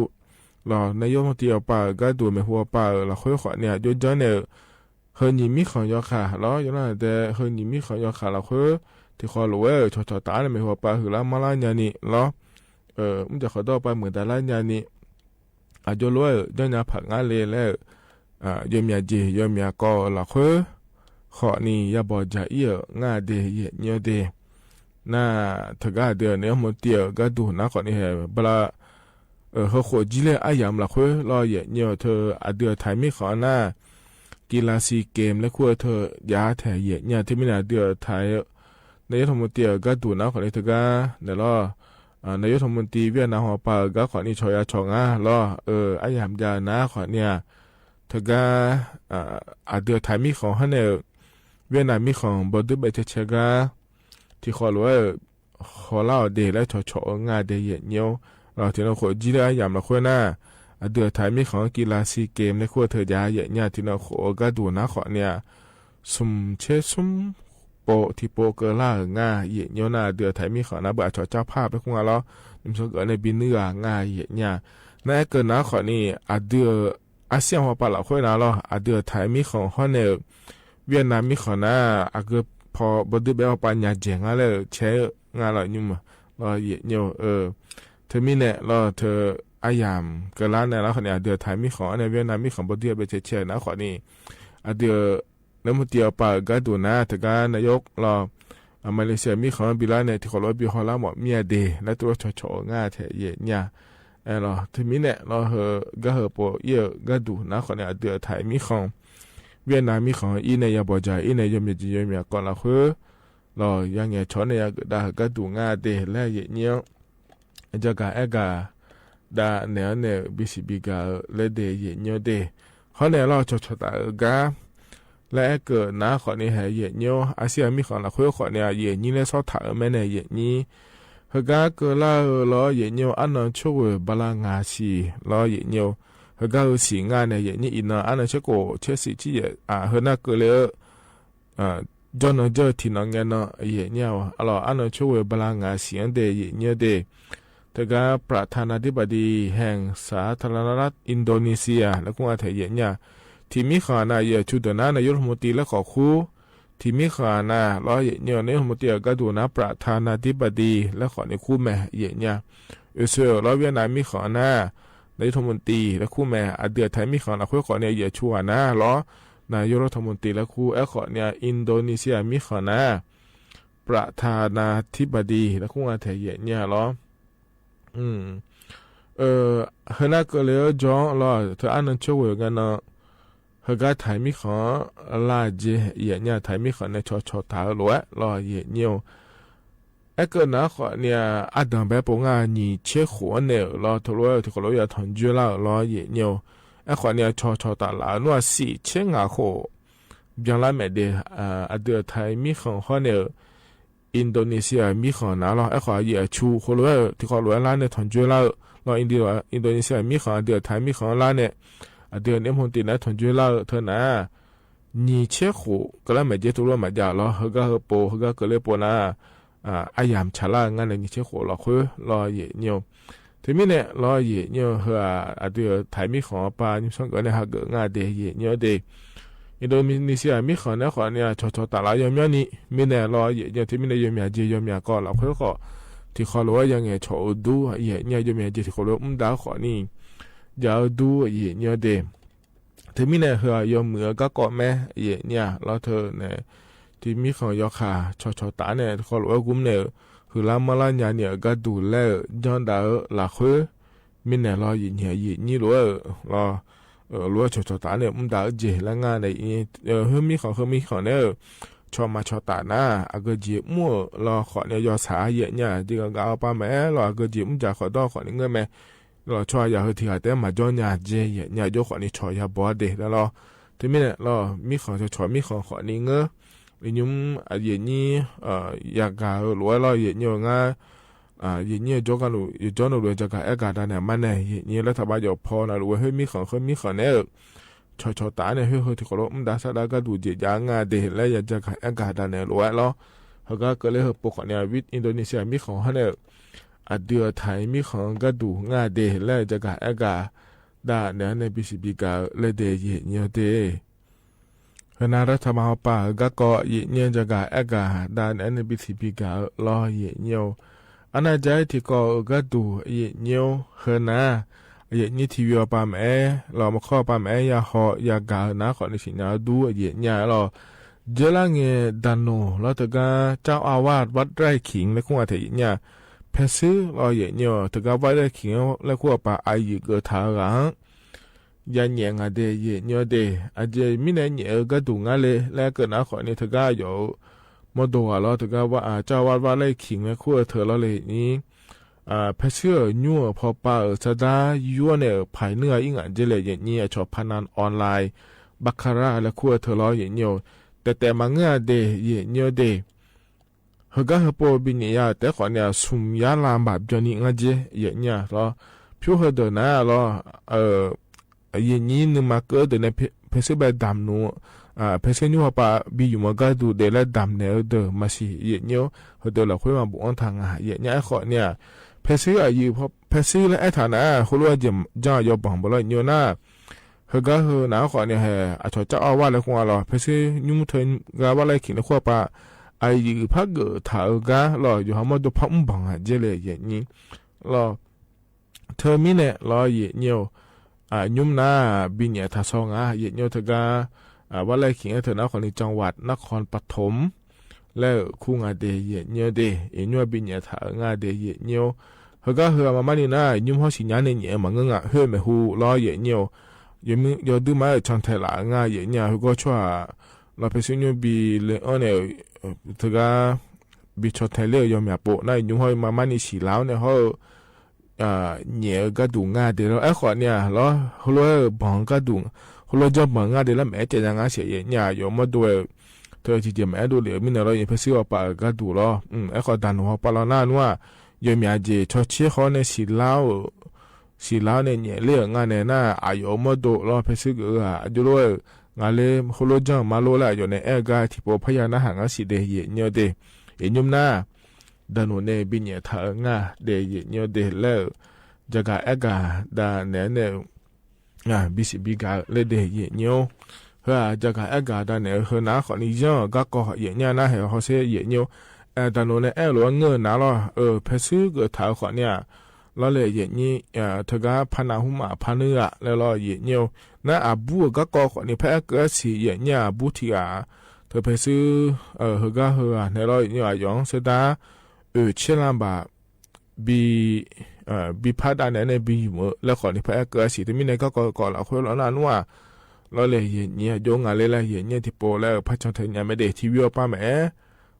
ลอ นายกรัฐมนตรีออกไป กาดูแม่หัวไป ละเค้อขอเนี่ย ยอมยาเนี่ย เฮอหยีมิตรของยอขาด ลอ ยอมลาเต เฮอหยีมิตรของยอขาด ละเค้อ ตี้ขอหลวงเอ้ย ชอชอต๋าเนี่ย แม่หัวไป หื้อลามาลาญานี่ ลอ เออ อุ้มจะขอดอ ไปเหมือนต๋าลาญานี่ อะ ยอมหลวงเอ้ย ยอมยาผักงาเลยแล้ว อ่า ยอมยาเจ ยอมยาก่อ ละเค้อ ขอนี้ ยาบ่จ๋าเอี้ยะ งาเต เหยียดเยียะเต นา เถิงก้าเดือนเนี่ย มนตรีกาดูหนาขอนี้ แหม บลา เออ เฮอโขดจี้เล่อาหยาม ละเค้อ ลอเหยียดเยียะ เธอ อะเดือไถมิตรของนา กีฬาซีเกม และคู่เธอ ยาแถเหยียดเยียะ เถิงมี้แหน่ เดือไถ นายกรัฐมนตรีกาดูหนาขอนี้ เถิงก้า เนี่ย ลอ อ่า นายกรัฐมนตรีเวียดนามออกไป กาขอนี้ ชอยาชองา ลอ เออ อาหยามยาหนาขอเนี่ย เถิงก้า อ่า อะเดือไถมิตรของเฮาเนี่ย เวียดนามมิตรของ บ่ดื้อเบาะแชะแชะกา ตี้ขอหลวงเอ้ย ขอเล่าเต และชอชองาเต เหยียดเยียะ ลอ ตี้นาโขดจี้เล่อาหยาม ละเค้อนา อะเดือไถมิตรของกีฬาซีเกม ในคู่เธอยาเหยียดเยียะ ตี้นาโขดกาดูหนาขอเนี่ย สุมเชะสุมโปะ ตี้โปะเกอล่า งาเหยียดเยียะ นา เดือไถมิตรของนา เบอร์ อะ ชอเจ้าภาพ และคู่งา ลอ นิมสองเกิดในบินเนื้อ งาเหยียดเยียะ นา แอเกิดหนาขอนี้ อะเดือ อาเซียนออกไป ละเค้อนา ลอ อะเดือไถมิตรของเฮาเนี่ย เวียดนามมิตรของนา อะเกิด พอบ่ดื้อเบาะออกไป ยาเจ๋งงาเลย แชะงา ลอ ยุ่ม ลอเหยียดเยียะ เออ เถิงมี้แหน่ ลอ เธอ อาหยามเกอล่าเนี่ย ลอ ขอเนี่ย อะเดือไถมิตรของเนี่ย เวียดนามมิตรของ บ่ดื้อเบาะแชะแชะ นาขอนี้ อะเดือ นายกรัฐมนตรีออกไป กาดูหนา เถิงก้า นายก ลอ อะ มาเลเซียมิตรของ บิลาเนี่ย ตี้ขอหลวงบินฮอลลาหมอเมียเต และตัวชอชองาแถเหยียดเยียะ เออ ลอ เถิงมี้แหน่ ลอ เฮอ กาเฮอโปะเอี้ยะ กาดูหนาขอเนี่ย อะเดือไถมิตรของ เวียดนามมิตรของ อี้เนี่ย ยาบ่จ๋า อี้เนี่ย ยอมยาเจ ยอมยาก่อ ละเค้อ ลอ ยาแหงวชอเนี่ย ยาเกิดดา กาดูงาเต และเหยียดเยียะ จะกาแอกา ดาแหนวเนี่ย บีซีบีกา และเต เหยียดเยียะเต เฮาเนี่ย ลอ ชอชอต๋าเออกา และแอเกิดหนาขอนี้ แหเหยียดเยียะ อาเซียนมิตรของ ละเค้อขอเนี่ย เหยียดเยียะ และซ้อถามแม่เนี่ย เหยียดเยียะ เฮอกาเกอล่า เออ ลอเหยียดเยียะ อะนอนโชเว่ย บาลา งาสี่ ลอเหยียดเยียะ เฮอกา เออ สี่ งาเนี่ย เหยียดเยียะ อีกนอ อะนอนเชโก เชสี่ ชี้เหยียด อะ เฮอนาเกอเลย เออ อ่า จ้อนนอเจ้อ ถิ่นนอแงนนอ เหยียดเยียะ อะ ลอ อะนอนโชเว่ย บาลา งาสี่ อันเต เหยียดเยียะเต เถิงก้า ประธานาธิบดีแห่งสาธารณรัฐอินโดนีเซีย และคู่งาแถเหยียดเยียะ ตี้มิตรของนา เหยียดชูเต๋อหนา นายกรัฐมนตรี และขอคู่ ตี้มิตรของนา ลอเหยียดเยียะ นายกรัฐมนตรีกาดูหนา ประธานาธิบดี และขอในคู่แม่ เหยียดเยียะ อิสราเอล ลอเวียดนามมิตรของนา นายกรัฐมนตรี และคู่แม่ อะเดือไทยมิตรของนา คู่ขอเนี่ย เหยียดชูหนา ลอ นายกรัฐมนตรี และคู่ แอขอเนี่ย อินโดนีเซียมิตรของนา ประธานาธิบดี และคู่งาแถเหยียดเยียะ ลอ อืม เออ เฮอนาเกอเลยจ้อง ลอ เธออะนอนโชเว่ยงาเนาะ เฮอกาไทยมิตรของ ลาเจ เหยียดเยียะ ไทยมิตรของในชอชอต๋าหลวง ลอเหยียดเยียะ แอเกอหนาขอเนี่ย อะดังแบปูงา หยี่เชษโขเนี่ย ลอ ทะลุ ทะลุยาถอนเจื้อเล่า ลอเหยียดเยียะ แอขอเนี่ย ชอชอต๋าหลา นวดสี่เชษงาโข เปียงละแม่เด อ่า อะเดือไทยมิตรของขอเนี่ย อินโดนีเซียมิตรของนา ลอ แอขอเหยียดชู โคโลเวอร์ ตี้ขอหลวงล้านเนี่ย ถอนเจื้อเล่า ลอ อินโด อินโดนีเซียมิตรของ อะเดือไทยมิตรของล้านเนี่ย อะเดือเนี่ยมนตรีนะ ถอนเจื้อเล่า เธอหนา หยี่เชษโข กาละแม่เจ ทะลุมาจ๋า ลอ เฮอกาเฮอโป เฮอกาเกอเลยโปนา อ่า อะหยามฉลาดงานในหยี่เชษโข ลอ คือ ลอเหยียดเยียะ เธอมิเนี่ย ลอเหยียดเยียะ เฮอ อะเดือไทยมิตรของปา ยิมซ่องเกอเนี่ย หาเกองาเด เหยียดเยียะเด อินโดนีเซียมิตรของนา ขอเนี่ย ชอชอต๋าหลา ยอมเยียะนี่ มิเนี่ย ลอเหยียดเยียะ เธอมิเนี่ย ยอมเยียะเจ ยอมเยียะกอ ลอ คือขอ ตี้ขอหลวงว่ายังไง ชอดู เหยียดเยียะ ยอมเยียะเจ ตี้ขอหลวงอุ้มดาขอนี่ ยาวดู เหยียดเยียะเด เธอมิเนี่ย เฮอ ยอมเหมือก็เกาะแม่ เหยียดเยียะ ลอเธอเนี่ย ตี้มิตรของยอขา ชอชอต๋าเนี่ย ขอหลวงว่ากุมเนี่ย ဂုာ်လၢ်မီလၢ်ညါနံၣ်အကါဒူၣ်လၢ ယွၤဒၣ်အၢ လၢ်ဃု မ့ၢ်နဲၣ်လီၤ ယံာ်ညံာ်ယံာ်ညံာ်လီၤဧၢ လီၤ လီၤဆီၣ်ဆီၣ်တၢ်န့ၣ် မူဒါအၢ ကၠ့ၢ်လၢငါန့ၣ် ဟၢမံဃီၣ် ဟၢမံဃီၣ်န့ၣ် ဆီၣ်မၤဆီၣ်တၢ်နၤ အကၠ့ၢ်မူလီၤဃီၣ်န့ၣ် ယီၤဆၣ်ယဲၢ်ညါ ဒ်ဂၤဂၤအပၢ်မအဲၣ်လီၤ အကၠ့ၢ်မူ ယၤဃီၣ်ဒီးဃီၣ်န့ၣ် ငၢၢ်မဲာ် လီၤဆီၣ်ယၤဟၢထံၣ်ဂၤတဲ မၤကၠီညါကၠ့ၢ် ယဲၢ်ညါ ယိဃီၣ်န့ၣ် ဆီၣ်ယၤဘီဒ့ၣ်လီၤ တမ့ၢ်န့ၣ်လီၤ မံဃီၣ်ဆီၣ်ဆီၣ် မံဃီၣ်ဃီၣ်န့ၣ် ငၢၢ် ယံာ်ညံာ် ယၤဂၤဧၢ လီၤဝဲလီၤ ယဲၢ်ညါ ယဲၢ်ညါ ယိကၠီနူၤ ယိကၠီနူၤ လၢယကၤအဲၣ်ကၤဒၣ်နဲၣ် မးနဲၣ် ယဲၢ်ညါ လၢထးဘးယီၤဖီနၤ လၢဝဲဟၢမံဃီၣ် ဟၢမံဃီၣ်န့ၣ် ဆီၣ်ဆီၣ်တၢ်န့ၣ် ဟၢဟၢထံၣ်ဃီၣ်လီၤ မူဒါဆၣ်ဒၣ်ကါဒူၣ် ကၠ့ၢ်ယၤ ငါဒ့ၣ်လၢယကၤအဲၣ်ကၤဒၣ်နဲၣ် လီၤဝဲလီၤ ဟၢဂၤကလၢဟၢပူၤဃီၣ်န့ၣ် ဝံ Indonesia မံဃီၣ်ဟီန့ၣ် အဒုးအထၢၣ် မံဃီၣ်ကါဒူၣ် ငါဒ့ၣ်လၢယကၤအဲၣ်ကၤဒၣ်နဲၣ်န့ၣ် ဘံစံးဘံကၤလၢဒ့ၣ် ယဲၢ်ညါဒ့ၣ် ဟၢနၤ ရထမဟောပါ ဂၤကီး ယဲၢ်ညါ ယကၤအဲၣ်ကၤဒၣ်နဲၣ်န့ၣ် ဘံစံးဘံကၤလီၤ ယဲၢ်ညါ အနၢ်ကၠဲထံကီၢ် ဂၤဒူၣ် ယဲၢ်ညါ ဟၢနၤ ယဲၢ်ညါ ထံဝံၤအပၢ်မအဲၣ် လီၤမခီၣ်အပၢ်မအဲၣ် ယၤဟီၣ် ယၤဂၤ နၤဃီၣ်န့ၣ် စံၣ်ညါဒူ ယဲၢ်ညါလီၤ ယဲၢ်လါငဲၤ ဒၣ်နိၣ် လီၤတဂၤ เจ้าอาวาสวัดไร่ขิง လၢခူၣ်အထၢၣ် ယဲၢ်ညါ ဖဲဆူလီၤ ယဲၢ်ညါ တဂၤ วัดไร่ขิง လၢခူၣ်အပၢ် အယံာ်ကၢၣ်ထၢၣ်ဂၤ ယၤညဲၣ်ငါဒ့ၣ် ယဲၢ်ညါဒ့ၣ် အကၠ့ၢ်မံန့ၣ် ညဲၣ်ဧၢ ဂၤဒူၣ် ငါလၢ လၢကၢၣ်နၤဃီၣ်န့ၣ် တဂၤယီၤ မီဒိၣ်ဂၤလီၤ တဂၤ ဝါ အ เจ้าอาวาส วัดไร่ขิง လၢခူၣ်အထၢၣ်လီၤ လၢယဲၢ်ညါ ဖဲဆူညါ ဖီပၢ်ဧၢ ဆၢဒၣ်ယွၤန့ၣ် ဖဲန့ၣ်အံၤ ငါကၠ့ၢ်လၢ ယဲၢ်ညါ အဆီၣ်ဖါနၢ် online baccarat လၢခူၣ်အထၢၣ်လီၤ ယဲၢ်ညါ တဲတဲမၤငၢၢ်ဒ့ၣ် ယဲၢ်ညါဒ့ၣ် ဟၢဂၤဟၢပီၣ် ဘံၣ်ညၣ်ယၤတဲဃီၣ်န့ၣ် ဆူၣ်ယၤလၢဘၣ် ဘျီန့ၣ် ငါကၠ့ၢ် ယဲၢ်ညါလီၤ ဖၠိဟၢဒၢးနၤလီၤ ယဲၢ်ညါ နမၤကၢၣ်ဒၢးန့ၣ် ဖဲဆူဘဲဒၣ်နူၤ ဖဲဆူညါ ဖီပၢ် ဘံယုၢ်မီၤ ဂၤဒူၣ် ဒ့ၣ်လၢဒၣ်နဲၣ်ဧၢ ဒၢးမၤစံၣ် ယဲၢ်ညါ ဟၢဒၢးလီၤ ခွ့မၤဘူၣ်အီထၣ်ငါ ယဲၢ်ညါ အဲၣ်ဃီၣ်န့ၣ် ဖဲဆူအယံာ် ဖဲဆူလၢအဲၣ်ထၣ်နၤ ဟိလိယဲၢ် ကၠၢ်ယီၤဘီၣ်ဘၣ်လီၤ ယဲၢ်ညါနၤ ဟၢဂၤဟၢနၤဃီၣ်န့ၣ် ဟဲ အဆီၣ် เจ้าอาวาส လၢခူၣ်အလီၤ ဖဲဆူညါ ထၢဂၤ วัดไร่ขิง လၢခူၣ်အပၢ် အယံာ်ဖးဂၢၢ်ထၢၣ်ဧၢဂၤလီၤ ယီၤဟီၣ်မီဒိၣ်ဖးအူဘီၣ် ငါကၠ့ၢ်လၢ ယဲၢ်ညါလီၤ ထၢမံန့ၣ်လီၤ ယဲၢ်ညါ ညါနၤ ဘံၣ်ညၣ်ထၣ်စီၤငါ ယဲၢ်ညါ တဂၤ วัดไร่ขิง ထၢၣ်နၤဃီၣ်န့ၣ် จังหวัดนครปฐม လၢခူၣ်ငါဒ့ၣ် ယဲၢ်ညါဒ့ၣ် ယဲၢ်ညါ ဘံၣ်ညၣ်ထၣ်ဧၢ ငါဒ့ၣ် ယဲၢ်ညါ ဟၢဂၤဟၢအမၤမးန့ၣ်နၤ ညါဟီၣ်စံၣ်ညါန့ၣ် ညဲၣ်မၤငၢၢ်ငါ ဟၢမဲာ်ဟူလီၤ ယဲၢ်ညါ ယမ့ၢ်ယီၤဒုးမၤ ဆီၣ်ထဲးလၢ ငါ ယဲၢ်ညါ ဟၢဂီၢ်ဆှၢ လီၤဖဲဆူညါ ဘံၣ်လဲၤအီၤန့ၣ် တဂၤ ဘံၣ်ဆီၣ်ထဲးလၢယီၤမၠၣ်ပိၢ် နၤ ညါဟီၣ်မၤမးန့ၣ် စံၣ်လါန့ၣ် ဟီၣ် ညဲၣ်ဧၢ ဂၤဒူၣ် ငါဒ့ၣ်လီၤ အဲၣ်ဃီၣ်န့ၣ်လီၤ ဟိလိဘီၣ် ဂၤဒူၣ် ဟိလိကၠၢ်ဘီၣ် ငါဒ့ၣ်လၢ မအဲၣ်ကၠဲၣ်ညါ ငါစံၣ် ယဲၢ်ညါ ယီၤမီဒိၣ်ဝဲ ထၢထံၣ်ကၠဲၣ် မအဲၣ်ဒိၣ်လံ မ့ၢ်န့ၣ်လီၤ ယဖဲဆူအပၢ် ဂၤဒူၣ်လီၤ အဲၣ်ဃီၣ် ဒၣ်နူၤဟီၣ်ပၢ်လီၤ နၤနူၤဧါ ယီၤမၠၣ်ကၠဲၣ် ဆီၣ်ဆ့ဃီန့ၣ် စံၣ်လါ စံၣ်လါန့ၣ် ညဲၣ်လၢအငါန့ၣ် နၤ အယီၤမီဒိၣ်လီၤ ဖဲဆူကဂၤ အဒိလိဝဲ ငါလၢဟိလိကၠၢ်မၤလိလၢ အယီၤန့ၣ် အဲၣ်ဂၤထံၣ်ပိၢ်ဖးယၢၤ နၤဟး ငါစံၣ်ဒ့ၣ် ယဲၢ်ညါဒ့ၣ် ယဲၢ်ညါနၤ ဒၣ်နူၤန့ၣ် ဘံၣ်ညၣ်ထၣ်ဧၢ ငါဒ့ၣ် ယဲၢ်ညါဒ့ၣ် လၢ ယကၤအဲၣ်ကၤ ဒၣ်နဲၣ်န့ၣ် ဘံၣ်စံၣ်ဘံၣ်ကၤလၢဒ့ၣ် ယဲၢ်ညါ ဟၢ ယကၤအဲၣ်ကၤ ဒၣ်နဲၣ် ဟၢနၤဃီၣ်န့ၣ် ယီၤ ဂၤကီး ယဲၢ်ညါ နၤဟဲဟီၣ်စ့ ယဲၢ်ညါ ဒၣ်နူၤန့ၣ် အဲၣ်လိာ်အီၤငၢၢ်နၤလီၤ ဖဲဆူကထၣ်ဃီၣ်န့ၣ် လီၤလၢ ယဲၢ်ညါ တဂၤ ဖးနၢ်ဟူမး ဖးနၢ်ဂၤလၢလီၤ ယဲၢ်ညါ နၤအဘူး ဂၤကီးဃီၣ်န့ၣ် ဖဲအဲၣ်ကၢစံၣ် ယဲၢ်ညါ အဘူးထံၣ်ဂၤ တဖဲဆူ ဟၢဂၤဟၢဂၤန့ၣ်လီၤ ယဲၢ်ညါ အယီၤစ့ဒၣ် အၢ ဆ့လါဘၣ် ဘံၣ် ဘံၣ်ဖးဒၣ်နဲၣ်န့ၣ် ဘံၣ်ယုၢ်မၢ လၢဃီၣ်န့ၣ် ဖဲအဲၣ်ကၢစံၣ် တမံၤန့ၣ် ဂၤကီးကီးလၢဃိလီၤ နၤနူၤဧါ လီၤလၢ ယဲၢ်ညါ ယိၤ ငါလၢလၢ ယဲၢ်ညါ ထံၣ်ပိၢ်လၢ ဖးဆီၣ်ထဲးညါ မ့ၢ်ဒ့ၣ် ထံၣ်ဝံၤအီၤပၢ်မအဲၣ်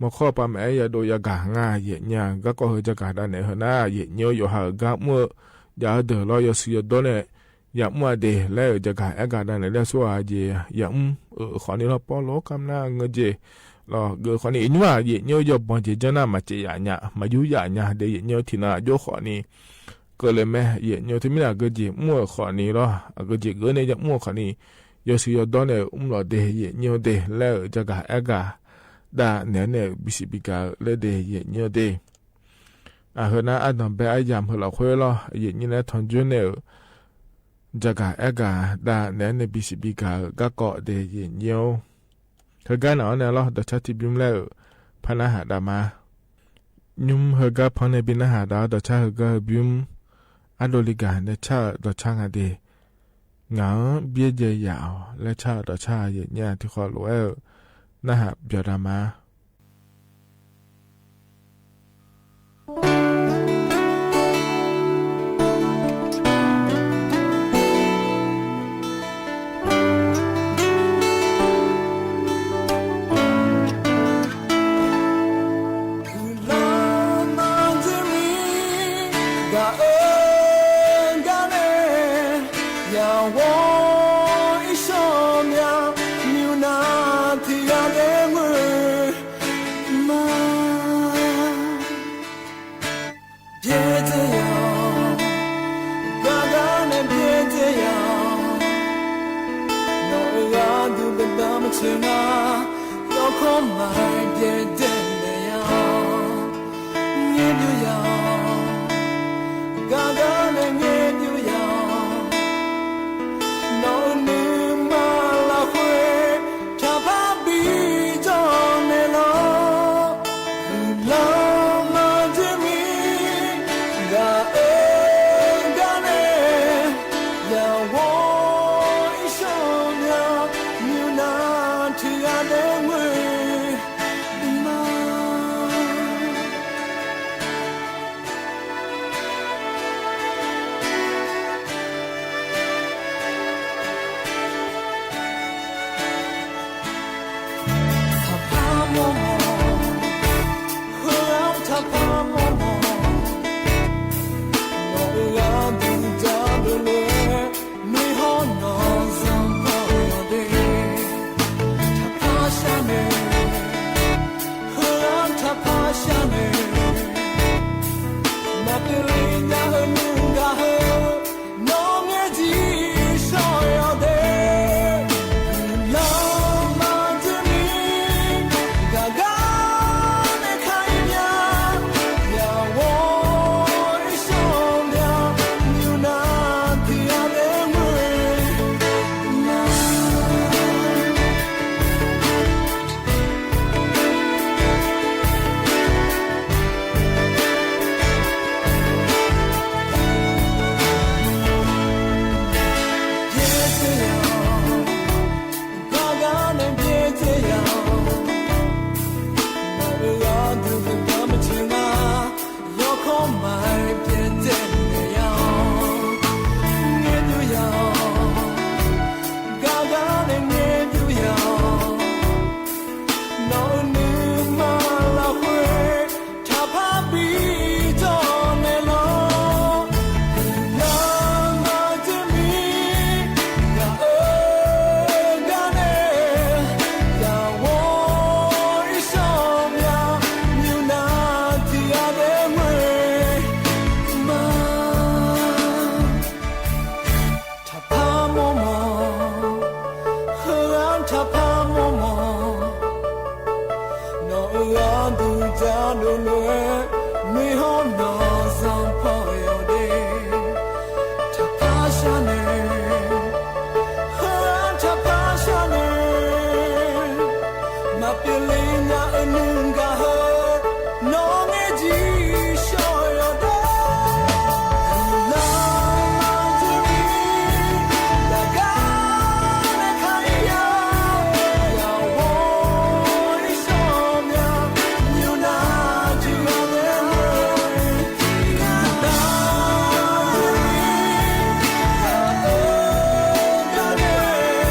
မီၢ်ခီၣ်ပၢ်မအဲၣ် ယၤဒိၣ်ယၤဂၤ ငါ ယဲၢ်ညါ ဂၤကီးဟၢ ယကၤဒၣ်နဲၣ် ဟၢနၤ ယဲၢ်ညါ ယီၤဟးဂၤမုၣ် ယၤအဒၢးလီၤ ယီၤစုယီၤဒီးန့ၣ် ယၤမုၣ်အဒ့ၣ် လၢယကၤအဲၣ်ကၤဒၣ်နဲၣ် လၢဆိဧါ ယဲၢ် ယၤမုၣ် အဃီၣ်န့ၣ်လီၤ ပီၣ်လီၤ ကမျၢၢ် ငၢၢ်ကၠ့ၣ် လီၤ ဂ့ၤဃီၣ်န့ၣ် ယညါ ယဲၢ်ညါ ယီၤဘီၣ်ကၠ့ၣ် ယနၤ မၤကၠဲၣ်ယၤညါ မၤယူၤယၤညါ ဒ့ၣ် ယဲၢ်ညါ ထံၣ်နၤ ယိၤဃီၣ်န့ၣ် ကလၢၤမ့ၢ် ယဲၢ်ညါ တမံၤန့ၣ် ဂ့ၤကၠ့ၣ်မုၣ်အဃီၣ်န့ၣ်လီၤ အဂ့ၤကၠ့ၣ်ဂ့ၤန့ၣ် ယၤမုၣ်အဃီၣ်န့ၣ် ယီၤစုယီၤဒီးန့ၣ် အုမ်လီၤဒ့ၣ် ယဲၢ်ညါဒ့ၣ် လၢယကၤအဲၣ်ကၤ ဒၣ်နဲၣ်န့ၣ် ဘံၣ်စံၣ်ဘံၣ်ကၤလၢဒ့ၣ် ယဲၢ်ညါဒ့ၣ် အဟၢနၤ အဒိၣ်ဘဲအယၢမ်ၢ် ဟၢလီၤဃိလီၤ ယဲၢ်ညါ နထီၣ်ကၠိန့ၣ် ယကၤအဲၣ်ကၤ ဒၣ်နဲၣ်န့ၣ် ဘံၣ်စံၣ်ဘံၣ်ကၤ ဂၤကီးဒ့ၣ် ယဲၢ်ညါ ဟၢဂၤန့ၣ် အီၤန့ၣ်လီၤ ဒီးဆၣ်ထံဘျုးလၢ ဖးနၢ်ဟးဒၣ်မး ညါဟၢဂၤဖီန့ၣ် ဘံၣ်နၢ်ဟးဒၣ် ဒီးဆၣ်ဟၢဂၤဘျုး အဒိၣ်လံဂၤ နဆၣ် ဒီးဆၣ် ငါဒ့ၣ် ငါ ဘျီယဲၢ်ယၤအီၤ လၢဆၣ် ဒီးဆၣ် ယဲၢ်ညါ ထံၣ်ဃီၣ်လိာ်ဝဲ နၢ်ဟးပျီၤဒၣ်မး ခီမၢ်ပျဲၢ်တဲလဲၣ်ယၤ ငဲၢ်ပျုၢ်ယၤ ဂၤဂၤန့ၣ်ငဲၢ်ပျုၢ်ယၤ နီၢ်အနုၢ်မၤလၤဃ့ ထးဖးဘံၣ်ကၠီၣ်နဲၣ်လီၤ လၢမၤတမံၤ ဂၤအၢဂၤနဲၣ် ယဝီၤအံၤ ရှော့မၠၣ် မၠိၣ်နၤထံဂၤဒဲး မွဲမး ထးဖးမိၢ်မိၢ် ဟၢထးဖးမိၢ်မိၢ် နီၢ်အၢဂၤဒုၣ်ဒါဒိၣ်လွဲၢ် မ့ၢ်ဟီနီၢ်စၢ်ဖီၣ်ယီၤဒ့ ထးဖးရှါန့ၣ် ဟၢထးဖးရှါန့ၣ် မၤပျ့ၤလံညါအနုၢ်ဂၤဟၢ နီၢ်ငဲၢ်ဒံး ရှော့ယီၤဒ့ လၢမၤတမံၤ ဂၤဂၤန့ၣ်ခါအံၤမၠၣ် ယဝီၤအံၤ ရှော့မၠၣ် မၠိၣ်နၤထံဂၤဒဲး မွဲမး ပျဲၢ်တဲယၤ ဂၤဂၤန့ၣ်ပျဲၢ်တဲယၤ နီၢ်အၢဂၤဒုၣ်ဒါမ့ၢ်တဂၤ ယီၤခီမၢ်ပျဲၢ်တဲလဲၣ်ယၤ ငဲၢ်ပျုၢ်ယၤ ဂၤဂၤန့ၣ်ငဲၢ်ပျုၢ်ယၤ နီၢ်အနုၢ်မၤလၤဃ့ ထးဖးဘံၣ်ကၠီၣ်နဲၣ်လီၤ လၢမၤတမံၤ ဂၤအၢဂၤနဲၣ် ယဝီၤအံၤ ရှော့မၠၣ် မၠိၣ်နၤထံဂၤဒဲး မွဲမး ထးဖးမိၢ်မိၢ် ဟၢထးဖးမိၢ်မိၢ် နီၢ်အၢဂၤဒုၣ်ဒါဒိၣ်လွဲၢ် မ့ၢ်ဟီနီၢ်စၢ်ဖီၣ်ယီၤဒ့ ထးဖးရှါန့ၣ် ဟၢထးဖးရှါန့ၣ် မၤ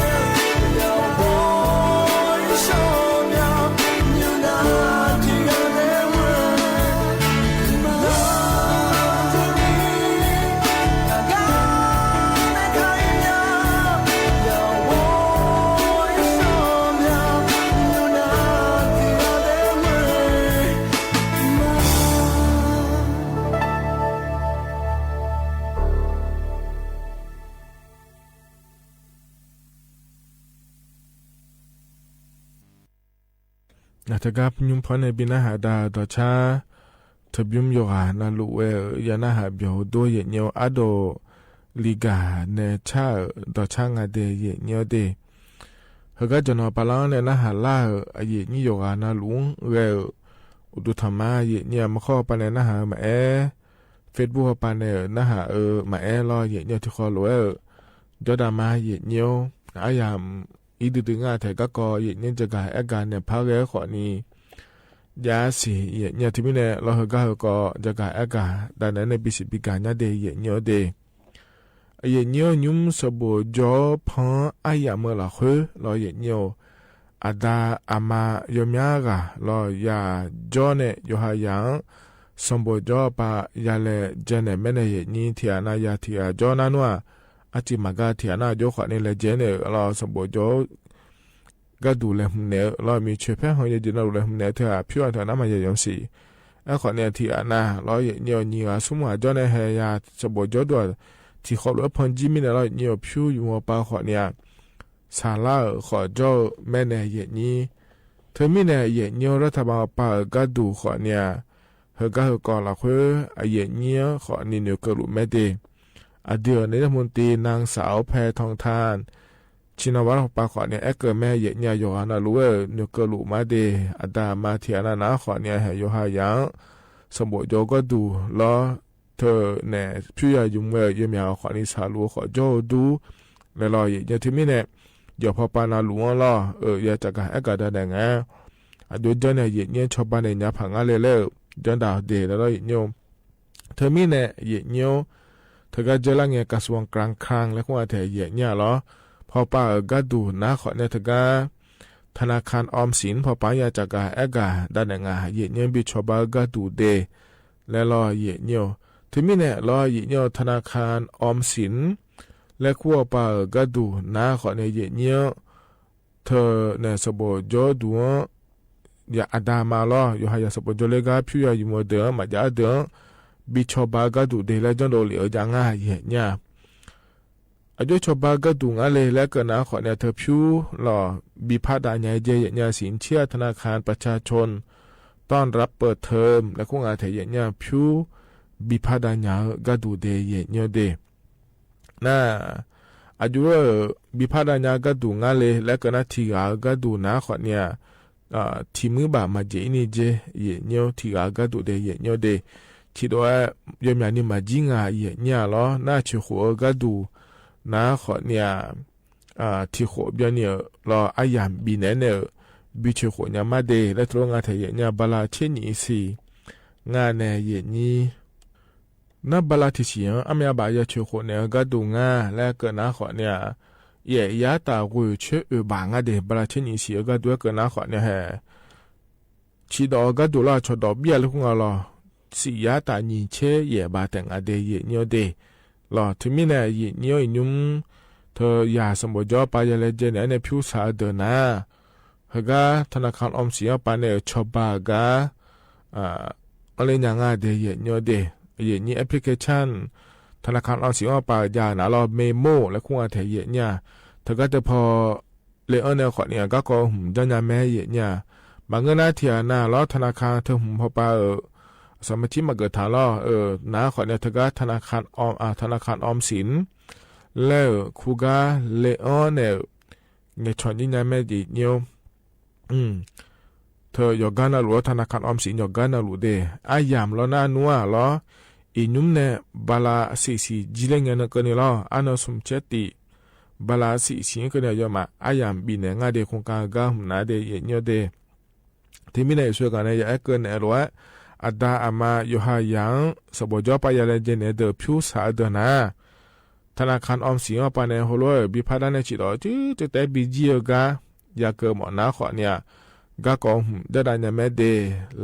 ပျ့ၤလံညါအနုၢ်ဂၤဟၢ နီၢ်ငဲၢ်ဒံး ရှော့ယီၤဒ့ လၢမၤတမံၤ ဂၤဂၤန့ၣ်ခါအံၤမၠၣ် ယဝီၤအံၤ ရှော့မၠၣ် မၠိၣ်နၤထံဂၤဒဲး မွဲမး နတဂၤပညိၣ်ဖီန့ၣ် ဘၣ်နၢ်ဟးဒၣ် ဒီးဆါ တဘျုးယိၤဂၤနၤလူၤဝဲဧၢ, ယနၢ်ဟးဘၣ်ဒိယဲၢ်ညိၣ်အါဒိၣ်လံဂၤ နဲဆါဧၢ, ဒီးဆါငါဒဲးယဲၢ်ညိၣ်ဒဲး, ဟဲဂီၤကၠီၣ်နီၤပၤလီၤန့ၣ် နၢ်ဟးလၢ်ဧၢ, အယဲၢ်ညိၣ်ယိၤဂၤနၤလူၤဂဲၤဧၢ, အိၣ်ဒိၣ်ထီၣ်မးယဲၢ်ညိၣ် မုၢ်ခီပၤန့ၣ် နၢ်ဟးမၤအဲၣ်, Facebook ပၤန့ၣ် နၢ်ဟးအၢမၤအဲၣ်လီၤ ယဲၢ်ညိၣ်ထံဃီလိာ်ဝဲဧၢ, ဒီးဒၣ်မးယဲၢ်ညိၣ်, အါယၤ အံၤဒုးဒုးငါထဲးဂၤကီး ယဲၢ်ညိၣ်တဂၤအဲၣ်ဂၤနဲၣ်ဖးဂဲၤဃီန့ၣ် ယါစံး ယဲၢ်ညိၣ်တမံၤန့ၣ် လီၤဟဲဂီၤဟဲကီး တဂၤအဲၣ်ဂၤ ဒၣ်နဲန့ၣ် ဘံစံးဘံကၤညါဒဲး ယဲၢ်ညိၣ်ဒဲး, အယဲၢ်ညိၣ်ညုၣ်စီၤဘိၣ်ကၠီဖီအါယၤမၢလီၤဃိလီၤ ယဲၢ်ညိၣ်, အဒါအမါယီၤမၠါဂၤလီၤ ယၤကၠီန့ၣ် ယိၤဟၣ်ယၤ စီၤဘိၣ်ကၠီပၤ ယၤလဲၤကဲနဲၣ်မဲာ်နဲၣ် ယဲၢ်ညိၣ် ထံၣ်အနၢ်ယၤထံၣ်အကၠီနၢ်နွၤ, အစံးမၤဂၤထံၣ်အနၢ်ကၠီဃီန့ၣ် လဲၤကဲနဲၣ်လီၤ စီၤဘိၣ်ကၠီ ကဒူးလဲၤမုၢ်နဲၣ်လီၤ မ့ၢ်ဆဲးဖဲဟီၣ်ယဲၢ်ကၠီနၢ်လူၤလဲၤမုၢ်နဲၣ် ထဲအဖၠိအထဲနၢ်မၤယဲၢ်ယီၤစံး, အဲၣ်ဃီန့ၣ်အထံၣ်အနၢ်လီၤ ယဲၢ်ညိၣ်နံၤဂၤဆူမုၢ်အကၠီန့ၣ် ဟဲယၤစီၤဘိၣ်ကၠီဒိၣ် ထံဃီလိာ်ဖီကၠံမံၤန့ၣ်လီၤ ယဲၢ်ညိၣ်ဖၠိယုၢ်မီၤပၤဃီန့ၣ် ဆၣ်လါဧၢ ဃီကၠီဧၢ မဲာ်နဲၣ် ယဲၢ်ညိၣ် ထႅင်ႈမီးၼႆႉ ယဵတ်ႇငိဝ်း รัฐบาล ပၢႆႈဢဝ် ၵႃးတူႇ ၶွင်ၼႆႉ ႁႂ်ႈၵႃႈႁိုဝ်ၵေႃႈ လၢႆၶိုၼ်း ဢႃႇ ယဵတ်ႇငိဝ်း ၶွင်ၼႆႉ ၼိူဝ်ၵႃႈလူႇမႄးတႄႉ ဢႃႇ တီႈၼႆႉ รัฐมนตรี นางสาว แพทองธาร ชินวัตร ၶွင်ပႃႈၶွင်ၼႆႉ ဢႅၵ်ႇၵိူဝ်ႇမႄး ယဵတ်ႇငိဝ်း ယွၼ်ႉၼႃႇလူး ဢိူဝ်ႇ ၼိူဝ်ၵႃႈလူႇမႄးတႄႉ ဢႃႇ တႃႇမႃးထႅင်ႈၼႃႇ ၶွင်ၼႆႉ ႁႂ်ႈယွၼ်ႉႁႃယၢင်ႇ သမ်ႉပေႃးၸေႃးၵႃးတူႇ လေႃး ထႅင်ႈၼႆႉ ၽူႈယႂ်ႇယုမ်ႇဝႆႉ ယဵမ်ႈယႃႇၶွင်ၼႆႉ သႃႇလူႇၶေႃႈၸေႃးတူႇ လႄႈလေႃး ယဵတ်ႇငိဝ်း ထႅင်ႈမီးၼႆႉ ယွၼ်ႉၽွင်းပၢၼ်ၼႃႇလူးလေႃး ဢိူဝ်ႇ ယႃႇၸၵ်ႉၵႃႇ ဢႅၵ်ႇၵႃႇ တႃႇၼႆႉငၢႆး ဢႃႇ တူၺ်းၸိူဝ်းၼႆႉ ယဵတ်ႇငိဝ်း ၶျေႃႇပၢၼ်ၼႆႉ ၺႃးၽၢင်ႁႃလႄႈလႄႈ ယွၼ်ႉတႃႇတေလႄႈလေႃး ယဵတ်ၸိူဝ်း ထႅင်ႈမီးၼႆႉ ယဵတ်ၸိူဝ်း ထႅင်ႈၵႃႈၸိူဝ်းလႃႈၼႆႉ กระทรวงการคลัง လႄႈ ၶွင်ဢၼ်ထႅင်ႈ ယဵတ်ၸိူဝ်းလေႃး ၽွင်းပၢၼ်ဢဝ်ၵႃးတူႇၼႃႇ ၶွင်ၼႆႉ ထႅင်ႈၵႃႈ ธนาคารออมสิน ၽွင်းပၢၼ်ယႃႇၸၵ်ႉၵႃႇ ဢႅၵ်ႇၵႃႇ တႃႇၼႆႉငၢႆး ယဵတ်ၸိူဝ်း ပီႈၶျေႃႇပၢၼ်ဢဝ်ၵႃးတူႇတႄႉ လႄႈလေႃး ယဵတ်ၸိူဝ်း ထႅင်ႈမီးၼႆႉလေႃး ယဵတ်ၸိူဝ်း ธนาคารออมสิน လႄႈ ၶွင်ပၢၼ်ဢဝ်ၵႃးတူႇၼႃႇ ၶွင်ၼႆႉ ယဵတ်ၸိူဝ်း ထႅင်ႈၼႆႉ သမ်ႉပေႃးၸေႃးတူႇ ယႃႇ ဢႃႇ တႃႇမႃးလေႃး ယွၼ်ႉႁႃယၢင်ႇ သမ်ႉပေႃးၸေႃးလႄႈ ၵႃႈၽူႈယႂ်ႇယုမ်ႇဝႆႉတႄႉ မႃးယႃႇတႄႉ ပီႈၶျေႃႇပၢၼ်ဢဝ်ၵႃးတူႇတႄႉ လႄႈ ၸွင်ႇတေလႆႈဢဝ်ၸၢင်ႈငၢႆး ယဵတ်ၸိူဝ်း ဢႃႇ ၸွႆႈၶျေႃႇပၢၼ်ဢဝ်ၵႃးတူႇငၢႆးလႄႈ လႄႈ ၵႃႈၼႃႇ ၶွင်ၼႆႉ ထႅင်ႈၽူႈလေႃး ပီႈၽႃႉတႃႇၺႃး ယဵတ်ႇၸိူဝ်း สินเชื่อธนาคารประชาชน ต้อนรับเปิดเทอม လႄႈ ၶွင်ဢၼ်ထႅင်ႈ ယဵတ်ၸိူဝ်း ၽူႈ ပီႈၽႃႉတႃႇၺႃး ၵႃးတူႇတႄႉ ယဵတ်ၸိူဝ်းတႄႉ ၼႃႇ ဢႃႇ ၸွႆႈ ပီႈၽႃႉတႃႇၺႃး ၵႃးတူႇငၢႆးလႄႈ လႄႈ ၵႃႈၼႃႇ ထီႇၵႃႇ ၵႃးတူႇၼႃႇ ၶွင်ၼႆႉ ဢႃႇ ထီႇမိုဝ်းပႃႇ မႃးၸေႇၼီႇၸေႇ ယဵတ်ၸိူဝ်း ထီႇၵႃႇ ၵႃးတူႇတႄႉ ယဵတ်ၸိူဝ်းတႄႉ ထီႇတူဝ် ယွမ်းယၢမ်းၼႆႉ မႃးၸီႉငၢႆး ယဵတ်ၸိူဝ်းလေႃး ၼႃႇ ၸွႆႈၶူဝ်း ဢဝ်ၵႃးတူႇၼႃႇ ၶွင်ၼႆႉ ဢႃႇ ထီႇၶူဝ်း ယွမ်းယၢမ်းၼႆႉလေႃး ဢႃႇ ယၢမ်းပီၼႆႉၼႆႉ ပီႈၸွႆႈၶူဝ်း ၺႃးမႃးတႄႉ လႄႈ ထူဝ်းငၢႆးထႅင်ႈ ယဵတ်ၸိူဝ်း ပလႃႇ ၸေႇၼီႇသီႇ ငၢႆးၼႆႉ ယဵတ်ၸိူဝ်း ၼႃႇ ပလႃႇထီႇသီႇ ဢမ်ႇယႃႉပႃး ယႃႉၸွႆႈၶူဝ်းၼႆႉ ဢဝ်ၵႃးတူႇငၢႆး လႄႈ ၵႃႈၼႃႇ ၶွင်ၼႆႉ ယႃႉ ယႃႉတႃႇၵူၺ်း ၸွႆႈဢိူဝ်ႈ ပႃးငၢႆးတႄႉ ပလႃႇထီႇသီႇ ဢဝ်ၵႃးတူႇ ၵႃႈၼႃႇ ၶွင်ၼႆႉ ႁႃႉ ၸီႉတေႃႇၵႃးတူႇလႄႈ ၸွႆႈတေႃႇပျႃးလႄႈ ၶွင်ဢႃႇလေႃး သီႇယႃႉတႃႇၺိၼ်း ၸွႆႈယႃႉပႃးတႄႉ ငၢႆးတႄႉ ယဵတ်ၸိူဝ်းတႄႉ လေႃး ထႅင်ႈမီးၼႆႉ ယဵတ်ၸိူဝ်း ဢိၼ်ႇၼုမ်ႇ ထႃႈယႃႉ သမ်ႉပေႃးၸွႆႈပႃး ယႃႉလႄႈ ၸိူဝ်းၼႆႉ ၼႆႉ ၽူႈသႃႇတိူဝ်းၼႃႇ ႁႃႉၵႃႈ ธนาคารออมสิน ဢဝ်ပႃးၼႆႉ ၸွႆႈပႃးၵႃႈ ဢႃႇ ဢဝ်လႄႈ ၺႃးငၢႆးတႄႉ ယဵတ်ၸိူဝ်းတႄႉ ယဵတ်ၸိူဝ်း แอปพลิเคชัน ธนาคารออมสิน ဢဝ်ပႃး ယႃႉၼႃႇလေႃး เมโม လႄႈ ၶွင်ဢႃႇထႅင်ႈ ယဵတ်ၸိူဝ်း ထႃႈၵႃႈတႄႉ ပေႃးလႆႈဢဝ်ၼႆႉ ၶွင်ၼႆႉ ၵႃႈၵေႃႈ ဢမ်ႇၸၢင်ႈၺႃးမႄး ယဵတ်ၸိူဝ်း မၢင်ငိုၼ်းၼႃႇ ထီႇဢႃႇၼႃႇလေႃး ธนาคาร ထႃႈႁိုဝ် ၽွင်းပႃး ဢိူဝ်ႇ สมาชิก မႃးၵိူတ်ႇထႃႈလေႃး ဢိူဝ်ႇ ၼႃႇ ၶွင်ၼႆႉ ထႃႈၵႃႈ ธนาคารออม ဢႃႇ ธนาคารออมสิน လႄႈ ၶူးၵႃႈ လႆႈဢဝ်ၼႆႉ ၼႆႉ ၸွင်ႇၺႃးမႄး ယဵတ်ၸိူဝ်း ဢိုမ်ႇ ထႃႈယွၼ်ႉၵႃႈၼႃႇလူး ธนาคารออมสิน ယွၼ်ႉၵႃႈၼႃႇလူးတႄႉ ဢႃႇ ယၢမ်းလေႃး ၼႃႇၼူဝ်ႇလေႃး ဢိၼ်ႇၼုမ်ႇၼႆႉ ပလႃႇသီႇသီႇ ၸီႉလႄႈ ငၢႆးၼၼ်ႉၵေႃႈၼႆႉလေႃး ဢႃႇၼေႃႇ သုမ်ႇၸႅတ်ႉတီႇ ပလႃႇသီႇသီႇ ၵေႃႈၼႆႉ ယွၼ်ႉမႃး ဢႃႇ ယၢမ်းပီၼႆႉ ငၢႆးတႄႉ ၶွင်ၵၢင်ၵႃႈ ႁိုင်ၼႃႇတႄႉ ယဵတ်ၸိူဝ်းတႄႉ ထႅင်ႈမီးၼႆႉ သူၵေႃႈၼႆႉ ယႃႉဢႅၵ်ႇၵိူဝ်ႇၼႆႉလူး ဢႃႇ တႃႇဢမ်ႇမႃး ယွၼ်ႉႁႃႉယၢင်ႇ သမ်ႉပေႃးၸွႆႈပႃး ယႃႉလႄႈ ၸိူဝ်းၼႆႉ တေၽူႈသႃႇတိူဝ်းၼႃႇ ธนาคารออมสิน ဢဝ်ပႃးၼႆႉ ႁူဝ်လူၺ်ႈ ပီႈၽႃႉတႃႇၼႆႉ ၸီႉတေႃႇ ၸိုဝ်ႈတႄႉ ပီႈၸီႉဢဝ်ၵႃႈ ယႃႉၵိူဝ်ႇမွၵ်ႈၼႃႇ ၶွင်ၼႆႉ ၵႃႈၵေႃႈ ဢမ်ႇၸႂ်ႈတႃႇၺႃးမႄးတႄႉ လႄႈ ဢႃႇ ယဵတ်ၸိူဝ်း ၸၵႃႇဢႅၵ်ႇၵႃႇ တႃႇၼႆႉၼႆႉ ပီႇသီႇပီႇၵႃႇ လႄႈတႄႉ ယဵတ်ၸိူဝ်း ဢႃႇ ၼႃႇ ၸႃႉတီႈၵေႃႈ ယဵတ်ၸိူဝ်း ၸၵႃႇဢႅၵ်ႇၵႃႇ တႃႇၼႆႉၼႆႉ ပီႇသီႇပီႇၵႃႇ ၽၢၵ်ႇၵႃႈႁိုဝ်ၼႃႇ လေႃး ယဵတ်ၸိူဝ်း ႁိုဝ်ၵႃႈ ဢႃႇ ၼေႃႈ ၶျႄးသီႇ ဢိူဝ်ႈ ၵေႃႈၼႆႉ ယဵတ်ၸိူဝ်း ဢူႈယေး ဢူႈၸၢႆး ၶျေႃးၶျႄး ပေႃးပၢၼ်ၼႆႉ ၸၵႃႇဢႅၵ်ႇၵႃႇ ၵႃႈတူၺ်းၼႃႇ ဢူႈယေး ယဵၼ်းယၢၼ်ၼႆႉ ယႄႈလႄႈ ယႃႇတေလႆႈငၢႆႈ ယဵတ်ၸိူဝ်း ဢႃႇ တိုဝ်ႉထႆး မီးၶွင် တူဝ်ၼႆႉ လေႃး ယဵတ်ၸိူဝ်း ထႅင်ႈမီးၼႆႉ လေႃး ယွၼ်းၽၢၵ်ႇၵႃႈ ယွၼ်းယၢၼ်ၵႃႈ ၸၢင်ႈငၢႆႈတႄႉ ယဵတ်ၸိူဝ်းတႄႉ ႁိုဝ်ၵႃႈ ၸဵမ်မႃး မိူဝ်ႈလႂ်ၶိုၼ်းၼႃႇ လေႃး ယဵတ်ၸိူဝ်း ဢမ်ႇၽိူဝ်ႇမႄႈဢၢႆး မႄႈတႅင် လေႃးလႄႈ ယဵတ်ၸိူဝ်း မႄႈ ဢႃႇ ဝဵင်းႁႅင် ၸႅင်ႇတၢဝ်း ႁိုဝ်ၵႃႈ တေႃႇႁူဝ်ပႃႈတႄႉ ယဵတ်ၸိူဝ်းတႄႉ ယႃႇမိူဝ်းဢဝ်ပႃႈၶွၼ်ႇၼႆႉ မႃးၵႃႈ ယဵတ်ၸိူဝ်း မႄႈသႃႇမိူဝ်ႇ မႄႈၾႃႉလူင် လေႃး ယဵတ်ၸိူဝ်း မႄႈသူၺ်ႇ မႄႈပႃႇပႃႉ ႁူဝ်ပႃႈၸႄႈ ယဵတ်ၸိူဝ်းလေႃး ဢူႈယေးယေး ဢိူဝ်ႈ ယွၼ်းယၢၼ်ၼႆႉ ယႄႈလႄႈ ယႃႇႁႂ်ႈမီးၼႆ လေႃး ယဵတ်ၸိူဝ်း ထႅင်ႈၵႃႈၼႆႉ တေႃႇလေႃးတေႃႇၵေႃႈ ႁိုဝ်လႄႈၵႃႈလူး လေႃးပႃႇ ႁိုဝ်လႄႈၵႃႈလူး လႄႈ ယွၼ်းၶႃႈယွၼ်းတႄႉလႄႈ ထူဝ်းလႄႈ ၸၵႃႇဢႅၵ်ႇၵႃႇ တူဝ်လႄႈ ငၢႆႈ ယဵတ်ၸိူဝ်း ထႅင်ႈမီးၼႆႉ ယဵတ်ၸိူဝ်း ယွၼ်းၶႃႈၼႃႇလူး ဢိူဝ်ႈ လေႃးယွၼ်းၺႃးၽႂ် လႄႈ လီၼုမ်ႇၼုမ်ႇလႄႈ ၸၵႃႇဢႅၵ်ႇၵႃႇ တႃႇၼႆႉၼႆႉ ပီႇသီႇပီႇၵႃႇ လႄႈတႄႉ ယဵတ်ၸိူဝ်းတႄႉ ဢိူဝ်ႈ ႁိုဝ်ၵႃႈၼႆႉၼႆႉလေႃႈ တေႃႇၸႃႉထီႇပျုမ်ႇလႄႈ ၽၼ်းၼႃႈႁႃႈတႃႇမႃး ယဵတ်ၸိူဝ်း ယုမ်ႇႁိုဝ်ၵႃႈ ၽၼ်းၼႆႉ ပီႈၼႃႈႁႃႈ ႁိုဝ်ၼႃႈ ဢႃႇယု ပုတ်ႉတေႃႇၼႆႉ ၸႃႉ တေႃႇၸႃႉငၢႆႈတႄႉ ဢႃႇ ၵႃႈမီးလႄႈ ဢႅင်ႇၵႃႇလႃႉ ၽႃႉပျႅတ်ႉၸႅတ်ႈၼႆႉလႄႈ ၺႃးလႄႈ ၸႃႉ တေႃႇၸႃႉလ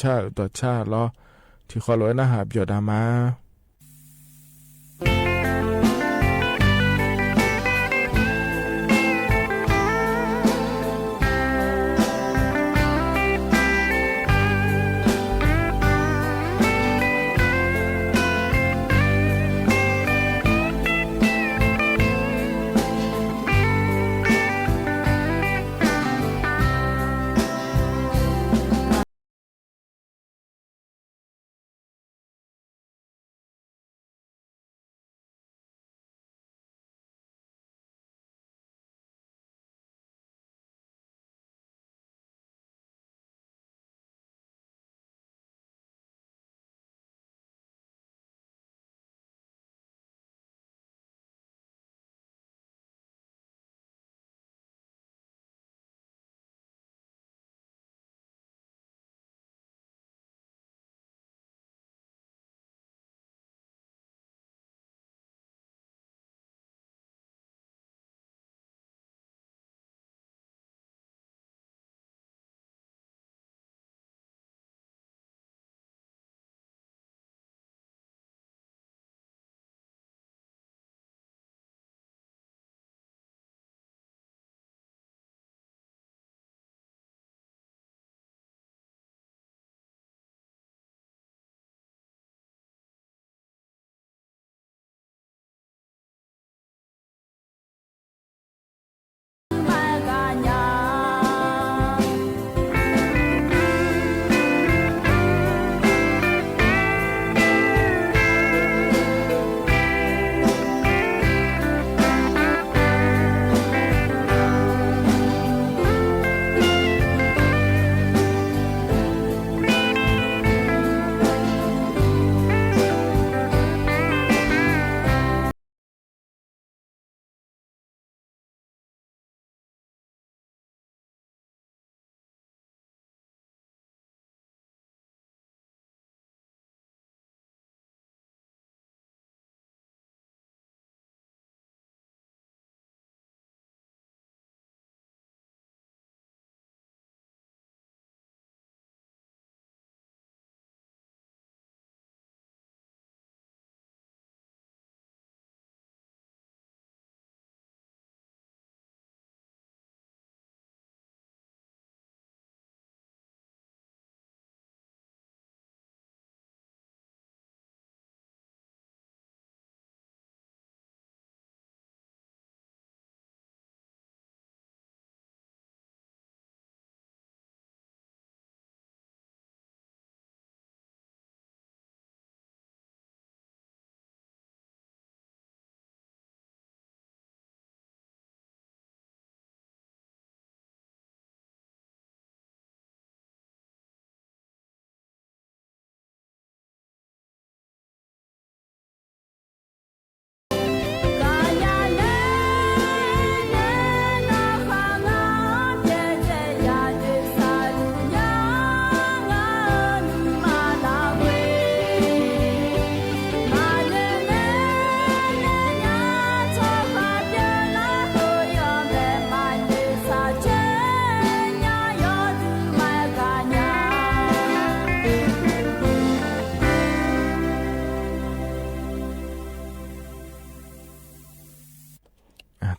ေႃႈ ထီႇၶေႃႈလူၺ်ႈၼႃႈႁႃႈ ပျေႃႇတႃႇမႃး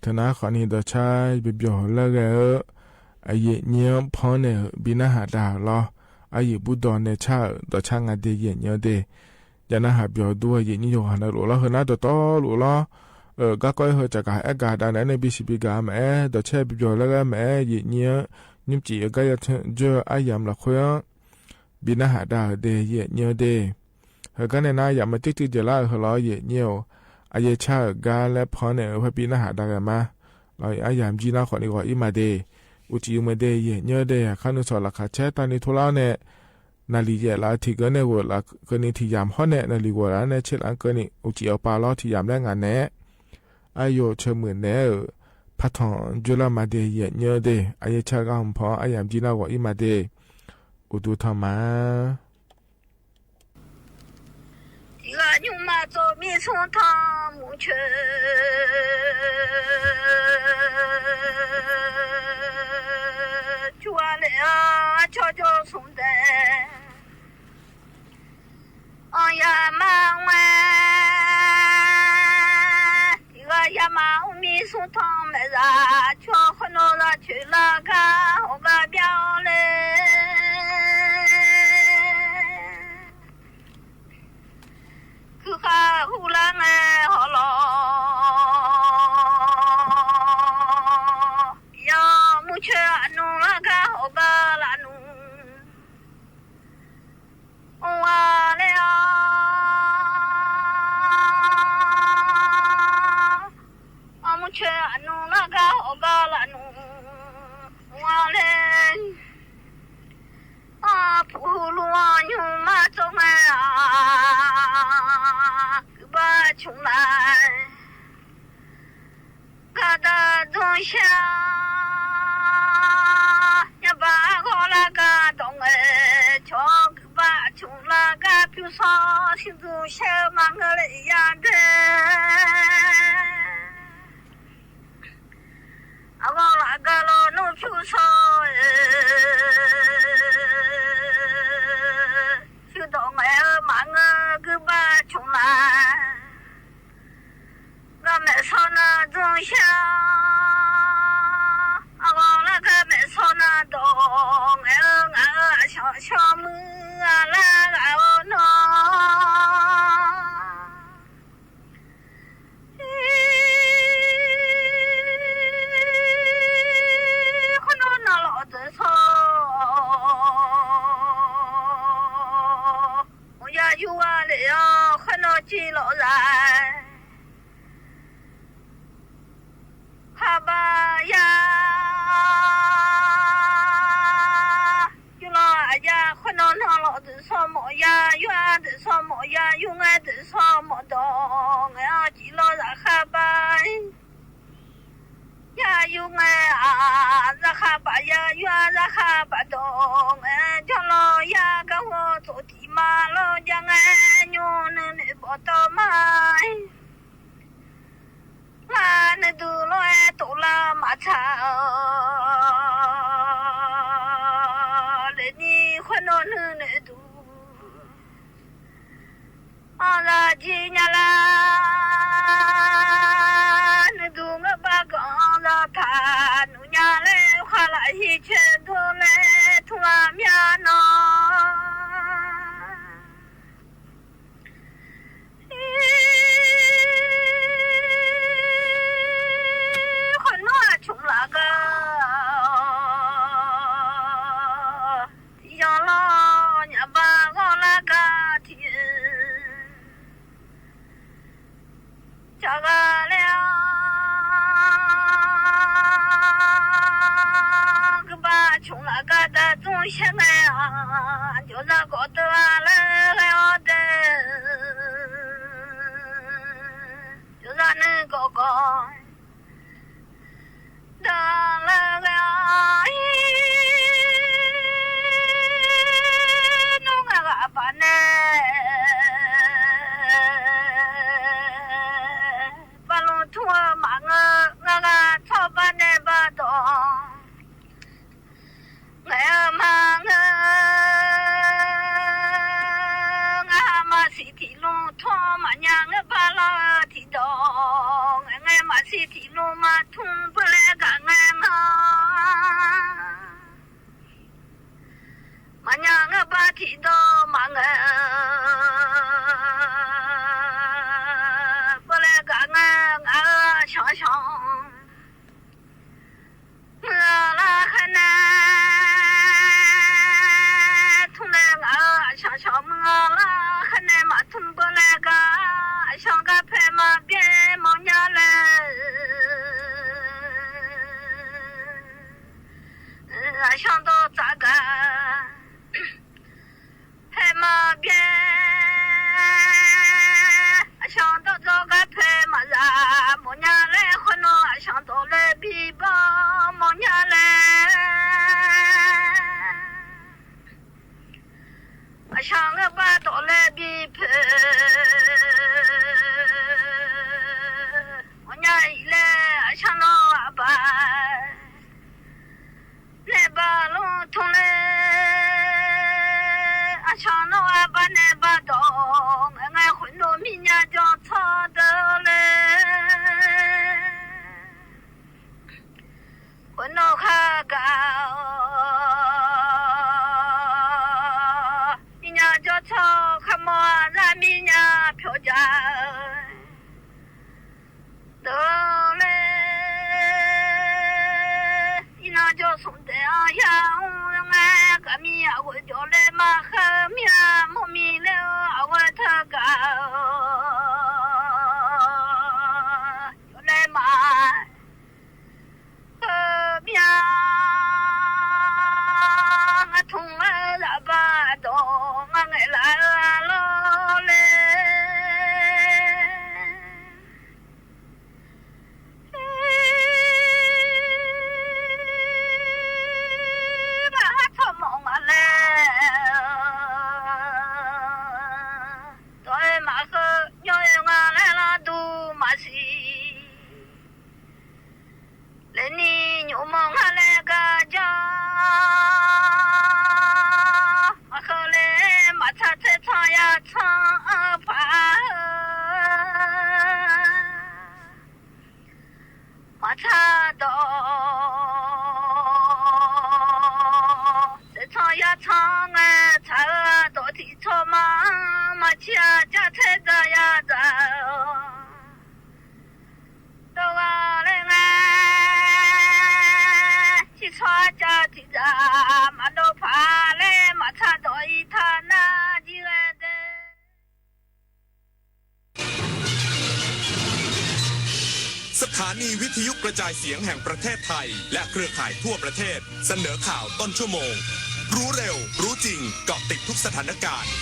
ထၢၼႃႈ ခွါနံၤ ဒီးဆၢ ပျီၢ်ပျီၢ်လၢဂဲၤဧၢ, အယိာ်ညိ ဖီန့ၣ် ဘိးနၢ်ဟးဒါလီၤ. အယိာ်ဘူးဒီးနဲဆၢ ဒီးဆၢ ငါဒဲး ယိာ်ညိဒဲး, ယနၢ်ဟးပျီၢ်ဒူ ယိာ်ညိယိာ်ဟးနၤလိာ်လီၤ, ဟၢနၤတီတီလိာ်လီၤ. အဲ ကါကီဟၢ စကဟဲအဲၣ်ကၤဒါ နအဲၣ်န့ၣ် ဘံၣ်စံးဘံၣ်ကၤမ့ၢ်အဲၣ်, ဒီးဆၢ ပျီၢ်ပျီၢ်လၢဂဲၤမ့ၢ်အဲၣ်, ယိာ်ညိ ညိၣ်စံၣ် အကါယၤ ထၢၣ်ယၢၢ် အါယၢမ်ၣ်လီၤခွဲ ဘိးနၢ်ဟးဒါဧၢဒဲး ယိာ်ညိဒဲး. ဟဲကါန့ၣ်နၤ ယမၤတံၢ်တံၢ်ဒဲးလၢ ဟဲလီၤ ယိာ်ညိဧိၤ, အယဲၢ်ဆၢဧိၤ ကါလၢဖီန့ၣ် ဖဲဘိးနၢ်ဟးဒါဂ့ၤမး, လီၤ အါယၢမ်ၣ်ကံနၢ် ခွါနံၤ ဂီၤအံၤမးဒဲး, အိၣ်စံးမးဒဲး ယိာ်ညိဒဲး. ခါနုာ်စီၤ လၢခါဆဲးတၢ်နံၤထူလၢ်န့ၣ် နၢ်လံာ်ယဲၢ်လၢထံၣ်ကၢန့ၣ်ဧိၤ လၢကၢန့ၣ်ထံၣ်ယၢမ်ၣ်ဟီန့ၣ် နၢ်လံာ်ဂီၤလၢန့ၣ် ဆ့လၢကၢန့ၣ် အိၣ်စံးအီၤပာ်လီၤ ထံၣ်ယၢမ်ၣ်လၢငါန့ၣ် အယိာ်ဆၢမုၢ်န့ၣ်ဧိၤ, ဖးထီၣ်ယိာ်လၢမးဒဲး ယိာ်ညိဒဲး, အယဲၢ်ဆၢဂၤမုၢ်ဖီ အါယၢမ်ၣ်ကံနၢ် ဂီၤအံၤမးဒဲး, အိၣ်ဒူထီၣ်မး. တံဂၤညူမး သိးမံဆိထီၣ် မူဆၢ ဆူဝါလဲၣ်ဧၢ ဆီကၠိဆိဒဲး အီယၤမၤဝဲ တံဂၤယၤမၤ အိၣ်မံဆိထီၣ်မဲာ်သၣ် ဆီဃနိရၤ ဆၢလၢကါ ဟီၣ်ကါဘျါအီၤလဲၣ် ခုဃါဟူလၢငဲၤဟီၣ်လီၤ ယီၤမူဆၢအနူလၢကါ ဟီၣ်ကါလၢနူ အိၣ်ဝဲလဲၣ်ဧါ အမူဆၢအနူလၢကါ ဟီၣ်ကါလၢနူ အိၣ်ဝဲလဲၣ် အဖုဟူလူညူမး သိးငဲၤဧါ ကုဘၣ်ဆူၣ်လၢ ကါတၢ်ဒိၣ်ဆၢ ယဘၣ်ဂီၤလၢကါဒီးငဲၤ ဆီကုဘၣ်ဆူၣ်လၢကါ ဖၠူစီ ဆံဒူဆၢမၤငဲၤလၢယၤဒဲး အဂီၢ်လၢကါလီၤနူဖၠူစီဧၢ ဆံဒီးငဲၤဧၢ မၤငဲၤကုဘၣ်ဆူၣ်လၢ ဂၤမဲာ်ဆီနၤဒိၣ်ဆၢ အဂီၢ်လၢဂၤမဲာ်ဆီနၤဒီး ငဲၤဧၢ ငါဧၢ အဆီဆီမုၢ်အလၢဂၤဧိၤနီၤ ဃနိနီၤလီၤတစီ ယၤယူၤဝဲလၢ ဃနိကံလီၤလၢ ခါဘၣ်ယၤ ယူၤလီၤအယၤ ဃနိနီၤလီၤတစီ မီၢ်ယၤယူၤအါတစီ မီၢ်ယၤယူၤငဲၤတစီ မီၢ်ဒီး ငဲၤအီၤကံလီၤ သးခါဘၣ် ယၤယူၤငဲၤအါ သးခါဘၣ် ယၤယူၤအါ သးခါဘၣ်ဒီး ငဲၤကၠီလီၤ ယၤကဝီၤသိးတံၢ်မးလီၤ ယၤငဲၤညိနုၢ်န့ၣ်ဘီၣ်တီမး လၢနဒုးလီၤအဲၣ်တိးလၢမၤဆါ လၢနံၤဃနိနုၢ်န့ၣ်ဒုး အီၣ်လၢကံညါလၢ နဒုးငၢၣ်ဘၣ်ကအီၣ်လၢထး နူညါလၢခါလၢဟံၣ်ဆဲးဒိၣ်လၢ ထူလၢမၠါနီၤ ဃနိအဆိလၢကါ ယီၤလီၤညါဘၣ်ဂီၢ်လၢကါထံၣ် ကဂၤလဲၣ် ကဘၣ်ဆိလၢကါ တၢ်ဒိၣ်ဆၢငဲၤအါ ယိၤသးကီးတဂၤလၢဂဲၤအီၤဒဲး ယိၤသးနုၢ်ကီးကီး တဂၤလၢဂဲၤအီၤအံၤ နူငါဂၤအပၢ်န့ၣ် ပလူၤထူမၤငၢၤ ငါဂၤထီၣ်ဘၣ်နဲၣ်ဘၣ်ဒီး ငဲၤမၤငၢၤ ငါမၤဆံးထံၣ်လူၤထီၣ်မၤညါ ငဲၤဘၣ်လီၤထံၣ်ဒီး ငဲၤ ငဲၤမၤဆံးထံၣ်လူၤမၤ ထုံးပလဲကငဲမ မညါငဲဘါထံဒီးမၤငဲ ပလဲကငဲ ငါအၡီၣ်ၡီၣ် မုၢ်အလါခဲန့ၣ် ထုံးလဲငါအၡီၣ်ၡီၣ် မုၢ်အလါခဲန့ၣ် မၤထုံးပလဲက အၡီၣ်ကါဖဲမၤဘဲ မီၢ်ညါလဲၣ် အၡီၣ်ဒီးစက ဖဲမၤဘဲ အၡီၣ်ဒီးစကဖဲမၤစၢ် မီၢ်ညါလဲၣ် ဃိနီၢ် အၡီၣ်ဒီးလဲၤဘံၣ်ဘီ မီၢ်ညါလဲၣ် အၡီၣ်ငဲဘါဒီးလဲၤဘံၣ်ဖဲ မီၢ်ညါအံၤလဲၣ် အၡီၣ်နီၢ်အဘၣ် နဲၣ်ဘၣ်လိာ်ထုံးလဲၣ် အၡီၣ်နီၢ်အဘၣ်နဲၣ်ဘၣ်ဒီး ငဲဃိနီၢ်မံညါကၠီၣ်ထီၣ်ဒီးလဲၣ် ဃိနီၢ်ခါက မံညါကၠီၣ်ထီၣ် ခမီၢ်အသးမံညါဖျိးကၠၢ ဒီးလဲၣ် အံၤနီၢ်ကၠီၣ်ဆိၣ်ဒဲးအီၤယၤအူ ငဲကမံအဝဲကၠီၣ်လဲၣ်မၤဃၢမံ မိၢ်မံလဲၣ်အဝဲထၢက ကၠီၣ်လဲၣ်မၤ ကမံ ငါထုံးလၢဘၣ်ဒီး ငါငဲလၢလီၤလဲၣ် ဘၣ်ဟးထီၣ်မီၢ်မးလဲၣ် ဒီးမၤဃၢ ညီယိၤငါလဲၣ်လီၤဒူမၤစံ လဲၤနံၤညိးမီၢ်ငါလဲၣ်ကကၠီ မၤဃၢလဲၣ် မၤဆါထဲဆီယါဆီအဖး မၤဆါဒီး ထဲဆီယါဆီငဲဆါဒီးထံဆီမၤ မၤဆါကၠၢ်ထဲတၢ်ယါတၢ် ဒီးဂၤလဲၣ်ငဲ ထံဆီကၠၢ်ထံတၢ် မၤဒီးဖးလဲၣ် မၤဆါဒီးအံၤထးနါဒ်လဲၣ်ဒဲး สถานีวิทยุกระจายเสียงแห่งประเทศไทย และเครือข่ายทั่วประเทศ เสนอข่าวต้นชั่วโมง รู้เร็ว รู้จริง เกาะติดทุกสถานการณ์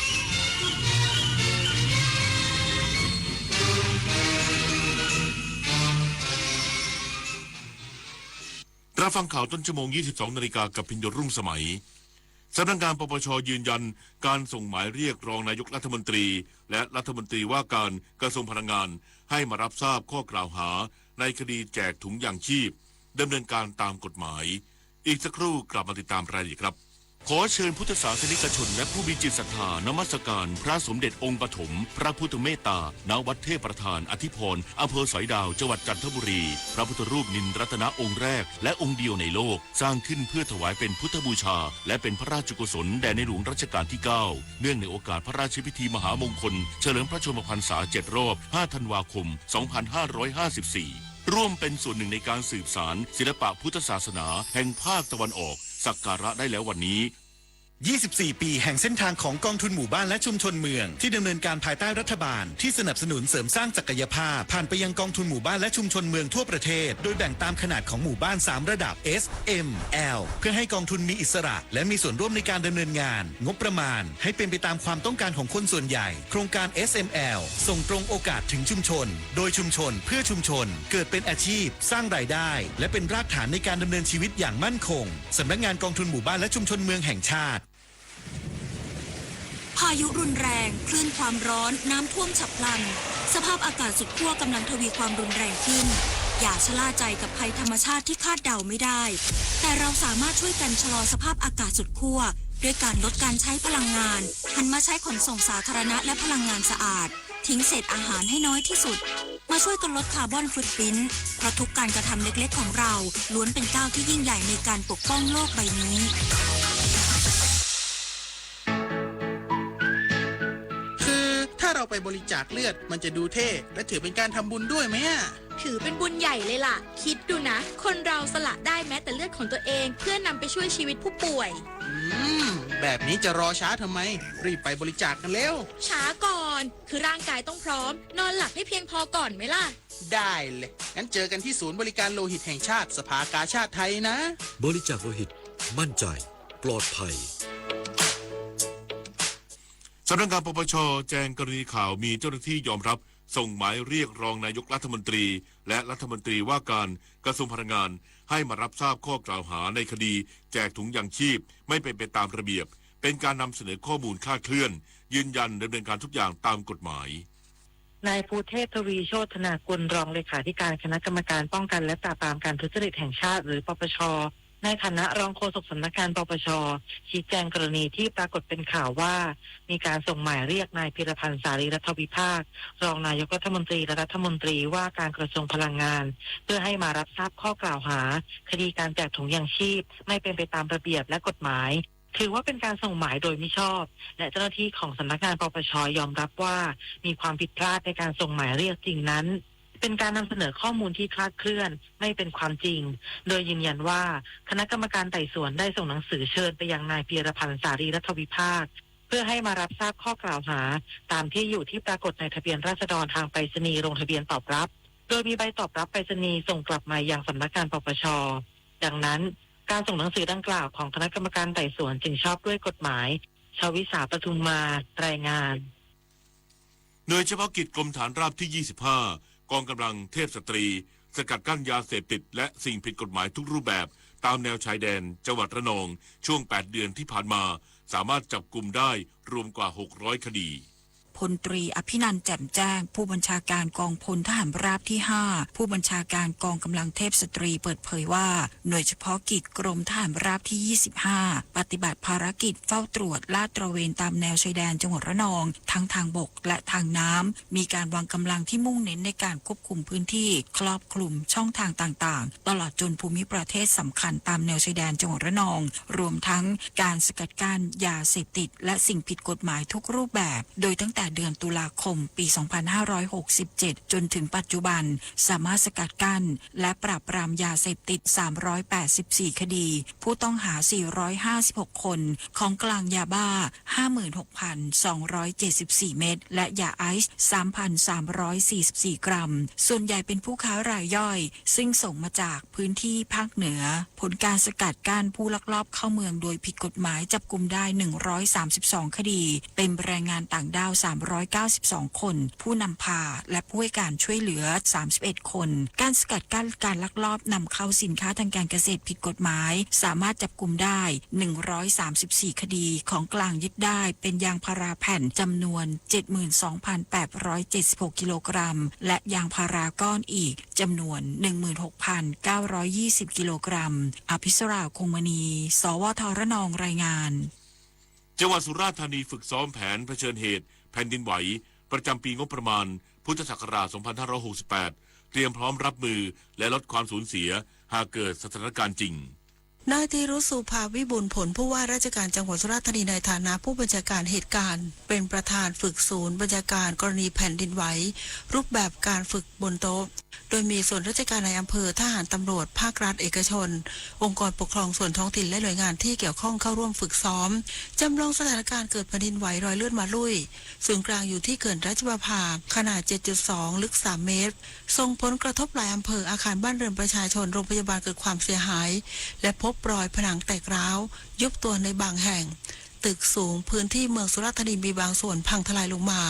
รับฟังข่าวต้นชั่วโมง ยี่สิบสองนาฬิกา กับพิญโยรุ่งสมัย สำนักงาน ปปช ยืนยันการส่งหมายเรียกรองนายกรัฐมนตรี และรัฐมนตรีว่าการกระทรวงพลังงาน ให้มารับทราบข้อกล่าวหาในคดีแจกถุงยางชีพ ดำเนินการตามกฎหมาย อีกสักครู่กลับมาติดตามรายละเอียดครับ ขอเชิญพุทธศาสนิกชนและผู้มีจิตศรัทธานมัสการพระสมเด็จองค์ปฐม พระพุทธเมตตา ณ วัดเทพประธานอธิพร อำเภอสอยดาว จังหวัดจันทบุรี พระพุทธรูปนิลรัตนะองค์แรกและองค์เดียวในโลก สร้างขึ้นเพื่อถวายเป็นพุทธบูชา และเป็นพระราชกุศลแด่ในหลวงรัชกาลที่เก้า เนื่องในโอกาสพระราชพิธีมหามงคล เฉลิมพระชนมพรรษาเจ็ดรอบ ห้าธันวาคม สองพันห้าร้อยห้าสิบสี่ ร่วมเป็นส่วนหนึ่งในการสืบสานศิลปะพุทธศาสนาแห่งภาคตะวันออก สักการะได้แล้ววันนี้ ยี่สิบสี่ ปีแห่งเส้นทางของกองทุนหมู่บ้านและชุมชนเมือง ที่ดำเนินการภายใต้รัฐบาลที่สนับสนุนเสริมสร้างศักยภาพ ผ่านไปยังกองทุนหมู่บ้านและชุมชนเมืองทั่วประเทศ โดยแบ่งตามขนาดของหมู่บ้าน สาม ระดับ S M L เพื่อให้กองทุนมีอิสระ และมีส่วนร่วมในการดำเนินงาน งบประมาณให้เป็นไปตามความต้องการของคนส่วนใหญ่ โครงการ S M L ส่งตรงโอกาสถึงชุมชน โดยชุมชน เพื่อชุมชน เกิดเป็นอาชีพ สร้างรายได้ และเป็นรากฐานในการดำเนินชีวิตอย่างมั่นคง สำนักงานกองทุนหมู่บ้านและชุมชนเมืองแห่งชาติ พายุรุนแรง คลื่นความร้อน น้ำท่วมฉับพลัน สภาพอากาศสุดขั้วกำลังทวีความรุนแรงขึ้น อย่าชะล่าใจกับภัยธรรมชาติที่คาดเดาไม่ได้ แต่เราสามารถช่วยกันชะลอสภาพอากาศสุดขั้ว ด้วยการลดการใช้พลังงาน หันมาใช้ขนส่งสาธารณะและพลังงานสะอาด ทิ้งเศษอาหารให้น้อยที่สุด มาช่วยกันลดคาร์บอนฟุตพริ้นท์ เพราะทุกการกระทำเล็กๆของเรา ล้วนเป็นก้าวที่ยิ่งใหญ่ในการปกป้องโลกใบนี้ คือถ้าเราไปบริจาคเลือด มันจะดูเท่ และถือเป็นการทำบุญด้วยไหมอะ ถือเป็นบุญใหญ่เลยล่ะ คิดดูนะ คนเราสละได้แม้แต่เลือดของตัวเอง เพื่อนำไปช่วยชีวิตผู้ป่วย อืม แบบนี้จะรอช้าทำไม รีบไปบริจาคกันเร็ว ช้าก่อน คือร่างกายต้องพร้อม นอนหลับให้เพียงพอก่อนไหมล่ะ ได้เลย งั้นเจอกันที่ศูนย์บริการโลหิตแห่งชาติ สภากาชาดไทยนะ บริจาคโลหิต มั่นใจ ปลอดภัย สำนักงาน ปปช แจ้งกรณีข่าวมีเจ้าหน้าที่ยอมรับส่งหมายเรียกรองนายกรัฐมนตรี และรัฐมนตรีว่าการกระทรวงพลังงาน ให้มารับทราบข้อกล่าวหาในคดีแจกถุงยางชีพไม่เป็นไปตามระเบียบ เป็นการนำเสนอข้อมูลคลาดเคลื่อน ยืนยันดำเนินการทุกอย่างตามกฎหมาย นายภูเทพ ทวีโชติธนากุล รองเลขาธิการคณะกรรมการป้องกันและปราบปรามการทุจริตแห่งชาติ หรือ ปปช ในฐานะรองโฆษกสำนักงาน ปปช ชี้แจงกรณีที่ปรากฏเป็นข่าวว่า มีการส่งหมายเรียกนายพีรพันธ์ สารีรัฐวิภาค รองนายกรัฐมนตรีและรัฐมนตรีว่าการกระทรวงพลังงาน เพื่อให้มารับทราบข้อกล่าวหา คดีการแจกถุงยางชีพ ไม่เป็นไปตามระเบียบและกฎหมาย ถือว่าเป็นการส่งหมายโดยมิชอบ และเจ้าหน้าที่ของสำนักงาน ปปช ยอมรับว่ามีความผิดพลาดในการส่งหมายเรียกจริงนั้น เป็นการนำเสนอข้อมูลที่คลาดเคลื่อน ไม่เป็นความจริง โดยยืนยันว่าคณะกรรมการไต่สวนได้ส่งหนังสือเชิญไปยังนายพีรพันธ์ สารีรัฐวิภาค เพื่อให้มารับทราบข้อกล่าวหา ตามที่อยู่ที่ปรากฏในทะเบียนราษฎรทางไปรษณีย์ลงทะเบียนตอบรับ โดยมีใบตอบรับไปรษณีย์ส่งกลับมายังสำนักงาน ปปช ดังนั้น การส่งหนังสือดังกล่าวของคณะกรรมการไต่สวนจึงชอบด้วยกฎหมาย ชวิสา ปทุมมา รายงาน หน่วยเฉพาะกิจกรมทหารราบที่ ยี่สิบห้า กองกำลังเทพสตรี สกัดกั้นยาเสพติดและสิ่งผิดกฎหมายทุกรูปแบบ ตามแนวชายแดนจังหวัดระนอง ช่วง แปด เดือนที่ผ่านมา สามารถจับกุมได้รวมกว่า หกร้อย คดี พลตรีอภินันท์ แจ่มแจ้ง ผู้บัญชาการกองพลทหารราบที่ ห้า ผู้บัญชาการกองกำลังเทพสตรี เปิดเผยว่า หน่วยเฉพาะกิจกรมทหารราบที่ ยี่สิบห้า ปฏิบัติภารกิจเฝ้าตรวจลาดตระเวนตามแนวชายแดนจังหวัดระนอง ทั้งทางบกและทางน้ำ มีการวางกำลังที่มุ่งเน้นในการควบคุมพื้นที่ ครอบคลุมช่องทางต่างๆ ตลอดจนภูมิประเทศสำคัญตามแนวชายแดนจังหวัดระนอง รวมทั้งการสกัดกั้นยาเสพติดและสิ่งผิดกฎหมายทุกรูปแบบ โดยตั้งแต่เดือนตุลาคม ปี สองพันห้าร้อยหกสิบเจ็ด จนถึงปัจจุบัน สามารถสกัดกั้นและปราบปรามยาเสพติด สามร้อยแปดสิบสี่ คดี ผู้ต้องหา สี่ร้อยห้าสิบหก คน ของกลางยาบ้า ห้าหมื่นหกพันสองร้อยเจ็ดสิบสี่ เม็ด และยาไอซ์ สามพันสามร้อยสี่สิบสี่ กรัม ส่วนใหญ่เป็นผู้ค้ารายย่อย ซึ่งส่งมาจากพื้นที่ภาคเหนือ ผลการสกัดกั้นผู้ลักลอบเข้าเมืองโดยผิดกฎหมายจับกุมได้ หนึ่งร้อยสามสิบสอง คดี เป็นแรงงานต่างด้าว สามร้อยเก้าสิบสอง คน ผู้นำพาและผู้ให้การช่วยเหลือ สามสิบเอ็ด คน การสกัดกั้นการลักลอบนำเข้าสินค้าทางการเกษตรผิดกฎหมาย สามารถจับกุมได้ หนึ่งร้อยสามสิบสี่ คดี ของกลางยึดได้เป็นยางพาราแผ่นจำนวน เจ็ดหมื่นสองพันแปดร้อยเจ็ดสิบหก กิโลกรัม และยางพาราก้อนอีกจำนวน หนึ่งหมื่นหกพันเก้าร้อยยี่สิบ กิโลกรัม อภิสรา คงมณี สวท ระนอง รายงาน จังหวัดสุราษฎร์ธานีฝึกซ้อมแผนเผชิญเหตุแผ่นดินไหว ประจำปีงบประมาณพุทธศักราช สองพันห้าร้อยหกสิบแปด เตรียมพร้อมรับมือและลดความสูญเสีย หากเกิดสถานการณ์จริง นายธีรุช สุภาวิบูลย์ผล ผู้ว่าราชการจังหวัดสุราษฎร์ธานี ในฐานะผู้บัญชาการเหตุการณ์ เป็นประธานฝึกศูนย์บัญชาการกรณีแผ่นดินไหว รูปแบบการฝึกบนโต๊ะ โดยมีส่วนราชการในอำเภอ ทหาร ตำรวจ ภาครัฐ เอกชน องค์กรปกครองส่วนท้องถิ่น และหน่วยงานที่เกี่ยวข้องเข้าร่วมฝึกซ้อม จำลองสถานการณ์เกิดแผ่นดินไหวรอยเลื่อนมาลุย ศูนย์กลางอยู่ที่เขื่อนราชประภา ขนาด เจ็ดจุดสอง ลึก สาม เมตร ส่งผลกระทบหลายอำเภอ อาคารบ้านเรือนประชาชน โรงพยาบาลเกิดความเสียหาย และพบรอยผนังแตกร้าว ยุบตัวในบางแห่ง ตึกสูงพื้นที่เมืองสุราษฎร์ธานีมีบางส่วนพังทลายลงมา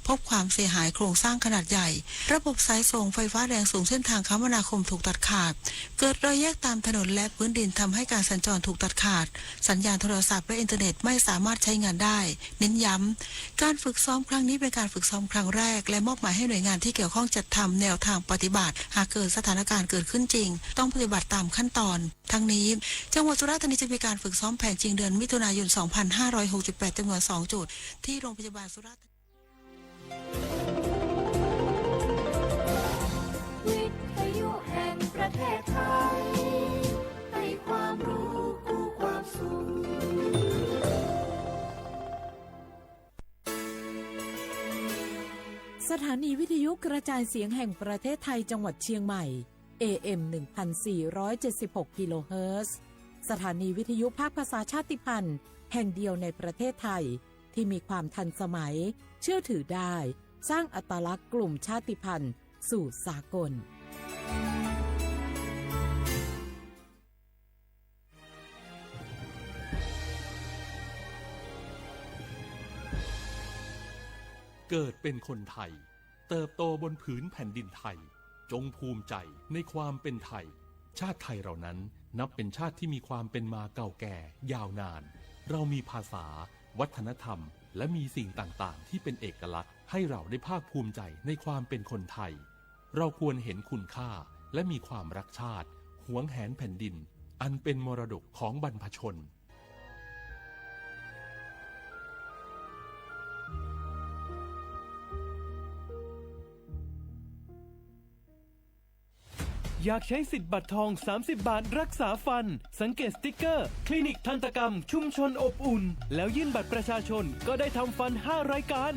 พบความเสียหายโครงสร้างขนาดใหญ่ ระบบสายส่งไฟฟ้าแรงสูงเส้นทางคมนาคมถูกตัดขาด เกิดรอยแยกตามถนนและพื้นดินทำให้การสัญจรถูกตัดขาด สัญญาณโทรศัพท์และอินเทอร์เน็ตไม่สามารถใช้งานได้ เน้นย้ำ การฝึกซ้อมครั้งนี้เป็นการฝึกซ้อมครั้งแรก และมอบหมายให้หน่วยงานที่เกี่ยวข้องจัดทำแนวทางปฏิบัติ หากเกิดสถานการณ์เกิดขึ้นจริง ต้องปฏิบัติตามขั้นตอน ทั้งนี้ จังหวัดสุราษฎร์ธานีจะมีการฝึกซ้อมแผนจริงเดือนมิถุนายน สองพันห้าร้อยหกสิบแปด จำนวน สอง จุด ที่โรงพยาบาลสุราษฎร์ธานี สถานีวิทยุกระจายเสียงแห่งประเทศไทยจังหวัดเชียงใหม่ เอเอ็ม หนึ่งพันสี่ร้อยเจ็ดสิบหก กิโลเฮิรตซ์ สถานีวิทยุภาคภาษาชาติพันธุ์แห่งเดียวในประเทศไทย ที่มีความทันสมัย เชื่อถือได้ สร้างอัตลักษณ์กลุ่มชาติพันธุ์สู่สากล เกิดเป็นคนไทย เติบโตบนผืนแผ่นดินไทย จงภูมิใจในความเป็นไทย ชาติไทยเรานั้นนับเป็นชาติที่มีความเป็นมาเก่าแก่ยาวนาน เรามีภาษา วัฒนธรรม และมีสิ่งต่างๆ ที่เป็นเอกลักษณ์ ให้เราได้ภาคภูมิใจในความเป็นคนไทย เราควรเห็นคุณค่า และมีความรักชาติ หวงแหนแผ่นดิน อันเป็นมรดกของบรรพชน อยากใช้สิทธิ์บัตรทอง สามสิบบาทรักษาฟัน สังเกตสติ๊กเกอร์ คลินิกทันตกรรมชุมชนอบอุ่น แล้วยื่นบัตรประชาชน ก็ได้ทำฟัน ห้า รายการ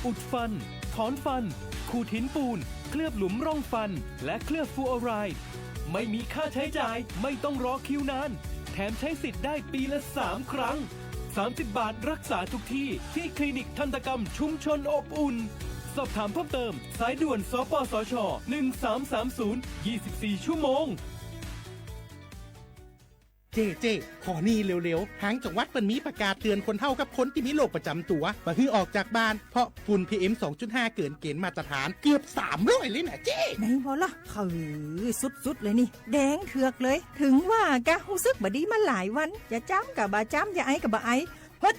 อุดฟัน ถอนฟัน ขูดหินปูน เคลือบหลุมร่องฟัน และเคลือบฟลูออไรด์ ไม่มีค่าใช้จ่าย ไม่ต้องรอคิวนาน แถมใช้สิทธิ์ได้ปีละ สาม ครั้ง สามสิบบาทรักษาทุกที่ ที่คลินิกทันตกรรมชุมชนอบอุ่น สอบถามเพิ่มเติม สายด่วน สปสช หนึ่งสามสามศูนย์ ยี่สิบสี่ ชั่วโมง เจ้ เจ้ ขอนี่เร็วๆ ตางจังหวัดเปิ้นมีประกาศเตือนคนเฒ่ากับคนตี้มีโรคประจำตั๋ว บ่หื้อออกจากบ้าน เพราะฝุ่น พีเอ็ม สองจุดห้า เกินเกณฑ์มาตรฐานเกือบ สามร้อย เลยนะเจ้ ไหนบ่ล่ะ คือสุดๆ เลยนี่ แดงเถือกเลย ถึงว่ากะ ฮู้สึกบ่ดีมาหลายวัน จะจามกะบ่จาม จะไอก็บ่ไอ ฮัด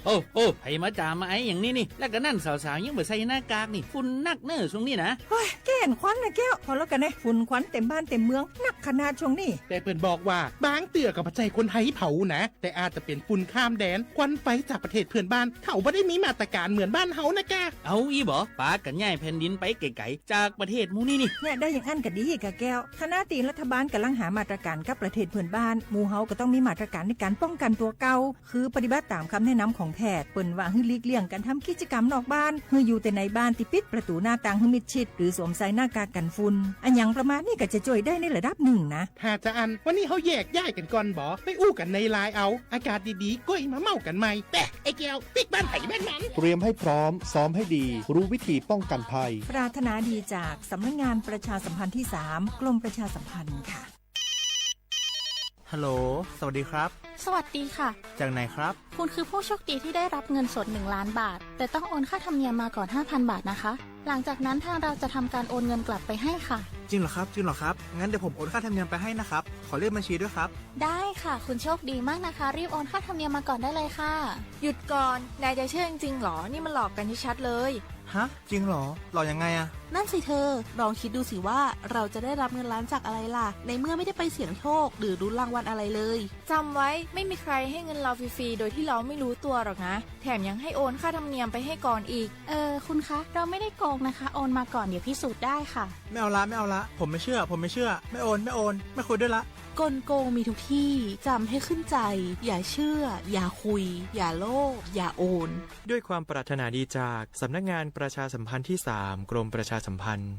โอ้ โอ้ ใผมาจามมาไออย่างนี้นี่ แล้วก็นั่นสาวๆ ยังบ่ใส่หน้ากากนี่ ฝุ่นนักเน่อช่วงนี้นะ เฮ้ย แก้นควันนะแก้ว พอแล้วกันนะ ฝุ่นควันเต็มบ้านเต็มเมือง นักขนาดช่วงนี้ แต่เปิ้นบอกว่า บางเตื้อก็บ่ใจ้คนไทยเผานะ แต่อาจจะเป๋นฝุ่นข้ามแดน ควันไฟจากประเทศเพื่อนบ้าน เขาบ่ได้มีมาตรการเหมือนบ้านเฮานะกะ เอาอี้บ่ ปากั๋นย้ายแผ่นดินไปไก๋ๆ จากประเทศหมู่นี้นี่ เนี่ย ได้อย่างอั้นก็ดีกะแก้ว ขณะตี้รัฐบาลก่ำลังหามาตรการกับประเทศเพื่อนบ้าน หมู่เฮาก็ต้องมีมาตรการในก๋านป้องกั๋นตั๋วเก่า คือปฏิบัติต๋ามกำแนะนำของแพทย์ เปิ้นว่าหื้อหลีกเลี่ยงก๋านทำกิจกรรมนอกบ้าน หื้ออยู่แต่ในบ้านตี้ปิดประตู๋หน้าต่างหื้อมิดชิด หรือสวมใส่หน้ากากกั๋นฝุ่น อะหยังประมาณนี้ก็จะจ้วยได้ในระดับนึ่งนะ ถ้าจาอั้น วันนี้เฮาแยกย้ายกั๋นก่อนบ่ ไปอู้กั๋นในไลน์เอา อากาศดีๆ ก้อยมาเม้ากั๋นใหม่ แปะ ไอ้แก้ว ปิ๊กบ้านไผบ้านมัน เตรียมให้พร้อม ซ้อมให้ดี รู้วิธีป้องกันภัย ปรารถนาดีจากสำนักงานประชาสัมพันธ์ที่สาม กรมประชาสัมพันธ์ค่ะ ฮัลโหล สวัสดีครับ สวัสดีค่ะ จากไหนครับ คุณคือผู้โชคดีที่ได้รับเงินสดหนึ่งล้านบาท แต่ต้องโอนค่าธรรมเนียมมาก่อนห้าพันบาทนะคะ หลังจากนั้นทางเราจะทำการโอนเงินกลับไปให้ค่ะ จริงเหรอครับ จริงเหรอครับ งั้นเดี๋ยวผมโอนค่าธรรมเนียมไปให้นะครับ ขอเลขบัญชีด้วยครับ ได้ค่ะ คุณโชคดีมากนะคะ รีบโอนค่าธรรมเนียมมาก่อนได้เลยค่ะ หยุดก่อน นายจะเชื่อจริงๆ หรอ นี่มันหลอกกันชัดๆ เลย ฮะ จริงเหรอ หลอกยังไงอะ นั่นสิเธอ ลองคิดดูสิว่าเราจะได้รับเงินล้านจากอะไรล่ะ ในเมื่อไม่ได้ไปเสี่ยงโชค หรือลุ้นรางวัลอะไรเลย จำไว้ ไม่มีใครให้เงินเราฟรีๆ โดยที่เราไม่รู้ตัวหรอกนะ แถมยังให้โอนค่าธรรมเนียมไปให้ก่อนอีก เออ คุณคะ เราไม่ได้โกงนะคะ โอนมาก่อน เดี๋ยวพิสูจน์ได้ค่ะ ไม่เอาละ ไม่เอาละ ผมไม่เชื่อ ผมไม่เชื่อ ไม่โอน ไม่โอน ไม่คุยด้วยละ กลโกงมีทุกที่ จำให้ขึ้นใจ อย่าเชื่อ อย่าคุย อย่าโลภ อย่าโอน ด้วยความปรารถนาดีจากสำนักงานประชาสัมพันธ์ที่สาม กรมประชาสัมพันธ์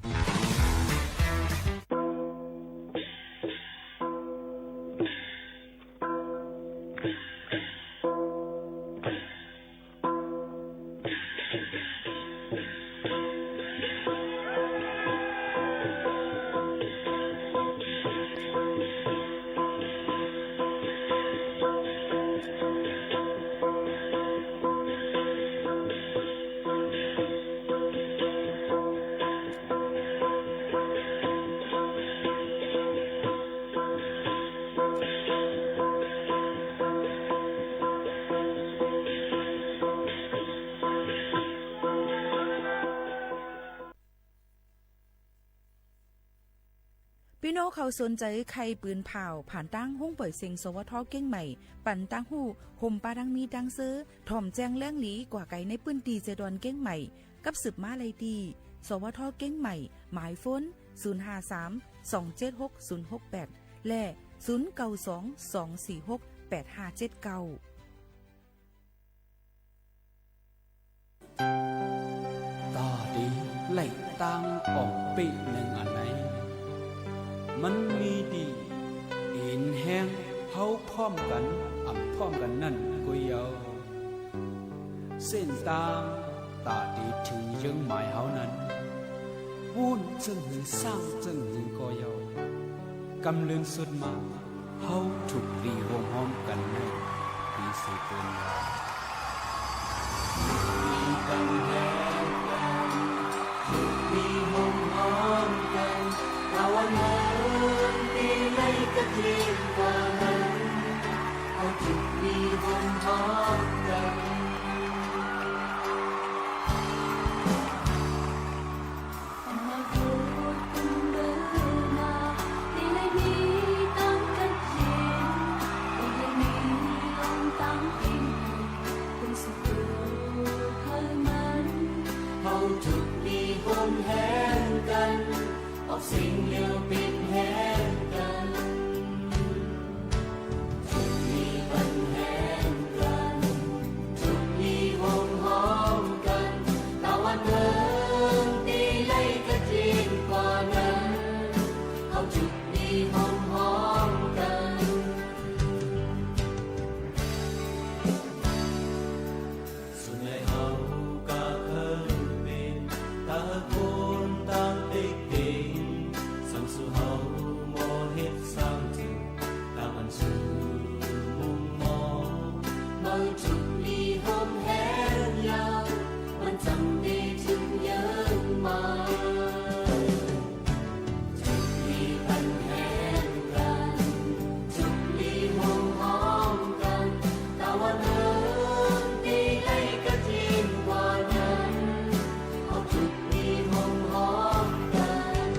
ปี้น้องเขาสนใจ๋ใค่ปืนผ่าว ผ่านตางห้องป่อยเสียง สวท เกียงใหม่ ปันตางฮู้ ฮ่มปะตังมีตังเซอ ถ่อมแจ้งแหล่งหลีกว่าไก๋ในปื้นตี้เซดอนเกียงใหม่ กับสืบมาไล่ตี้ สวท เกียงใหม่ หมายโฟน ศูนย์ห้าสาม สองเจ็ดหก ศูนย์หกแปด และ ศูนย์เก้าสอง สองสี่หก แปดห้าเจ็ดเก้า ต๋าดี ไหลตางอ่อมเป๊ะนึ่งอันไหน มันมีดีอินแฮงเฮาพร้อมกั๋น อ่ำพร้อมกั๋นนั้นก้วยเย้า เส้นตางต๋าเต๋เถิงเยื้องหมายเฮานั้น ปู้นเจิ่งหื้อ ซ่างเจิ่งหื้อก้อยเย้า กำเลินสุดมา เฮาถูกดีโฮมฮ้อมกั๋นในปี๋เสเปินยา ถูกดีโฮมฮ้อมกั๋น ตะวันเมืองตี้ไล่กัดเย็นกว่านั้น เฮาถูกดีโฮมฮ้อมกั๋น อนาคตเปิ้นเบอร์นา ตี้ไล่มีตางกัดเย็น ตี้ไล่มีลองตางปิ้น เปิ้นสุขโตเฮามัน เฮาถูกดีโฮมแฮงกั๋น ออกเสียงเดียวเป๋นแฮงกั๋น ถูกดีปันแฮงกั๋น ถูกดีโฮมฮ้อมกั๋น ตะวันเมืองตี้ไล่กัดเย็นกว่านั้น เฮาถูกดีโฮมฮ้อมกั๋น ส่วนใหญ่เฮาก็เคิยเป๋น ตาคนตางเต๊กเต๊ง สังสู่เฮาบ่เฮ็ดสังเถิง ตางอันสู่มุมมอง เมื่อถูกดีโฮมแฮงยาว มันจั้งได้เถิงเยื้องหมาย ถูกดีปันแฮงกั๋น ถูกดีโฮมฮ้อมกั๋น ตะวันเมืองตี้ไล่กัดเย็นกว่านั้น เฮาถูกดีโฮมฮ้อมกั๋น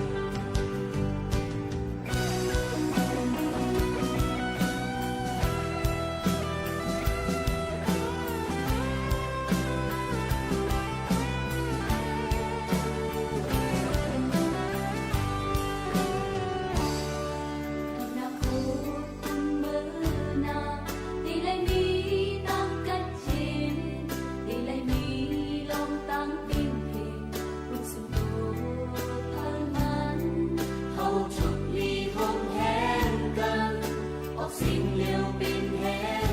อนาคตเปิ้นเบอร์นา ตี้ไล่มีตางกัดเย็น ตี้ไล่มีลองตางปิ้นเป๋น เฮาถูกดีโฮมแฮงกั๋น ออกเสียงเดียวเป๋นแฮ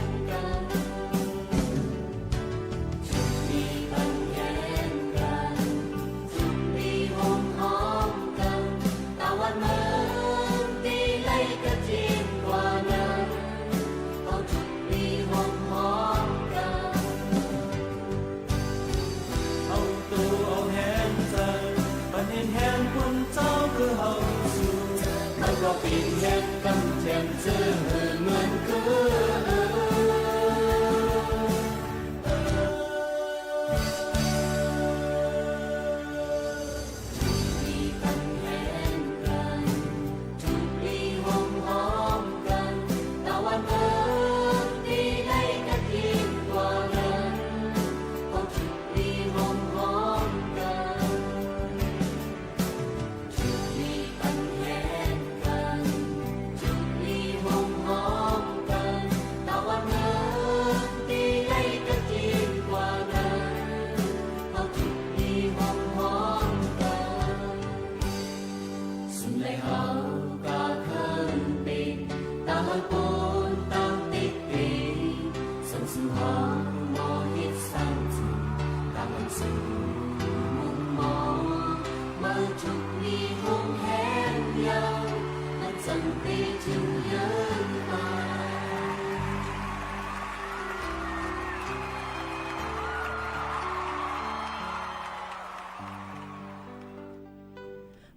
งกั๋น ถูกดีปันแฮงกั๋น ถูกดีโฮมฮ้อมกั๋น ตะวันเมืองตี้ไล่กัดเย็นกว่านั้น เฮาถูกดีโฮมฮ้อมกั๋น เอาตั๋วเอาแฮงใจ๋ ปันเห็นแฮงคนเจ้าคือเฮาสู่ มันก็เป๋นแฮงกำแจ่มเจื้อหื้อเหมือนเก่า ถูกดีปันแฮงกั๋น ถูกดีโฮมฮ้อมกั๋น ตะวันเมืองตี้ไล่กัดเย็นกว่านั้น เฮาถูกดีโฮมฮ้อมกั๋น ถูกดีปันแฮงกั๋น ถูกดีโฮมฮ้อมกั๋น ตะวันเมืองตี้ไล่กัดเย็นกว่านั้น เฮาถูกดีโฮมฮ้อมกั๋น ส่วนใหญ่เฮาก็เคิยเป๋น ตาเฮาปนตางเต๊กเต๊ง สังสู่เฮาบ่เฮ็ดสังเถิง ตางอันสู่มุมมอง เมื่อถูกดีโฮมแฮงยาว มันจั้งได้เถิงเยื้องหมาย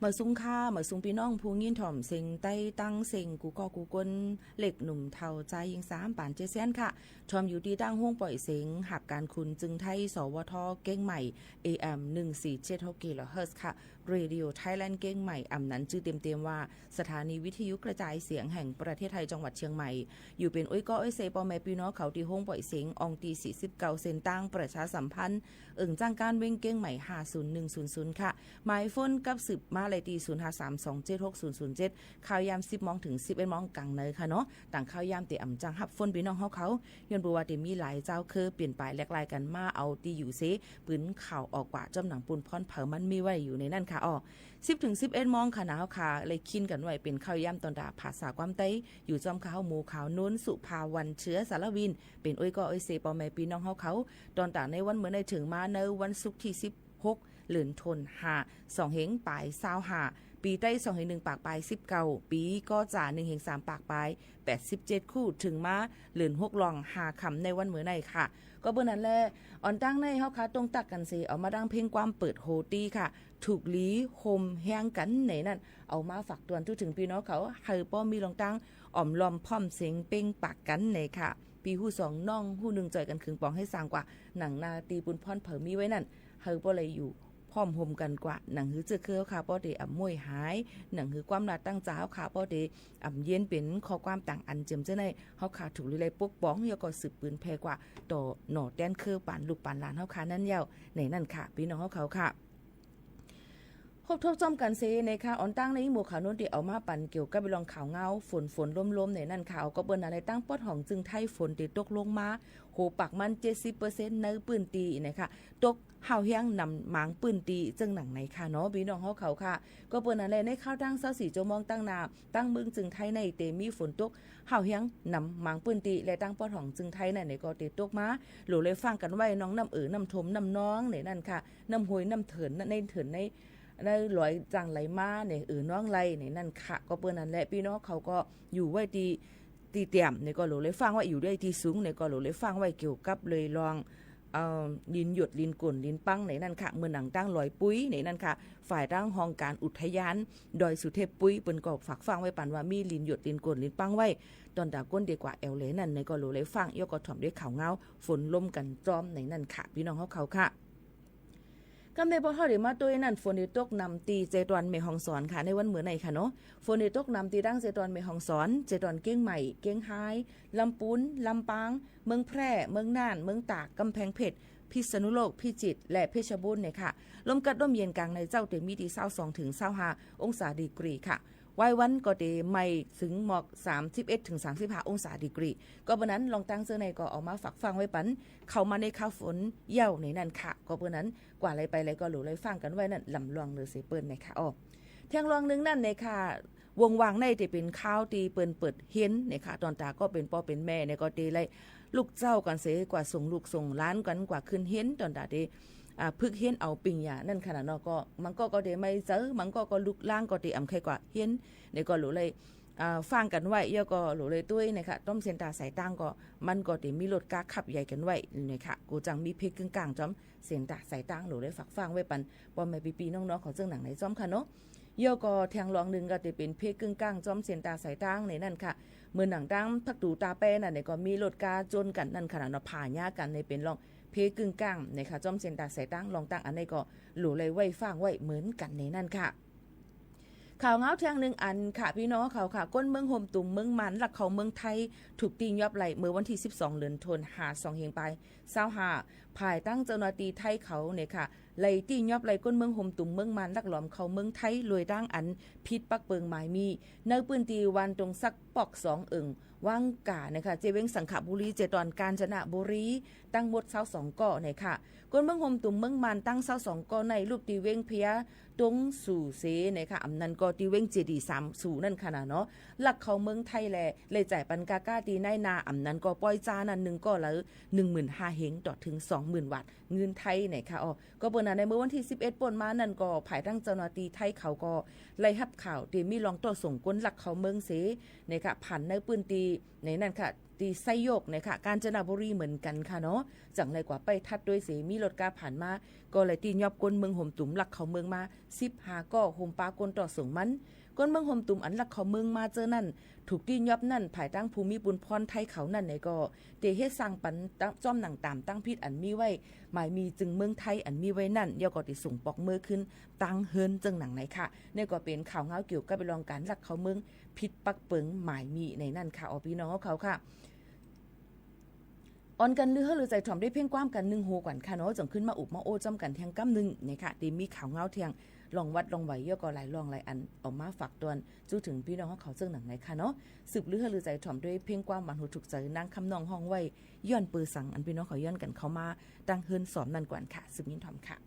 หมายสูงค่ะ หมายสูงปี้น้องผู้ยินถ่อมเสียงใต้ ตั้งเสียงกู้ก่อกู้คน เล็กหนุ่มเฒ่า จายญิง สามปานเจ็ดเสี้ยนค่ะ ถ่อมอยู่ตี้ตั้งห้องป่อยเสียงหับก๋านคืนจึงไทย สวท เก้งใหม่ เอเอ็ม หนึ่งสี่เจ็ดหก กิโลเฮิรตซ์ค่ะ เรดิโอไทยแลนด์เก้งใหม่ อ่ำนั้นจื้อเต็มๆ ว่า สถานีวิทยุกระจายเสียงแห่งประเทศไทย จังหวัดเชียงใหม่ อยู่เป๋นโอ้ยก้อโอ้ยเซ ป้อแม่ปี้น้องเขาตี้ห้องป่อยเสียง อ่องตี้สี่สิบเก้า เส้นตางประชาสัมพันธ์ เอิงจ้างก้านเว้งเก้งใหม่ ห้าศูนย์หนึ่งศูนย์ศูนย์ ค่ะ หมายโฟนกับสืบมา ได้ตี้ ศูนย์ห้าสามสองเจ็ดหกศูนย์ศูนย์เจ็ด ค่าวยาม สิบโมงเถิง สิบเอ็ดโมงก๋างในค่ะเนาะ ตางค่าวยามเต๋อำจั้งฮับโฟนปี้น้องเฮาเขา ย้อนเปื้อว่าเต๋อมีหลายเจ้าเคียวเปลี่ยนปายแหลกหลายกั๋นมาเอาตี้อยู่เส ปืนข่าวออกกว่า จ้อมหนังปูนพ่อนเผามันมีไว้อยู่ในนั้นค่ะอ้อ สิบเถิงสิบเอ็ดโมงค่ะ เฮาค่ะ เลยคินกั๋นไว้เป๋นค่าวยามตอนตาภาษาความใต้ อยู่จ้อมข้าวหมู่ขาวนุ้น สุภาวัน เชื้อสารวิน เป๋นอ้อยก้ออ้อยเซ ป้อแม่ปี้น้องเฮาเขา ตอนตาในวันเมื่อในเถิงมาในวันศุกร์ตี้ สิบหก เดือนธันวา สองเฮงปายซาวห้า ปีใต้สองเฮงหนึ่งปากปายสิบเก้า ปีก็จะหนึ่งเฮงสามปากปายแปดสิบเจ็ดคู่ เถิงมาเดือนหกล่องห้าค่ำในวันเมื่อในค่ะ ก็เปื้อนั้นแหละ อ่อนตั้งในเฮาค่ะ ต้องตักกั๋นเส เอามาดังเพลงความเปิดโฮตี้ค่ะ ถูกหลีโฮมแฮงกั๋นในนั้น เอามาฝากตวนจุเถิงปี้น้องเขา หื้อป้อมีลองตั้งอ่อมลอมพร้อมเสียงเปล่งปากกั๋นในค่ะ ปี้ฮู้สองน้องฮู้หนึ่งจ่อยกั๋นขึงป๋องหื้อสร้างกว่า หนังนาตี้ปูนพ่อนเผามีไว้นั้น หื้อป้อเลยอยู่พร้อมโฮมกั๋นกว่า หนังหื้อเจื้อเคืองค่ะ ป้อเต๋ออ่ำม้วยหาย หนังหื้อความลาดตั้งจาเฮาค่ะ ป้อเต๋ออ่ำเยียนเป๋นข้อความต่างอันเจียมเจ้าใน เฮาค่ะถูกหลีไล่ปกป้อง แล้วก็สืบปืนแผ่กว่า ต่อหน่อแต้นเคืองปานลูกปานหลานเฮาค่ะนั้นเย้า ในนั้นค่ะ ปี้น้องเฮาเขาค่ะ ครบถ้วนจ้อมกั๋นเสในค่ะ อ่อนตั้งในหมู่ขาวนุ้นตี้เอามาปั๋นเกี่ยวกับเรื่องข่าวเหงา ฝนฝนลมลมในนั้นค่ะ ก็เปื้อนั้นแหละ ตางปอดของจึงไทยฝนตี้ตกลงมา โหปักมัน เจ็ดสิบเปอร์เซ็นต์ ในปื้นตี้ในค่ะ ตกห้าวแฮงนำหมางปื้นตี้ เจิ่งหนังในค่ะเนาะ ปี้น้องเฮาเขาค่ะ ก็เปื้อนั้นแหละ ในค่าวตางซาวสี่จั่วโมงตางหน้า ตางเมืองจึงไทยในเต๋อมีฝนตกห้าวแฮงนำหมางปื้นตี้ และตางปอดของจึงไทยในในก็เต๋อตกมา หลูเลยฟังกั๋นไว้ น้องน้ำเอ่อ น้ำท่วม น้ำนองในนั้นค่ะ น้ำห้วย น้ำเถิน ในเถินใน ในลอยจั่งไหลมาในเอ่อ น้องไหลในนั้นค่ะ ก็เปื้อนั้นแหละ ปี้น้องเขาก็อยู่ไว้ตี้ ตี้เตี้ยมในก็หลูเลยฟังไว้ อยู่ได้ตี้สูงในก็หลูเลยฟังไว้ เกี่ยวกับเลยลอง เอ่อ ลินหยด ลินก๋น ลินปังในนั้นค่ะ เมืองหนังตางลอยปุ้ยในนั้นค่ะ ฝ่ายตางห้องก๋านอุทยานดอยสุเทพปุ้ย เปิ้นก็ฝากฟังไว้ปั๋นว่ามีลินหยด ลินก๋น ลินปังไว้ ตอนตาก้นเดียวกว่าแอวเลยนั้นในก็หลูเลยฟัง แล้วก็ถ่อมด้วยข่าวเหงา ฝนลมกั๋นจ้อมในนั้นค่ะ ปี้น้องเฮาเขาค่ะ กำในปอเฮาเต๋อมาตวยนั้น ฝนเต๋อตกนำตี้เจตอนแม่ฮ่องสอนค่ะ ในวันเมื่อในค่ะเนาะ ฝนเต๋อตกนำตี้ตางเจตอนแม่ฮ่องสอน เจตอนเกียงใหม่ เกียงฮาย ลำปูน ลำปาง เมืองแพร่ เมืองน่าน เมืองตาก ก๋ำแพงเพชร พิษณุโลก พิจิตร และเพชรบูรณ์ในค่ะ ลมกัดลมเย็นก๋างในเจ๊าเต๋อมีตี้ซาวสองเถิงซาวห้าองศาดีกรีค่ะ วายวันก็เต๋อไหม้เถิงหมอก สามสิบเอ็ดเถิงสามสิบห้าองศาดีกรี ก็เปื้อนั้นลองตั้งเจ้าในก็เอามาฝากฟังไว้ปั๋น เข้ามาในข่าวฝนเย้าในนั้นค่ะ ก็เปื้อนั้นกว่าไหลไปไหลก็หลูเลยฟังกั๋นไว้นั้น ลำลองเลยเสเปิ้นในค่ะอ้อ แถมลองหนึ่งนั้นในค่ะ วงว่างในเต๋อเป๋นข่าวตี้เปิ้นเปิดเฮียนในค่ะ ตอนตาก็เป๋นป้อเป๋นแม่ในก็เต๋อไล่ลูกเจ้ากั๋นเส กว่าส่งลูกส่งหลานกั๋นกว่าขึ้นเฮียน ตอนตาเต๋อ อ่า ฝึกเฮียนเอาปริญญานั้นค่ะเนาะ ก็บางก็ก็เต๋อไม่เจ๋อ บางก็ก็ลุกลางก็เต๋ออ่ำใค่กว่าเฮียน ในก็หลูเลย อ่า ฟังกั๋นไว้ แล้วก็หลูเลยตวยในค่ะ จ้อมเส้นตางสายตางก็ มันก็เต๋อมีรถก้าขับใหญ่กั๋นไว้ในค่ะ กูจังมีเพ่กึ่งก้างจ้อมเส้นตางสายตาง หลูเลยฝากฟังไว้ปั๋นป้อแม่ปี้ๆน้องๆเขาเจิ่งหนังในจ้อมค่ะเนาะ แล้วก็แถมลองหนึ่งก็เต๋อเป๋นเพ่กึ่งก้างจ้อมเส้นตางสายตางในนั้นค่ะ เมืองหนังตางภาคตูตาแปนั่นเนี่ยก็มีรถก้าจ้นกั๋นนั่นค่ะเนาะ ผ่าเยียะกั๋นในเป๋นลองเพ่กึ่งก้างในค่ะ จ้อมเส้นตางสายตาง ลองตั้งอันนี้ก็หลูเลยไว้ฟังไว้เหมือนกั๋นในนั้นค่ะ ข่าวเหงาแถมหนึ่งอันค่ะ ปี้น้องเขาค่ะ คนเมืองโฮมตุ่มเมืองมานลักเข้าเมืองไทย ถูกตี้ยอบไล่เมื่อวันตี้สิบสองเดือนธันวา สองเฮงปายซาวห้า ภายใต้เจ้าหน้าตี้ไทยเขาเนี่ยค่ะ ไล่ตี้ยอบไล่คนเมืองโฮมตุ่มเมืองมานลักลอบเข้าเมืองไทย โดยตางอันผิดปักเปิงหมายมี้ ในปื้นตี้บ้านตงสักปอกสอง เอิงวังก๋าเนี่ยค่ะ เจ้าเวียงสังขบุรี เจ้าตอนกาญจนบุรี ตังหมดซาวสองก้อเนี่ยค่ะ คนเมืองโฮมตุ่มเมืองมานตังซาวสองก้อใน ลูกตี้เวียงพญาตงสู่เสเนี่ยค่ะ อำนั้นก็ตี้เวียงเจดีย์สามสู่นั่นค่ะนะเนาะ ลักเข้าเมืองไทยแล เลยจ่ายปันกาก้าตี้นายหน้า อำนั้นก็ป้อยจ้านั้นหนึ่งก้อละหนึ่งหมื่นห้าเฮงต่อเถิงสองหมื่นบาทเงินไทยเนี่ยค่ะอ้อ ก็เปิ้นว่าในเมื่อวันตี้สิบเอ็ดป้นมานั้นก็ ภายใต้เจ้าหน้าตี้ไทยเขาก็ไล่ฮับข่าวตี้มีลองต่อส่งคนลักเข้าเมืองเสเนี่ยค่ะ ผ่านในปื้นตี้ในนั้นค่ะ ตี้ไซโยกเนี่ยค่ะ กาญจนบุรีเหมือนกั๋นค่ะเนาะ จังไล่กว่าไปตัดตวยเส มีรถก้าผ่านมา ก็ไล่ตี้ยอบคนเมืองโฮมตุ่มลักเข้าเมืองมาสิบห้าก้อ โฮมปะคนต่อส่งมัน คนเมืองโฮมตุ่มอันลักเข้าเมืองมาเจ้านั้น ถูกตี้ยอบนั้น ภายใต้ผู้มีปูนพ่อนไทยเขานั้นเนี่ยก็ เต๋อเฮ็ดสร้างปันจ้อมหนังต๋ามตังผิดอันมีไว้ หมายมีจึงเมืองไทยอันมีไว้นั้น แล้วก็เต๋อส่งปอกเมือขึ้นตังเฮือนเจิ่งหนังในค่ะ เนี่ยก็เป๋นข่าวเหงาเกี่ยวกับเรื่องก๋านลักเข้าเมืองผิดปักเปิงหมายมี้ในนั้นค่ะอ้อ ปี้น้องเขาค่ะ อ่อนกั๋นลือหื้อลือใจ๋ถ่อมได้เพ่งความกั๋นหนึ่งฮูก่อนค่ะเนาะ จังขึ้นมาอุบมาโอ้จ้อมกั๋นแถมกำนึ่งเนี่ยค่ะ ตี้มีข่าวเหงาแถม ล่องวัดล่องไหว แล้วก็หลายล่องหลายอัน เอามาฝากตอน จู๊เถิงปี้น้องเฮาเขาเซิ่งหนังในค่ะเนาะ สืบลือหื้อลือใจ๋ถ่อมด้วยเพลงความหวานหูถูกใจ๋ นางคำน้องฮ้องไว้ ย้อนเปื้อสัง อันปี้น้องเขาย้อนกั๋นเข้ามา ตังเฮือนสอมนั่นก่อนค่ะ สืบยินถ่อมค่ะ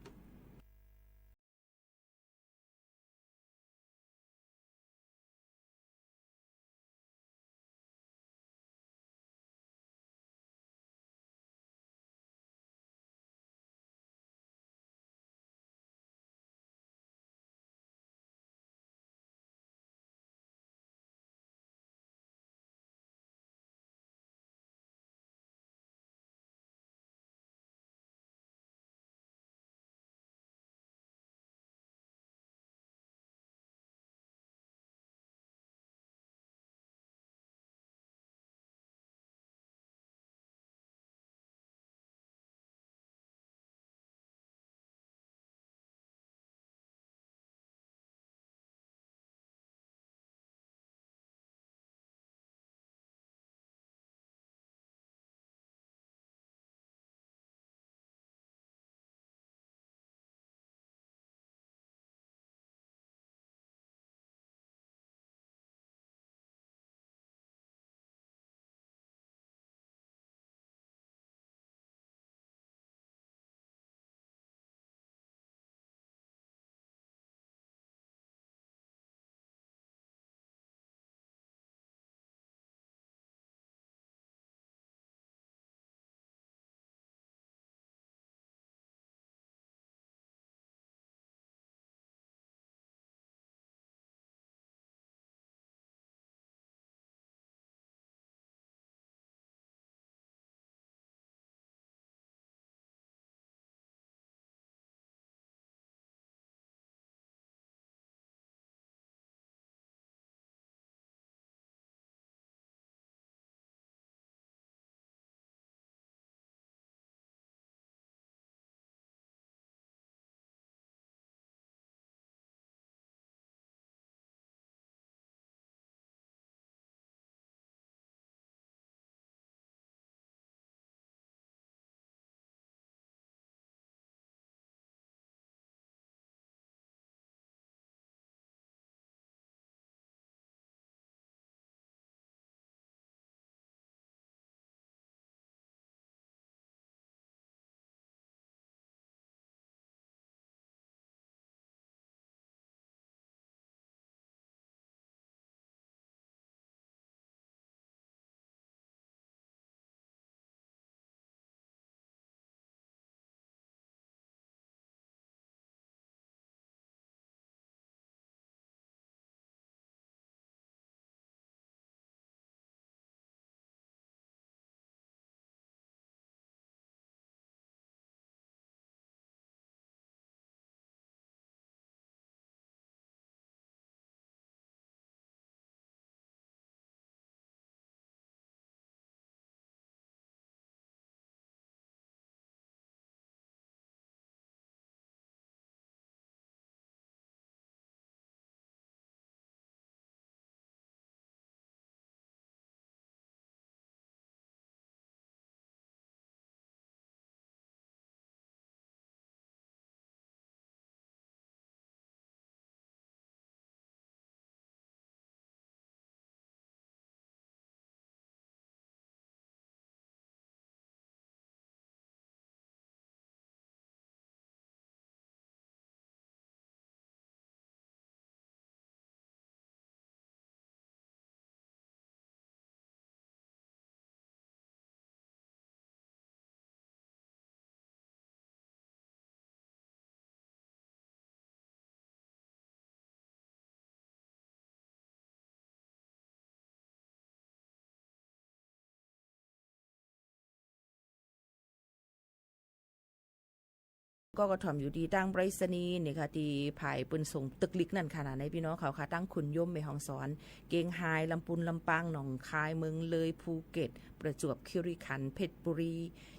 ก็ ก็ถ่อมอยู่ตี้ตางไปรษณีย์นี่ค่ะ ตี้ฝ่ายเปิ้นส่งตึกลิกนั่นค่ะนะ ในปี้น้องเขาค่ะ ตางขุนยม แม่ฮ่องสอน เกียงฮาย ลำปูน ลำปาง หนองคาย เมืองเลย ภูเก็ต ประจวบคีรีขันธ์ เพชรบุรี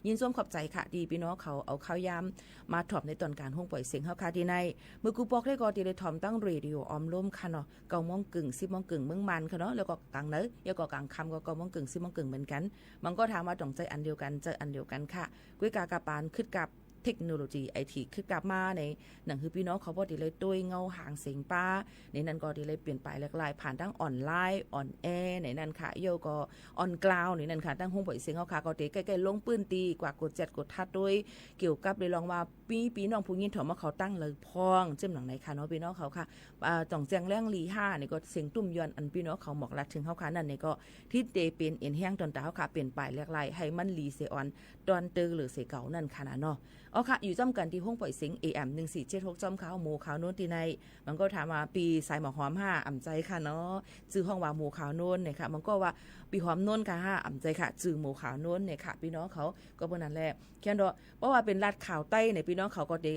ยินส้มขอบใจ๋ค่ะ ตี้ปี้น้องเขาเอาข้าวยามมาถ่อมในตอนก๋านห้องป่อยเสียงเฮาค่ะ ตี้ใน เมื่อกู้ปอกได้ก็ตี้ได้ถ่อมตางเรดิโอออมโลนค่ะเนาะ เก้าโมงเกิ่ง สิบโมงเกิ่งเมืองมันค่ะเนาะ แล้วก็ก๋างใน แล้วก็ก๋างค่ำก็เก้าโมงเกิ่ง สิบโมงเกิ่งเหมือนกั๋น มันก็ถามว่าต้องใจ๊อันเดียวกั๋น ใจ๊อันเดียวกั๋นค่ะ กวยก๋าก๋าป๋านขึดกับ เทคโนโลยี ไอที ขึ้นกลับมาใน หนังหื้อปี้น้องเขาป้อเต๋ได้ตวยเงาหางเสียงปา ในนั้นก็เต๋ได้เปลี่ยนไปหลากหลาย ผ่านตางออนไลน์ ออนแอร์ ในนั้นค่ะ แล้วก็ออนกราวด์ ในนั้นค่ะ ตางโฮงปล่อยเสียงเฮาค่ะ ก็เต๋ใก้ๆ ลงปื้นตี้ กว่ากดแจ๊ดกดทัดตวย เกี่ยวกับในเรื่องว่า มีปี้น้องผู้ยินถามว่าเขาตั้งเลิกพ่อง เจ้าหนังไหนค่ะเนาะ ปี้น้องเขาค่ะ อ่า ต้องแจ้งแหล่งหลีห้า นี่ก็เสียงตุ้มย้อน อันปี้น้องเขาหมอกลัดเถิงเฮาค่ะ นั่นนี่ก็ ตี้เต๋เป๋นเอ็นแฮงต๋อนตาเฮาค่ะ เปลี่ยนไปหลากหลาย หื้อมันหลีเสียอ่อน ต๋อนเติงเหลือเสียเก่านั่นค่ะนะเนาะ เอาค่ะ อยู่จ้ำกั๋นตี้โฮงปล่อยเสียง เอเอ็ม หนึ่งสี่เจ็ดหก จ้อมค่ะ หมู่ขาวนวลตี้ไหน มันก็ถามว่า ปี้สายหมอกหอมห้า อ่ำใจ๋ค่ะเนาะ จื้อห้องว่าหมู่ขาวนวลเนี่ยค่ะ มันก็ว่า ปี้หอมนวลค่ะห้า อ่ำใจ๋ค่ะ จื้อหมู่ขาวนวลเนี่ยค่ะ ปี้น้องเขา ก็เปิ้นนั้นแหละ แค่นั้นเนาะ เพราะว่าเป๋นลาดข่าวใต้เนี่ย ปี้น้องเขาก็เต๋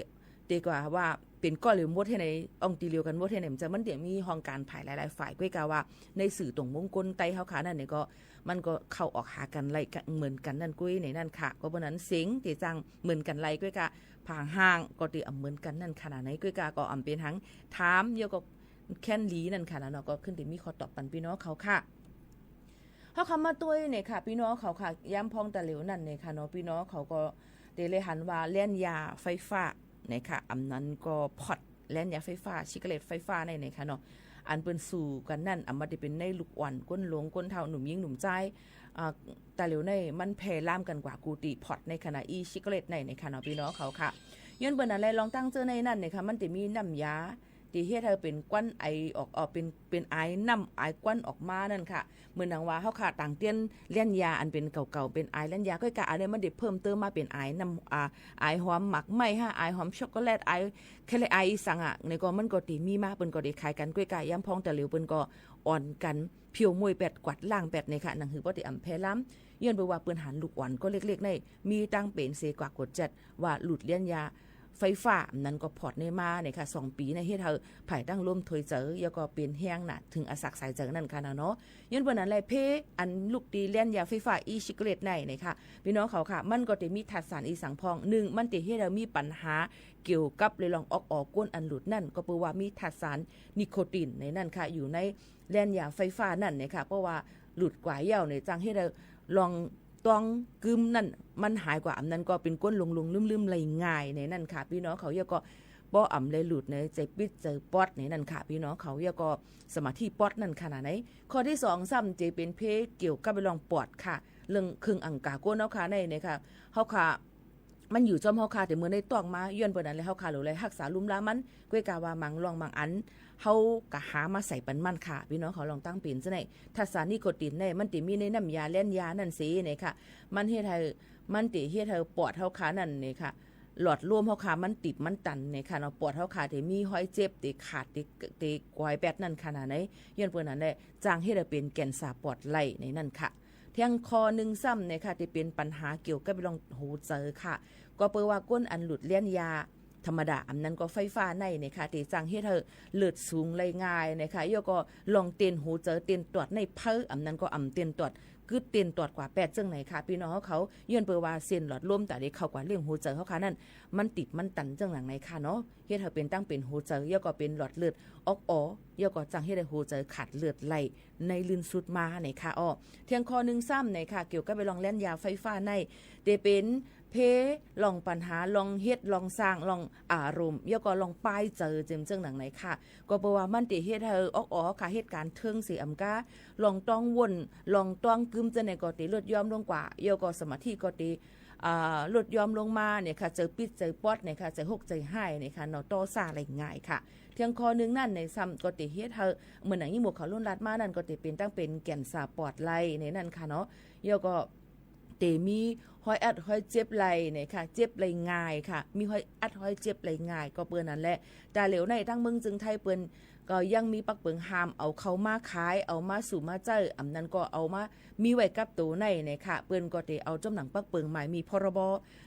เต๋กว่าว่าเป๋นก้อนเหลียวหมดตี้ไหน อ่องตี้เดียวกั๋นหมดตี้ไหน มันจะ มันเต๋มีห้องก๋านภายหลายๆ ฝ่าย ก้วยกาว่า ในสื่อต๋งวงก้นใต้เฮาค่ะ นั่นนี่ก็ มันก็เข้าออกหากั๋นไล่กั๋นเหมือนกั๋นนั่นกุ้ยในนั้นค่ะ ก็เปิ้นนั้นเสียงเต๋จั่งเหมือนกั๋นไล่ ก้วยกา ผางห้างก็เต๋อ่ำเหมือนกั๋นนั่นขนาดไหน ก้วยกาก็อ่ำเป๋นหางถาม แล้วก็แค่นหลีนั่นค่ะนะเนาะ ก็ขึ้นเต๋มีข้อตอบปันปี้น้องเขาค่ะ เฮาค่ะมาตวยเนี่ยค่ะ ปี้น้องเขาค่ะ ยามพ่องตะเหลียวนั่นเนี่ยค่ะเนาะ ปี้น้องเขาก็เต๋เลยหันว่าแล่นยาไฟฟ้าเนี่ยค่ะ อ่ำนั้นก็พอด แล่นยาไฟฟ้า ซิกาเร็ตไฟฟ้าในเนี่ยค่ะเนาะ อันเปิ้นสูบกั๋นนั่น อ่ำบ่าตี้เป๋นในลูกอ่อน ก้นหลวง ก้นเฒ่า หนุ่มญิง หนุ่มจาย อ่า ตะเหลียวในมันแพร่ลามกั๋นกว่ากู้ตี้พอดในขณะอี้ซิกาเร็ตในเนี่ยค่ะเนาะ ปี้น้องเขาค่ะ ย้อนเปิ้นนั้นแหละ ลองตั้งเจื้อในนั่นเนี่ยค่ะ มันจะมีน้ำยา ตี้เฮ็ดหื้อเป๋นควันไอออก เอ่อ เป๋น เป๋นไอน้ำไอควันออกมานั่นค่ะ เหมือนดังว่าเฮาค่ะต่างเตี้ยนแล่นยาอันเป๋นเก่าๆ เป๋นไอแล่นยา ก้อยกาอันนี้มันได้เพิ่มเติมมาเป๋นไอน้ำ อ่า ไอหอมหมากไม้ฮะ ไอหอมช็อกโกแลต ไอแคลไออีสังอะ ในก็มันก็ตี้มีมา เปิ้นก็ได้ขายกั๋น ก้อยกายามพ่องตะเหลียวเปิ้นก็อ่อนกั๋นเผียวมวยแปด กวาดล้างแปดเนี่ยค่ะ หนังหื้อป้อตี้อ่ำแพร่ลาม ย้อนเปิ้นว่าเปิ้นหันลูกอ่อนก็เล็กๆ ใน มีตังเป๋นเสกว่ากดแจ๊ดว่าหลุดแล่นยา ไฟฟ้า อันนั้นก็พอดในมาเนี่ยค่ะ สองปี๋ในเฮ็ดหื้อผายตั้งล้มถ้วยเจ๋อ แล้วก็เป๋นแฮงหนาเถิงอาสักสายเจ๋อนั่นค่ะนะเนาะ ย้อนเปิ้นนั้นแหละ เพอันลูกตี้แล่นยาไฟฟ้า อีซิกาเร็ตในเนี่ยค่ะ ปี้น้องเขาค่ะ มันก็จะมีธาตุสารอีสังพ่อง นึ่ง มันจะเฮ็ดหื้อมีปัญหาเกี่ยวกับเรื่องออกออก้นอันหลุดนั่น ก็เปิ้นว่ามีธาตุสารนิโคตินในนั่นค่ะ อยู่ในแล่นยาไฟฟ้านั่นเนี่ยค่ะ เพราะว่าหลุดกว่าเย้าเนี่ย จั่งเฮ็ดหื้อลอง ต้องกึ๊มนั่น มันหายกว่า อันนั้นก็เป๋นก้นหลงๆ ลืมๆ ไหลง่ายในนั่นค่ะ ปี้น้องเขา แล้วก็บ่อ่ำแลหลุดใน ใจ๋ปิ๊ดใจ๋ปอดในนั่นค่ะ ปี้น้องเขา แล้วก็สมาธิปอดนั่นขนาดไหน ข้อตี้สองซ้ำจะเป๋นเพเกี่ยวกับเรื่องปอดค่ะ เรื่องเคิงอังกาก้นเฮาค่ะในเนี่ยค่ะ เฮาค่ะ มันอยู่จ้อมเฮาค่ะ แต่เมื่อในต้องมา ย้อนเปิ้นนั้นแหละ เฮาค่ะ หรือแลฮักษาลุมล้ามัน ก้อยกาว่าบางเรื่องบางอัน เฮาก็หามาใส่ปันมันค่ะ ปี้น้องเขาลองตั้งเป๋นซะใน ธาตุสารนิโคตินใน มันจะมีในน้ำยาแล่นยานั่นเสเนี่ยค่ะ มันเฮ็ดหื้อ มันจะเฮ็ดหื้อปอดเฮาค่ะนั่นเนี่ยค่ะ หลอดลมเฮาค่ะ มันตีบมันตันเนี่ยค่ะเนาะ ปอดเฮาค่ะ จะมีฮอยเจ็บ จะขาด จะ จะก๋อยแปดนั่นขนาดไหน ย้อนเปิ้นนั้นแหละ จั่งเฮ็ดหื้อเป๋นแกนเซาะปอดไหลในนั่นค่ะ แถมข้อนึ่งซ้ำเนี่ยค่ะ จะเป๋นปัญหาเกี่ยวกับเรื่องหัวเจ๋อค่ะ ก็เปิ้นว่าก้นอันหลุดแล่นยา ธรรมดา อันนั้นก็ไฟฟ้าในเนี่ยค่ะ จะจั่งเฮ็ดหื้อเลือดสูงไหลง่ายเนี่ยค่ะ แล้วก็ลองเต้นหัวเจ๋อเต้นตอดในเผลอ อันนั้นก็อ่ำเต้นตอด กึ๊ดเต้นตอดกว่าแปดเจิ่งไหนค่ะ ปี้น้องเขา ย้อนเปิ้นว่าเส้นหลอดลมตาเด็กเข้ากว่าเลี้ยงหัวเจ๋อเฮาค่ะนั่น มันตีบมันตันเจิ่งหนังไหนค่ะเนาะ เฮ็ดหื้อเป๋นตังเป๋นหัวเจ๋อ แล้วก็เป๋นหลอดเลือดออกออ แล้วก็จั่งเฮ็ดหื้อหัวเจ๋อขาดเลือดไหลในลื่นสุดมาเนี่ยค่ะ อ้อ แถมข้อนึ่งซ้ำเนี่ยค่ะ เกี่ยวกับเรื่องแล่นยาไฟฟ้าใน จะเป๋น เพลองปัญหา ลองเฮ็ด ลองสร้าง ลองอารมณ์ แล้วก็ลองปายเจ๋อเจิ่งเจิ่งหนังไหนค่ะ ก็เปิ้นว่ามันจะเฮ็ดหื้อออกออค่ะ เหตุก๋ารณ์เถิงเสียอำกา ลองต้องว่น ลองต้องกึ๊มเจ้าไหนก็จะลดย่อมลงกว่า แล้วก็สมาธิก็จะ อ่า ลดย่อมลงมาเนี่ยค่ะ เจ๋อปิ๊ดเจ๋อปอดเนี่ยค่ะ เจ๋อหกเจ๋อห้ายเนี่ยค่ะเนาะ ต่อซ่าไหลง่ายค่ะ แถมข้อนึ่งนั่นในซ้ำก็จะเฮ็ดหื้อ เหมือนอย่างอี้หมู่เขาลุ่นลาดมานั่น ก็จะเป๋นตังเป๋นแกนเซาะปอดไหลในนั่นค่ะเนาะ แล้วก็ จะมีฮอยอัดฮอยเจ็บไหลเนี่ยค่ะ เจ็บไหลง่ายค่ะ มีฮอยอัดฮอยเจ็บไหลง่าย ก็เปิ้นนั้นแหละ ตาเหลียวในตังเมืองเจียงไฮ้เปิ้น ก็ยังมีปักเปิงห้ามเอาเข้ามาขาย เอามาสู่มาใจ๊ อันนั้นก็เอามามีไว้กับโตในเนี่ยค่ะ เปิ้นก็จะเอาจ้อมหนังปักเปิงหมายมี พรบ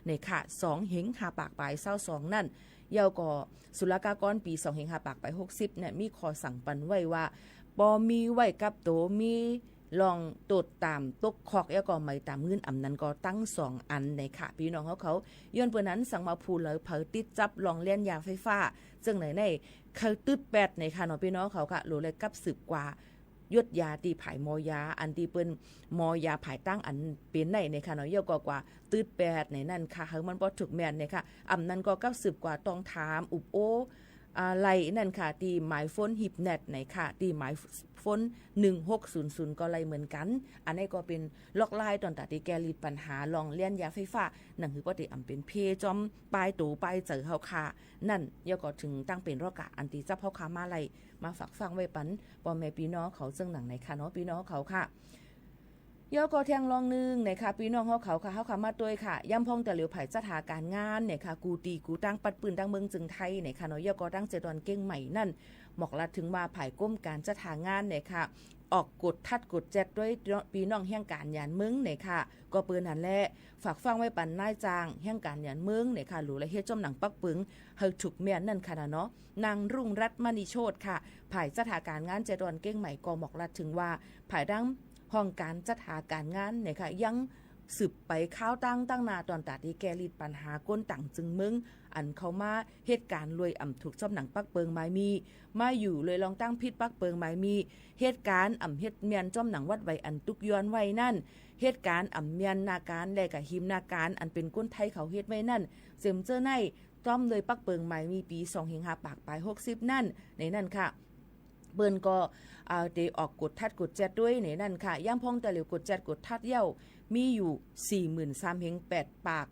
เนี่ยค่ะ สองเฮงห้าปากปายซาวสองนั่น แล้วก็ศุลกากรปี๋สองเฮงห้าปากปายหกสิบเนี่ย มีข้อสั่งปันไว้ว่า ปอมีไว้กับโต มี ลองตรวจต๋ามตกคอก แล้วก็ไหมต๋ามเงิน อันนั้นก็ตังสองอันในค่ะ ปี้น้องเขาเขา ย้อนเปิ้นนั้นสังมาผู้เหลอเผลอติดจับลองแล่นยาไฟฟ้า เจิ่งไหนใน เขาตึ๊ดแปดในค่ะเนาะ ปี้น้องเขาค่ะ โหลเลยกลับสืบกว่า ยดยาตี้ผายหมอยา อันตี้เปิ้นหมอยาผายต้านอันเป๋นไหนเนี่ยค่ะเนาะ เยี่ยวก็กว่า ตืดแปดในนั้นค่ะ หื้อมันบ่ถูกแม่นเนี่ยค่ะ อ่ำนั้นก็กลับสืบกว่าต้องถามอุบโอ้ อ่า ไล่นั่นค่ะ ตี้หมายโฟนฮิปเน็ตไหนค่ะ ตี้หมายโฟนหนึ่งหกศูนย์ศูนย์ก็ไล่เหมือนกั๋น อันนี้ก็เป๋นลอกไลน์ตอนตาตี้แก้ลิดปัญหาลองเลียนยาไฟฟ้า หนังหือป้อตี้อ่ำเป๋นเพจ้อมปายโตปายเจ๋อเฮาค่ะ นั่น เยี่ยวก็เถิงตั้งเป๋นลอกกะ อันตี้จับเฮาค่ะมาไล่ มาฝากฟังไว้ปัน ป้อแม่ปี้น้องเขาเซิ่งหนังไหนค่ะเนาะ ปี้น้องเขาค่ะ เยี่ยวก็แท่งลองนึ่งนะคะ ปี้น้องเฮาเขาค่ะ เฮาค่ะมาตวยค่ะ ย้ำพ่องแต่เหลียวผายจัดหาก๋านงานเนี่ยค่ะ กู้ตี้กู้ตังปัดปื้นตังเมืองเจิงไทยเนี่ยค่ะเนาะ เยี่ยวก็ตังเจดอนเก้งใหม่นั่น หมอกลัดเถิงว่าผายก้มก๋านจัดหางานเนี่ยค่ะ ออกกฎทัดกฎแจ๊ดตวยปี้น้องแห่งก๋านหยานเมืองเนี่ยค่ะ ก็เปิ้นหั้นแหละ ฝากฟังไว้ปันนายจ้างแห่งก๋านหยานเมืองเนี่ยค่ะ หลูและเฮ็ดจ้อมหนังปักเปิงหื้อถูกแม่นนั่นค่ะนะเนาะ นางรุ่งรัตน์ มณีโชติค่ะ ผายจัดหาก๋านงานเจดอนเก้งใหม่ก็หมอกลัดเถิงว่า ผายตังห้องก๋านจัดหาก๋านงานเนี่ยค่ะ ยังสืบไปคาวตังตังหน้าตอนตาตี้แก้ลิดปัญหาคนต่างจึงเมือง อันเข้ามาเฮ็ดก๋านโดยอ่ำถูกจ้อมหนังปักเปิงหมายมี มาอยู่โดยลองตั้งผิดปักเปิงหมายมี เฮ็ดก๋านอ่ำเฮ็ดแม่นจ้อมหนังวัดไว้อันตุ๊กย้อนไว้นั่น เฮ็ดก๋านอ่ำแม่นหน้าก๋านและกะฮิมหน้าก๋านอันเป๋นคนไทยเขาเฮ็ดไว้นั่น เจิมเจ้อใน จ้อมโดยปักเปิงหมายมีปี๋สองเฮงห้าปากปายหกสิบนั่น ในนั้นค่ะ เปิ้นก็ อ่า เตออกกฎทัดกฎแจ๊ดตวยในนั้นค่ะ ย้ำพ่องแต่เหลียวกฎแจ๊ดกฎทัดเยี่ยว มีอยู่สี่หมื่นสามเฮงแปดปาก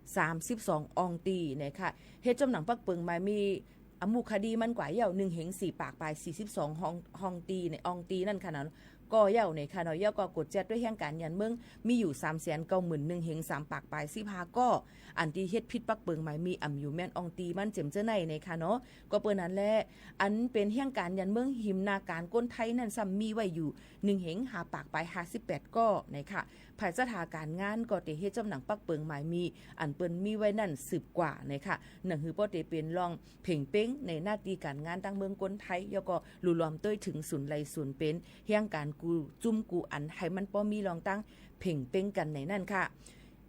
สามสิบสองอองตีนะคะ เฮ็ดจ้อมหนังปักเปิงหมายมี อมูคดีมันกว่าเยี่ยว หนึ่งเฮงสี่ปากปายสี่สิบสองฮอง ฮองตีในอองตีนั่นค่ะนะ ก็เยี่ยวเนี่ยค่ะเนาะ เยี่ยวก็กฎแจ๊ดตวยแห่งก๋านหยานเมือง มีอยู่สามแสนเก้าหมื่นหนึ่งเฮงสามปากปายสิบห้าก้อ อันตี้เฮ็ดผิดปักเปิงหมายมีอ่ำอยู่แม่นอองตีมันเจิมเจ้อในเนี่ยค่ะเนาะ ก็เปิ้นหั้นแหละ อันเป๋นแห่งก๋านหยานเมืองฮิมหน้าก๋านคนไทยนั่นซ้ำมีไว้อยู่หนึ่งเฮงห้าปากปายห้าสิบแปดก้อนะคะ ผายจัดหาก๋านงานก็เตเฮ็ดจ้อมหนังปักเปิงหมายมี อันเปิ้นมีไว้นั่นสืบกว่านะคะ หนังหือป้อเตเป๋นลอง เพ่งเป๊งในหน้าตี้ก๋านงานตังเมืองคนไทย แล้วก็หลู่หลอมตวยเถิงศูนย์ไล่ศูนย์เป๋น แห่งก๋านกู้จุ้มกู้อันหื้อมันป้อมีลองตั้งเพ่งเป๊งกั๋นในนั้นค่ะ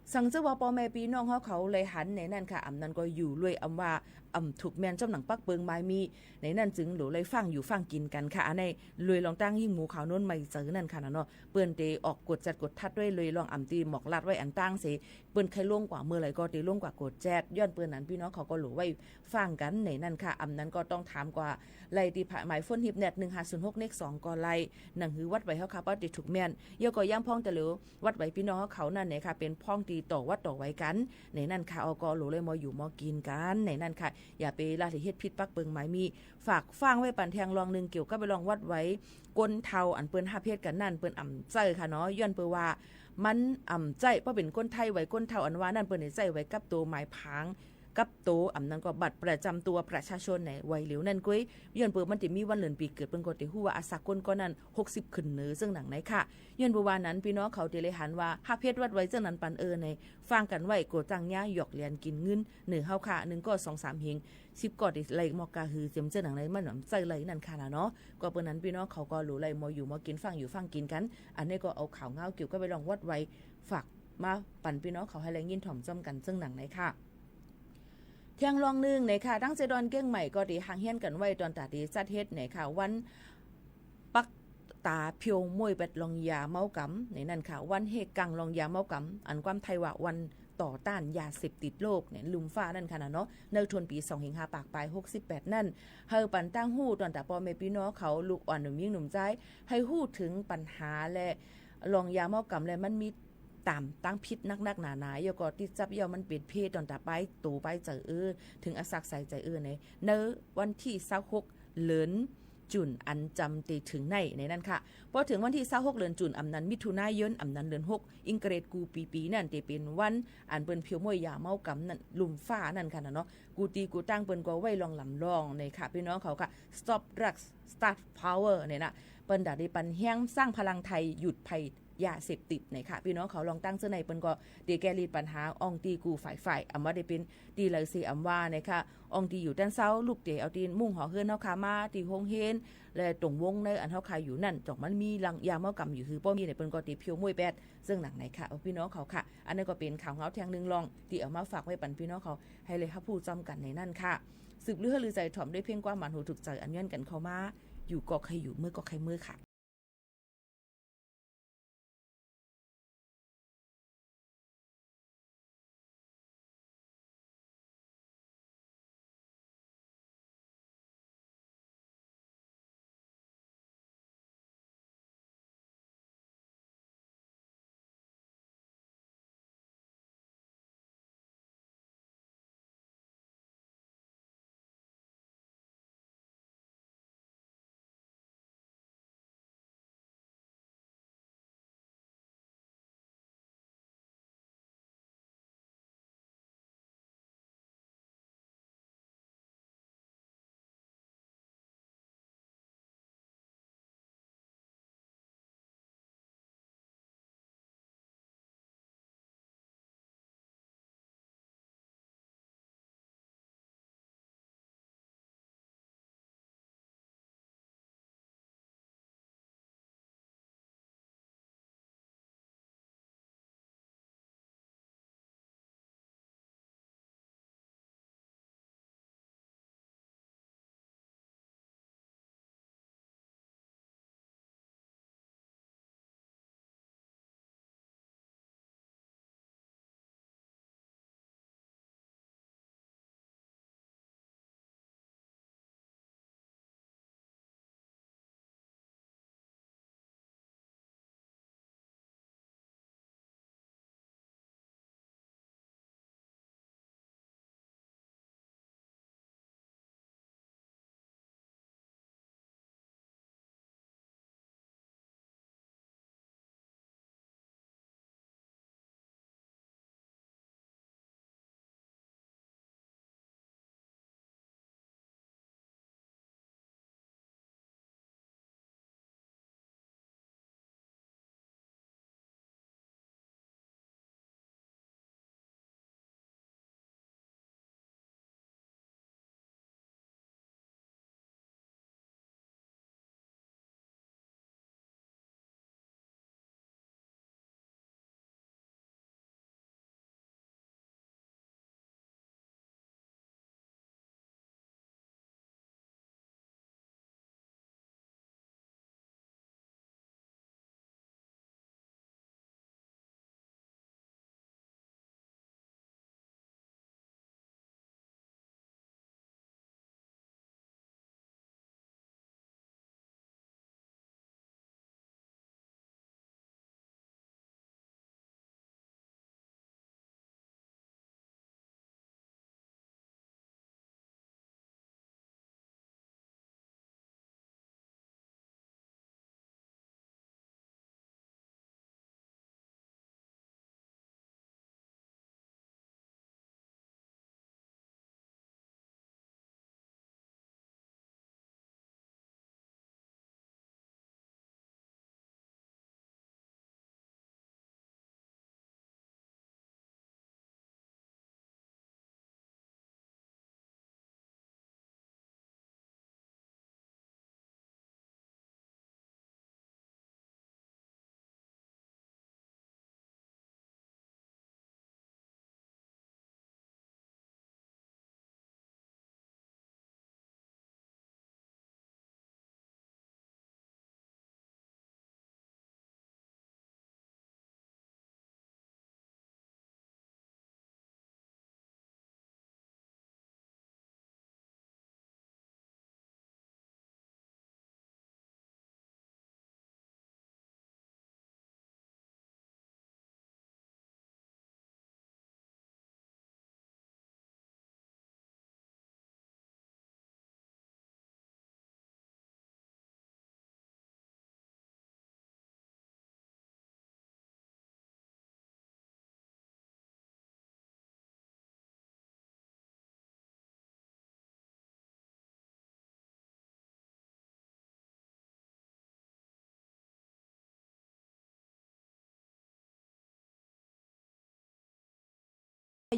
สังเจ้าว่าป้อแม่ปี้น้องเฮาเขาไล่หันในนั้นค่ะ อ่ำนั้นก็อยู่รวยอ่ำว่าอ่ำถูกแม่นจ้อมหนังปักเปิงหมายมี ในนั้นจึงหลู่ไล่ฟั่งอยู่ฟั่งกิ๋นกั๋นค่ะ อันนี้รวยลองตั้งยิ่งหมู่ข่าวโน้นไม่เจอนั่นค่ะนะเนาะ เปิ้นเตออกกฎจัดกฎทัดตวยรวยลองอ่ำตี้หมอกลัดไว้อันตั้งเส เปิ้นใค่ลงกว่าเมื่อไหร่ก็เตลงกว่ากฎแจ๊ด ย้อนเปิ้นนั้นปี้น้องเขาก็หลู่ไว้ ฟั่งกั๋นในนั้นค่ะ อ่ำนั้นก็ต้องถามกว่า ไล่ตี้หมายโฟนฮิปเน็ตหนึ่งห้าศูนย์หกเลขสองก็ไล่ หนังหือวัดไว้เฮาค่ะ ป้อเตถูกแม่น เยี่ยวก็ย้ำพ่องแต่เหลียววัดไว้ปี้น้องเฮาเขานั่นเนี่ยค่ะ เป๋นพ่องตี้ต่อวัดต่อไว้กั๋น ในนั้นค่ะ เอาก็หลู่เลยมออยู่มอกิ๋นกั๋น ในนั้นค่ะ อย่าไปละเฮ็ดผิดปักเปิงหมายมี ฝากฟั่งไว้ปันแท่งลองนึ่งเกี่ยวกับไปลองวัดไว้ คนเฒ่าอันเปิ้นฮับเฮ็ดกั๋นนั่น เปิ้นอ่ำใจ๊ค่ะเนาะ ย้อนเปิ้นว่า มันอ่ำใจ๊ เพราะเป๋นคนไทยไว้ คนเฒ่าอันว่านั่น เปิ้นได้ใจ๊ไว้กับตั๋วหมายผาง กับตั๋ว อ่ำนั้นก็บัตรประจำตั๋วประชาชนในวัยเหลียวนั่นกุ้ย ย้อนเปิ้นมันเตมีวันเดือนปี๋เกิด เปิ้นก็เตฮู้ว่าอาสากลก้อนนั้นหกสิบขึ้นเนินเซิ่งหนังในค่ะ ย้อนเปิ้นว่านั้น ปี้น้องเขาเตไล่หันว่า ฮับเฮ็ดวัดไว้เซิ่งนั้นปันเออใน ฟั่งกั๋นไว้ กั๋วจั้งเยียะหยอกเลียนกิ๋นเงิน เนินเฮาค่ะ หนึ่งก้อสองสามเฮง สิบก้อเตไล่หมอกกาหือ เจิมเจ้อหนังในมันอ่ำใจ๊ไล่นั่นค่ะนะเนาะ ก็เปิ้นนั้นปี้น้องเขาก็หลู่ไล่มออยู่มอกิ๋นฟั่งอยู่ฟั่งกิ๋นกั๋น อันนี้ก็เอาข่าวเงาเกี่ยวกับไปลองวัดไว้ ฝากมาปันปี้น้องเขาหื้อไล่ยินถ่อมจ้อมกั๋นเซิ่งหนังในค่ะ แท่งลองนึ่งในค่ะ ตังเจดอนเก้งใหม่ก็เตหางเฮียนกั๋นไว้ตอนตาเตจัดเฮ็ดในค่ะ วันปักต๋าเผียวม้วยแปดลองยาเมากำในนั้นค่ะ วันเฮกังลองยาเมากำ อันความไทยว่าวันต่อต้านยาเสพติดโลกเนี่ย ลุมฟ้านั่นค่ะนะเนาะ ในต้นปี๋สองเฮงห้าปากปายหกสิบแปดนั่น หื้อปันตั้งฮู้ตอนตาป้อแม่ปี้น้องเขา ลูกอ่อนหนุ่มญิ่งหนุ่มจาย หื้อฮู้เถิงปัญหาและลองยาเมากำและมันมี ต๋ามตั้งผิดนักๆ หนาๆ เยี่ยวก็ตี้จับเยี่ยวมันเป๋นเพตอนต๋าปายโตปายเจ๋อเออ เถิงอาสักใสเจ๋อเออใน ในวันตี้ซาวหกเดือนจูนอันจำเตเถิงใน ในนั้นค่ะ พอเถิงวันตี้ซาวหกเดือนจูน อ่ำนั้นมิถุนายน อ่ำนั้นเดือนหก อิงเกรดกู้ปี๋ๆ นั่นเตเป๋นวันอันเปิ้นเผียวม้วยยาเมากำนั่น ลุมฟ้านั่นค่ะนะเนาะ กู้ตี้กู้ตังเปิ้นก็ไว้ลองลำลองในค่ะ ปี้น้องเขาค่ะ Stop Drugs Start Power เนี่ยนะ เปิ้นดาได้ปันแฮงสร้างพลังไทยหยุดภัย ยาเสพติดในค่ะ ปี้น้องเขาลองตั้งเสื้อในเปิ้นก็เตแก้ลิดปัญหาอ่องตี้กู้ฝ่ายๆ อ่ำว่าได้เป๋นตี้ไหลเสอ่ำว่าในค่ะ อ่องตี้อยู่แต๊นเซ้า ลุกเตเอาตี้มุ้งหอเฮือนเฮาค่ะมาตี้โฮงเฮียน และตรงวงในอันเฮาค่ะอยู่นั่น จ่องมันมีลังยาเมากำอยู่หื้อป้อมีในเปิ้นก็เตเผียวม้วยแปดเซิ่งหนังในค่ะ เอาปี้น้องเขาค่ะ อันนั้นก็เป๋นข่าวเงาแท่งนึ่งลองตี้เอามาฝากไว้ปันปี้น้องเขาหื้อได้ฮับฮู้จ้อมกั๋นในนั้นค่ะ สืบลือหื้อลือใจ๋ถ่อมด้วยเพ่งความหมานหูถูกใจ๋อันย้อนกั๋นเข้ามา อยู่ก็ใค่อยู่ เมือก็ใค่เมือค่ะ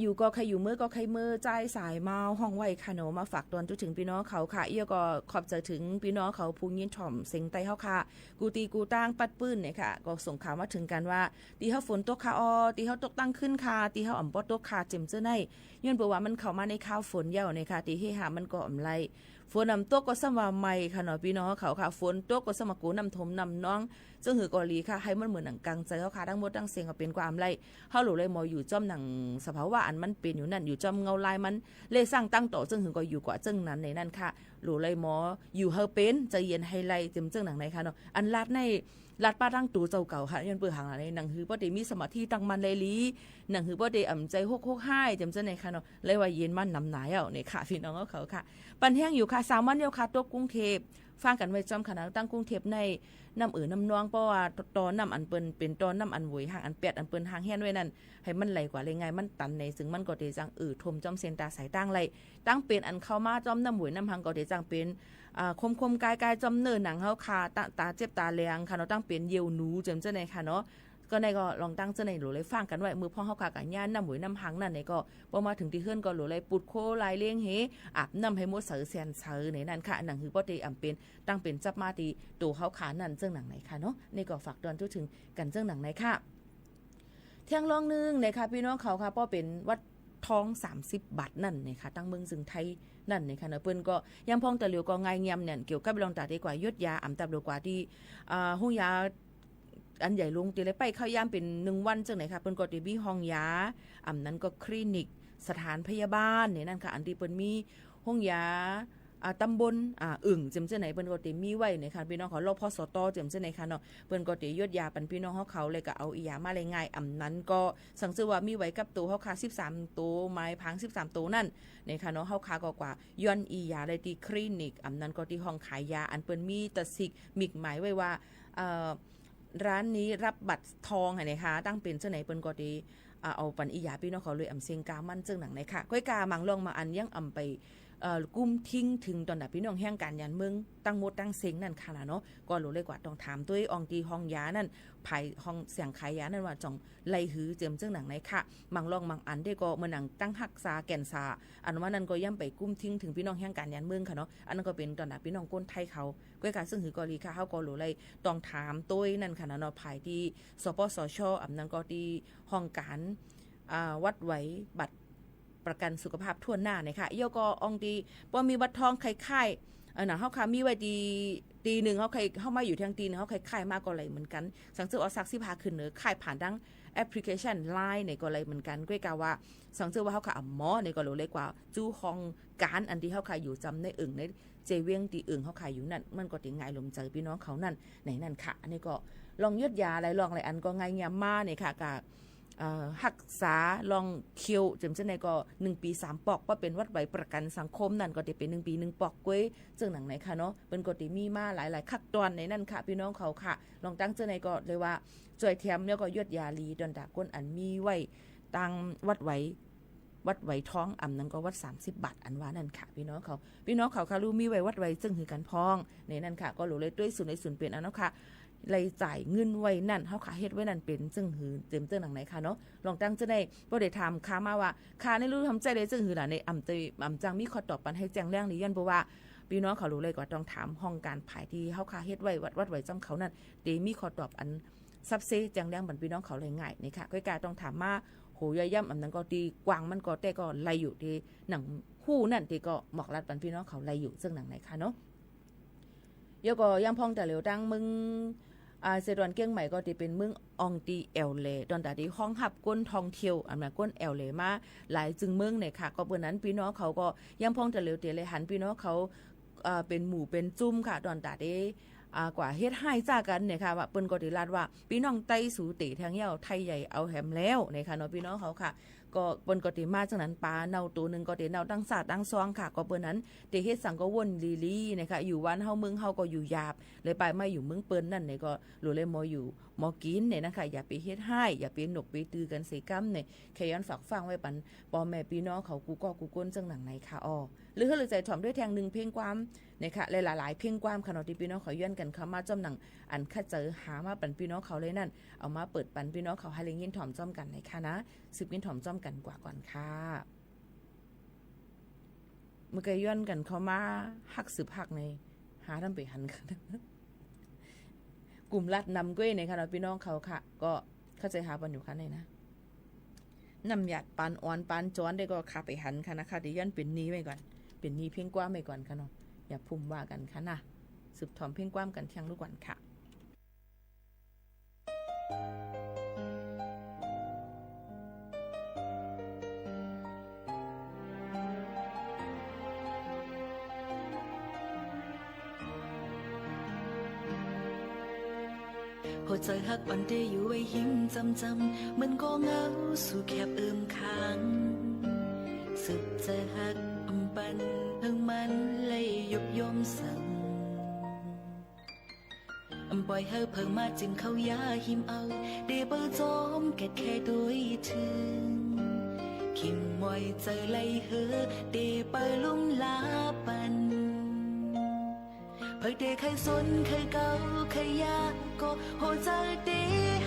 อยู่ก็ใค่อยู่ เมอก็ใค่เมอ จ้ายสายมาฮ้องไหว้ค่ะเนาะ มาฝากตอนจุ๊เถิงปี้น้องเขาค่ะ เอี้ยก็ขอบใจ๋เถิงปี้น้องเขาผู้ยินถ่อมเสียงใต้เฮาค่ะ กู้ตี้กู้ตางปัดปื้นเนี่ยค่ะ ก็ส่งข่าวมาเถิงกั๋นว่า ตี้เฮาฝนตกค่ะออ ตี้เฮาตกตั้งคืนค่ะ ตี้เฮาอ่ำป้อตกค่ะ เจียมเจ้อไหน ย้อนเปื้อว่ามันเข้ามาในคาวฝนแล้วเนี่ยค่ะ ตี้เฮฮามันก็อ่ำไล่ ฝนอ่ำตกก็ซ้ำว่าใหม่ค่ะเนาะ ปี้น้องเขาค่ะ ฝนตกก็ซ้ำว่ากั๋วน้ำท่วมน้ำนอง เจิ่งหื้อก็หลีค่ะ หื้อมันเหมือนหนังกังใจ๋เฮาค่ะ ตังหมดตังเสี้ยงก็เป๋นกว่าอ่ำไล่ เฮาหลู่เลยหมออยู่จ้อมหนังสภาวะอันมันเป๋นอยู่นั่น อยู่จ้อมเงาลายมัน เลยสั่งตั้งต่อเจิ่งหื้อก็อยู่กว่าเจิ่งนั้นในนั้นค่ะ หลู่เลยหมออยู่หื้อเป๋น ใจ๋เย็นหื้อไล่ เจียมเจ้อหนังไหนค่ะเนาะ อันลาดใน ลาดป้าตั้งตั๋วเจ้าเก่าค่ะ ย้อนเปื้อหางหลังใน หนังหื้อป้อได้มีสมาธิตั้งมั่นไล่หลี หนังหื้อป้อได้อ่ำใจ๋ฮกฮกฮ้าย เจียมเจ้อไหนค่ะเนาะ เลยว่าเย็นมานำหนาแล้วเนี่ยค่ะ ปี้น้องเขาค่ะ ปันแฮงอยู่ค่ะ สามวันแล้วค่ะ ตกกรุงเทพฯ ฟังกั๋นไว้จ้อมค่ะนะ ตังกรุงเทพฯใน น้ำเอ่อน้ำนอง เพราะว่าต่อน้ำอันเปิ้นเป๋นต่อน้ำอันโวยหาง อันแปดอันเปิ้นหางเฮี้ยนไว้นั่น หื้อมันไหลกว่าเลยง่าย มันตันใน ซึ่งมันก็เตจั่งเอ่อท่วมจ้อมเส้นตาสายตางไล่ ตังเป๋นอันเข้ามาจ้อมน้ำโวยน้ำหางก็เตจั่งเป๋น อ่า คมๆ กายๆ จ้อมเนื้อหนังเฮาค่ะ ตา ตาเจ็บตาแลงค่ะเนาะ ตังเป๋นเยี่ยวหนู เจียมเจ้อไหนค่ะเนาะ ก็ในก็ลองตังเจ้อไหนหลู่เลยฟังกั๋นไว้ เมื่อพ่องเฮาค่ะกั๋นย่านน้ำโวยน้ำหางนั่นในก็ ป้อมาเถิงตี้เฮือนก็หลู่เลยปูดโคลายเลี้ยงเห อาบน้ำหื้อหมดใสแสนใสในนั้นค่ะ หนังหื้อป้อได้อ่ำเป๋น ตังเป๋นจับมาตี้ตั๋วเฮาค่ะนั่น เจิ่งหนังไหนค่ะเนาะ นี่ก็ฝากตอนจุ๊เถิงกั๋นเจิ่งหนังไหนค่ะ เตี้ยงล่องนึ่งนะคะ ปี้น้องเขาค่ะ ป้อเป๋นวัดทองสามสิบบาทนั่นนะคะ ตังเมืองเซิงไท้นั่นนะคะเนาะ เปิ้นก็ยามพ่องตะเหลียวก็งายเงียมเนี่ย เกี่ยวกับเรื่องตาตี้กว่าหยดยา อ่ำตับหรือกว่าตี้ อ่า โฮงยา อันใหญ่หลวงตี้เลยไปเข้ายามเป๋นหนึ่งวันเจิ่งไหนค่ะ เปิ้นก็ตี้มีห้องยา อ่ำนั้นก็คลินิก สถานพยาบาลในนั้นค่ะ อันตี้เปิ้นมีโฮงยา อ่า ตำบล อ่า อึ่ง เจียมเจ้อไหน เปิ้นก็ตี้มีไว้นะคะ ปี้น้องเขา รพสต เจียมเจ้อไหนค่ะเนาะ เปิ้นก็ตี้หยดยาปันปี้น้องเฮาเขา แล้วก็เอาอีหยามาไล่ง่าย อ่ำนั้นก็สังเจ้อว่ามีไว้กับตั๋วเฮาค่ะ สิบสามตั๋ว หมายผางสิบสามตั๋วนั่นนะคะเนาะ เฮาค่ะก็กว่าย้อนอีหยาไล่ตี้คลินิก อ่ำนั้นก็ตี้ห้องขายยา อันเปิ้นมีตะสิกหมิกหมายไว้ว่า เอ่อ ร้านนี้รับบัตรทองหั้นนะคะ ตังเป๋นเจ้าไหนเปิ้นก็ตี้ อ่า เอาปันอีหยาปี้น้องเขาเลยอ่ำเซ็งกามั่นเจิ่งหนังไหนค่ะ ก้อยกาหมางล่องหมางอันยังอ่ำไป เอ่อ กุ้มทิ้งเถิงตอนน่ะปี้น้องแห่งก๋านยานเมืองตังหมดตังเซ็งนั่นค่ะนะเนาะ ก็หลู่เลยกว่าต้องถามตวยอ่องตี้ห้องยานั่น ภายห้องเสียงขายยานั่นว่าจ่องไล่หื้อเจียมเจิ่งหนังไหนค่ะ หมางล่องหมางอันเด้ก็เมื่อหนังตั้งฮักษาแก่นสา อันว่านั่นก็ย่ำไปกุ้มทิ้งเถิงปี้น้องแห่งก๋านยานเมืองค่ะเนาะ อันนั้นก็เป๋นตอนน่ะปี้น้องคนไท้เขา ก้อยกาเซิ่งหื้อก็หลีค่ะ เฮาก็หลู่เลยต้องถามตวยนั่นค่ะนะเนาะ ภายตี้ สปสช อ่ำนั้นก็ตี้ห้องก๋าน อ่า วัดไหวบัตรประกันสุขภาพถ้วนหน้าเนี่ยค่ะ เอี้ยก็อ่องตี้ ป้อมีบัตรทองใค่ายๆ เออ น่ะ เฮาค่ะมีไว้ตี้ ตี้นึ่ง เฮาใค่ เฮามาอยู่เตียงตี้นึ่ง เฮาใค่ายๆ มาก็ไล่เหมือนกั๋น สังเจ้อเอาสักสิบห้าขึ้นเนอะ ขายผ่านตังแอปพลิเคชันไลน์เนี่ยก็ไล่เหมือนกั๋น ก้อยกาว่า สังเจ้อว่าเฮาค่ะอ่ำหมอเนี่ยก็หลู่เลยกว่า จู้ห้องก๋านอันตี้เฮาค่ะอยู่จำในอึ่งใน เจเวียงตี้อึ่งเฮาขายอยู่นั่น มันก็ตี้ง่ายลมใจ๋ปี้น้องเขานั่น ในนั้นค่ะ อันนี้ก็ล่องหยดยาไล่ล่องไล่อันก็งายเงียมมาเนี่ยค่ะ กา เอ่อ ฮักษาล่องเคี้ยว เจิ่มเจ้าไหนก็หนึ่งปี๋สามปอก ป้อเป๋นวัดไหวประกันสังคมนั่นก็ตี้เป๋นหนึ่งปี๋หนึ่งปอกก้วย เจิ่งหนังไหนค่ะเนาะ เปิ้นก็ตี้มีมาหลายๆ คักตอนในนั้นค่ะ ปี้น้องเขาค่ะ ลองตังเจ้าไหนก็เลยว่าจ้วยแถมแล้วก็หยดยาหลี ตอนตาคนอันมีไว้ตังวัดไหว วัดไหวทอง อ่ำนั้นก็วัดสามสิบบาทอันว่านั่นค่ะ ปี้น้องเขา ปี้น้องเขาค่ะ ลู่มีไว้วัดไหวเจิ่งหื้อกั๋นพ่อง ในนั้นค่ะ ก็หลู่เลยตวยสูนในสูนเป๋นอันเนาะค่ะ ไล่จ่ายเงินไว้นั่น เฮาค่ะเฮ็ดไว้นั่นเป๋นเจิ่งหื้อ เจิ่มเจิ่งหนังไหนค่ะเนาะ ลองตังเจ้าไหน ป้อได้ถามค่ะมาว่า ค่ะ ในลู่ทำใจ๊ไล่เจิ่งหื้อล่ะ ในอ่ำเตย อ่ำจังมีข้อตอบปันหื้อแจ้งแรงหรือ ย้อนเปื้อว่า ปี้น้องเขาหลู่เลยกว่าต้องถามห้องก๋านภายตี้เฮาค่ะเฮ็ดไว้วัด วัดไหวจำเขานั่น ตี้มีข้อตอบอัน ซับเซ้แจ้งแรงปันปี้น้องเขาไล่ง่ายนี่ค่ะ ก้อยกาต้องถามมา โห ย่อยย่ำ อ่ำนั้นก็ตี้กว้างมันก็ แต่ก็ไล่อยู่ตี้หนังฮู้นั่น ตี้ก็หมอกลัดปันปี้น้องเขาไล่อยู่ เจิ่งหนังไหนค่ะเนาะ เอี้ยก็ยังพ่องตะเหลียวตังเมือง อ่า เซตวันเกียงใหม่ก็ตี้เป๋นเมืองอ่องตี้แอ่วแหล ตอนตาตี้ฮ้องฮับคนท่องเที่ยว อ่ำนั้นคนแอ่วแหลมาหลายจึงเมืองเนี่ยค่ะ ก็เปื้อนั้นปี้น้องเขาก็ยังพ่องตะเหลียวตี้ไล่หันปี้น้องเขา อ่า เป๋นหมู่เป๋นจุ้มค่ะ ตอนตาตี้ อ่า กว่าเฮ็ดฮ้ายจ้ากั๋นเนี่ยค่ะ ว่าเปิ้นก็ตี้ลาดว่า ปี้น้องไต้สูเต๋แทงเย้า ไทยใหญ่เอาแหมแล้วเนี่ยค่ะเนาะ ปี้น้องเขาค่ะ ก็เปิ้นก็ตี้มาจั่งนั้น ป๋าเน่าตั๋วนึ่งก็ตี้เน่าตังสาดตังซองค่ะ ก็เปื้อนั้นตี้เฮ็ดสังก็ว่นลีๆ เนี่ยค่ะ อยู่บ้านเฮาเมืองเฮาก็อยู่หยาบ เลยไปมาอยู่เมืองเปิ้นนั่นเนี่ยก็หลู่เลยหมออยู่หมอกิ๋นเนี่ยนะคะ อย่าไปเฮ็ดฮ้าย อย่าไปหนกไปตื้อกั๋นเสียกำเนี่ย แค่ย้อนฝากฟังไว้ปันป้อแม่ปี้น้องเขากู้ก้อกู้คนเจิ่งหนังไหนค่ะอ้อ หรือหื้อใจ๋ถ่อมตวยแท่งนึ่งเพลงความ นะคะ และหลายๆ เพลงความค่ะเนาะ ตี้ปี้น้องเขาย้อนกั๋นเข้ามาจ้อมหนัง อันข้าเจ้าหามาปั๋นปี้น้องเขาเลยนั่น เอามาเปิดปั๋นปี้น้องเขาหื้อได้ยินถ่อมจ้อมกั๋นเลยค่ะนะ สืบยินถ่อมจ้อมกั๋นกว่าก่อนค่ะ เมื่อกี้ย้อนกั๋นเข้ามาฮักสืบฮักใน หาทำไปหันค่ะ กุ่มลัดนำก้วยเนี่ยค่ะเนาะ ปี้น้องเขาค่ะ ก็เข้าใจ๋หาปั๋นอยู่ค่ะเนี่ยนะ น้ำหยาดปานอ่อนปานจ๊อนได้ก็ข้าไปหันค่ะนะคะ เดี๋ยวย้อนเป๋นนี้ไว้ก่อน เป๋นนี้เพลงความไว้ก่อนค่ะเนาะ อย่าพุ่มว่ากั๋นค่ะนะ สืบถ่อมเพลงความกั๋นเที่ยงลูกก่อนค่ะ หัวใจ๋ฮักอ่อนเตอยู่ไว้หิมจำๆ เหมือนก่อเหงาสู่แคบเอิมขัง สืบใจ๋ฮักอำปันเพิ่งมันเลยยุบย่อมสั่ง อำป่อยหื้อเผลอมาจึงเข้ายาหิมเอา เตเปิดจอมแก่แค่ตวยเถิง คิมมอยใจ๋ไหลเฮอ เตเปิดลุ่มลาปัน เผยเตใค่สนใค่เก่าใค่ยา ก็หัวใจ๋เต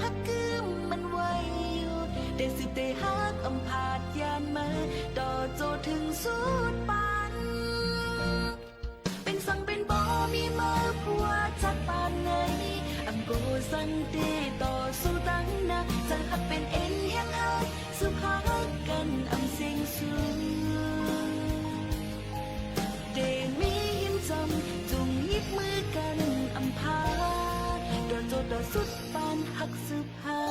ฮักกึ๊มมันไว้อยู่ เตสืบเตฮักอำผาดยานเมอ ต่อโจเถิงสุดปาน เป๋นสังเป๋นบ่มีเมอผัวจัดปานไหน อำก็สังเตต่อสู้ตังหน้า ใจ๋ฮักเป๋นเอ็นแฮงฮัก สืบฮักกั๋นอำเสียงสูง เตมีหิมจำ จุ่งหยิบมือกั๋นอำผาด ต่อโจต่อสุดปานฮักสืบฮัก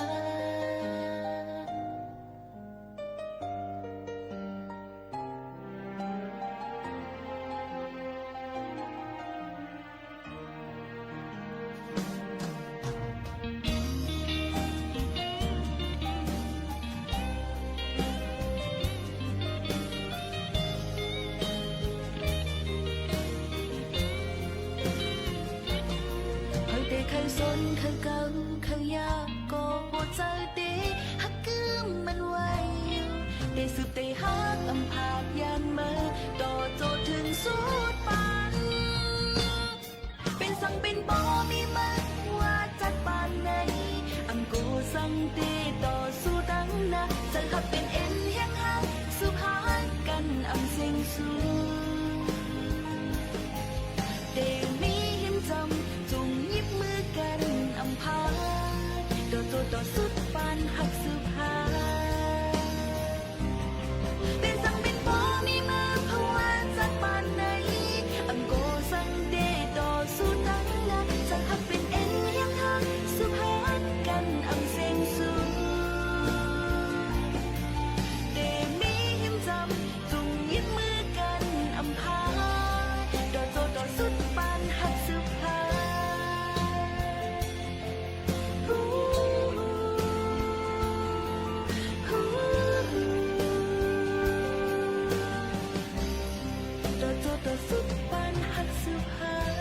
เผยเตใค่สนใค่เก่าใค่ยาก ก็หัวใจ๋เตฮักกึ๊มมันไว้อยู่ เตสืบเตฮักอำผาดยานเมอ ต่อโจเถิงสุดปาน เป๋นสังเป๋นบ่มีเมอว่าจัดปานไหน อำก็สังเตต่อสู้ตังหน้า ใจ๋ฮักเป๋นเอ็นแฮงฮัก สืบฮักกั๋นอำเสียงสูง เตมีหิมจำ จุ่งหยิบมือกั๋นอำผาด ต่อโจต่อสุดปานฮักสืบฮัก เป๋นสังเป๋นบ่มีเมอเพราะว่าจัดปานไหน อำก็สังเตต่อสู้ตังหน้า ใจ๋ฮักเป๋นเอ็นแฮงฮัก สืบฮักกั๋นอำเสียงสูง เตมีหิมจำ จุ่งหยิบมือกั๋นอำผาด ต่อโจต่อสุดปานฮักสืบฮัก ฮู้ ฮู้ ฮู้ ต่อโจต่อสุดปานฮักสืบฮัก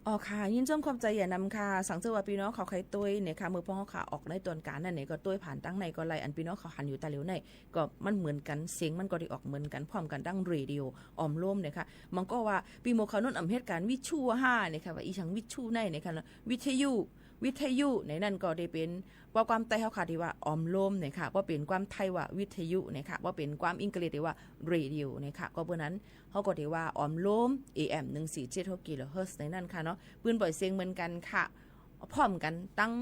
อ๋อค่ะ ยินดีขอบใจ๋อย่างนำค่ะ สังเกตว่าปี้น้องเขาใค่ตวยเนี่ยค่ะ เมื่อป้องเขาค่ะ ออกในตอนกลางนั่นเนี่ย ก็ตวยผ่านตังในก็ได้ อันปี้น้องเขาหันอยู่ตาเหลียวใน ก็มันเหมือนกั๋น เสียงมันก็ได้ออกเหมือนกั๋น พร้อมกั๋นดังเรดิโอ ออมโลมเนี่ยค่ะ มันก็ว่าปี้หมวกเขานุ่นอำเหตุก๋านวิทยุห้าเนี่ยค่ะ ว่าอี๋สังวิทยุไหนเนี่ยค่ะเนาะ วิทยุ วิทยุในนั้นก็ได้เป๋น ว่าความใต้เขาค่ะตี้ว่าออมโลมเนี่ยค่ะ ว่าเป๋นความไทยว่าวิทยุเนี่ยค่ะ ว่าเป๋นความอังกฤษตี้ว่าเรดิโอเนี่ยค่ะ ก็เปื้อนั้นเขาก็ตี้ว่าออมโลม เอเอ็ม หนึ่งสี่เจ็ดหกกิโลเฮิรตซ์ในนั้นค่ะเนาะ ปืนปล่อยเสียงเหมือนกั๋นค่ะ พร้อมกั๋นตัง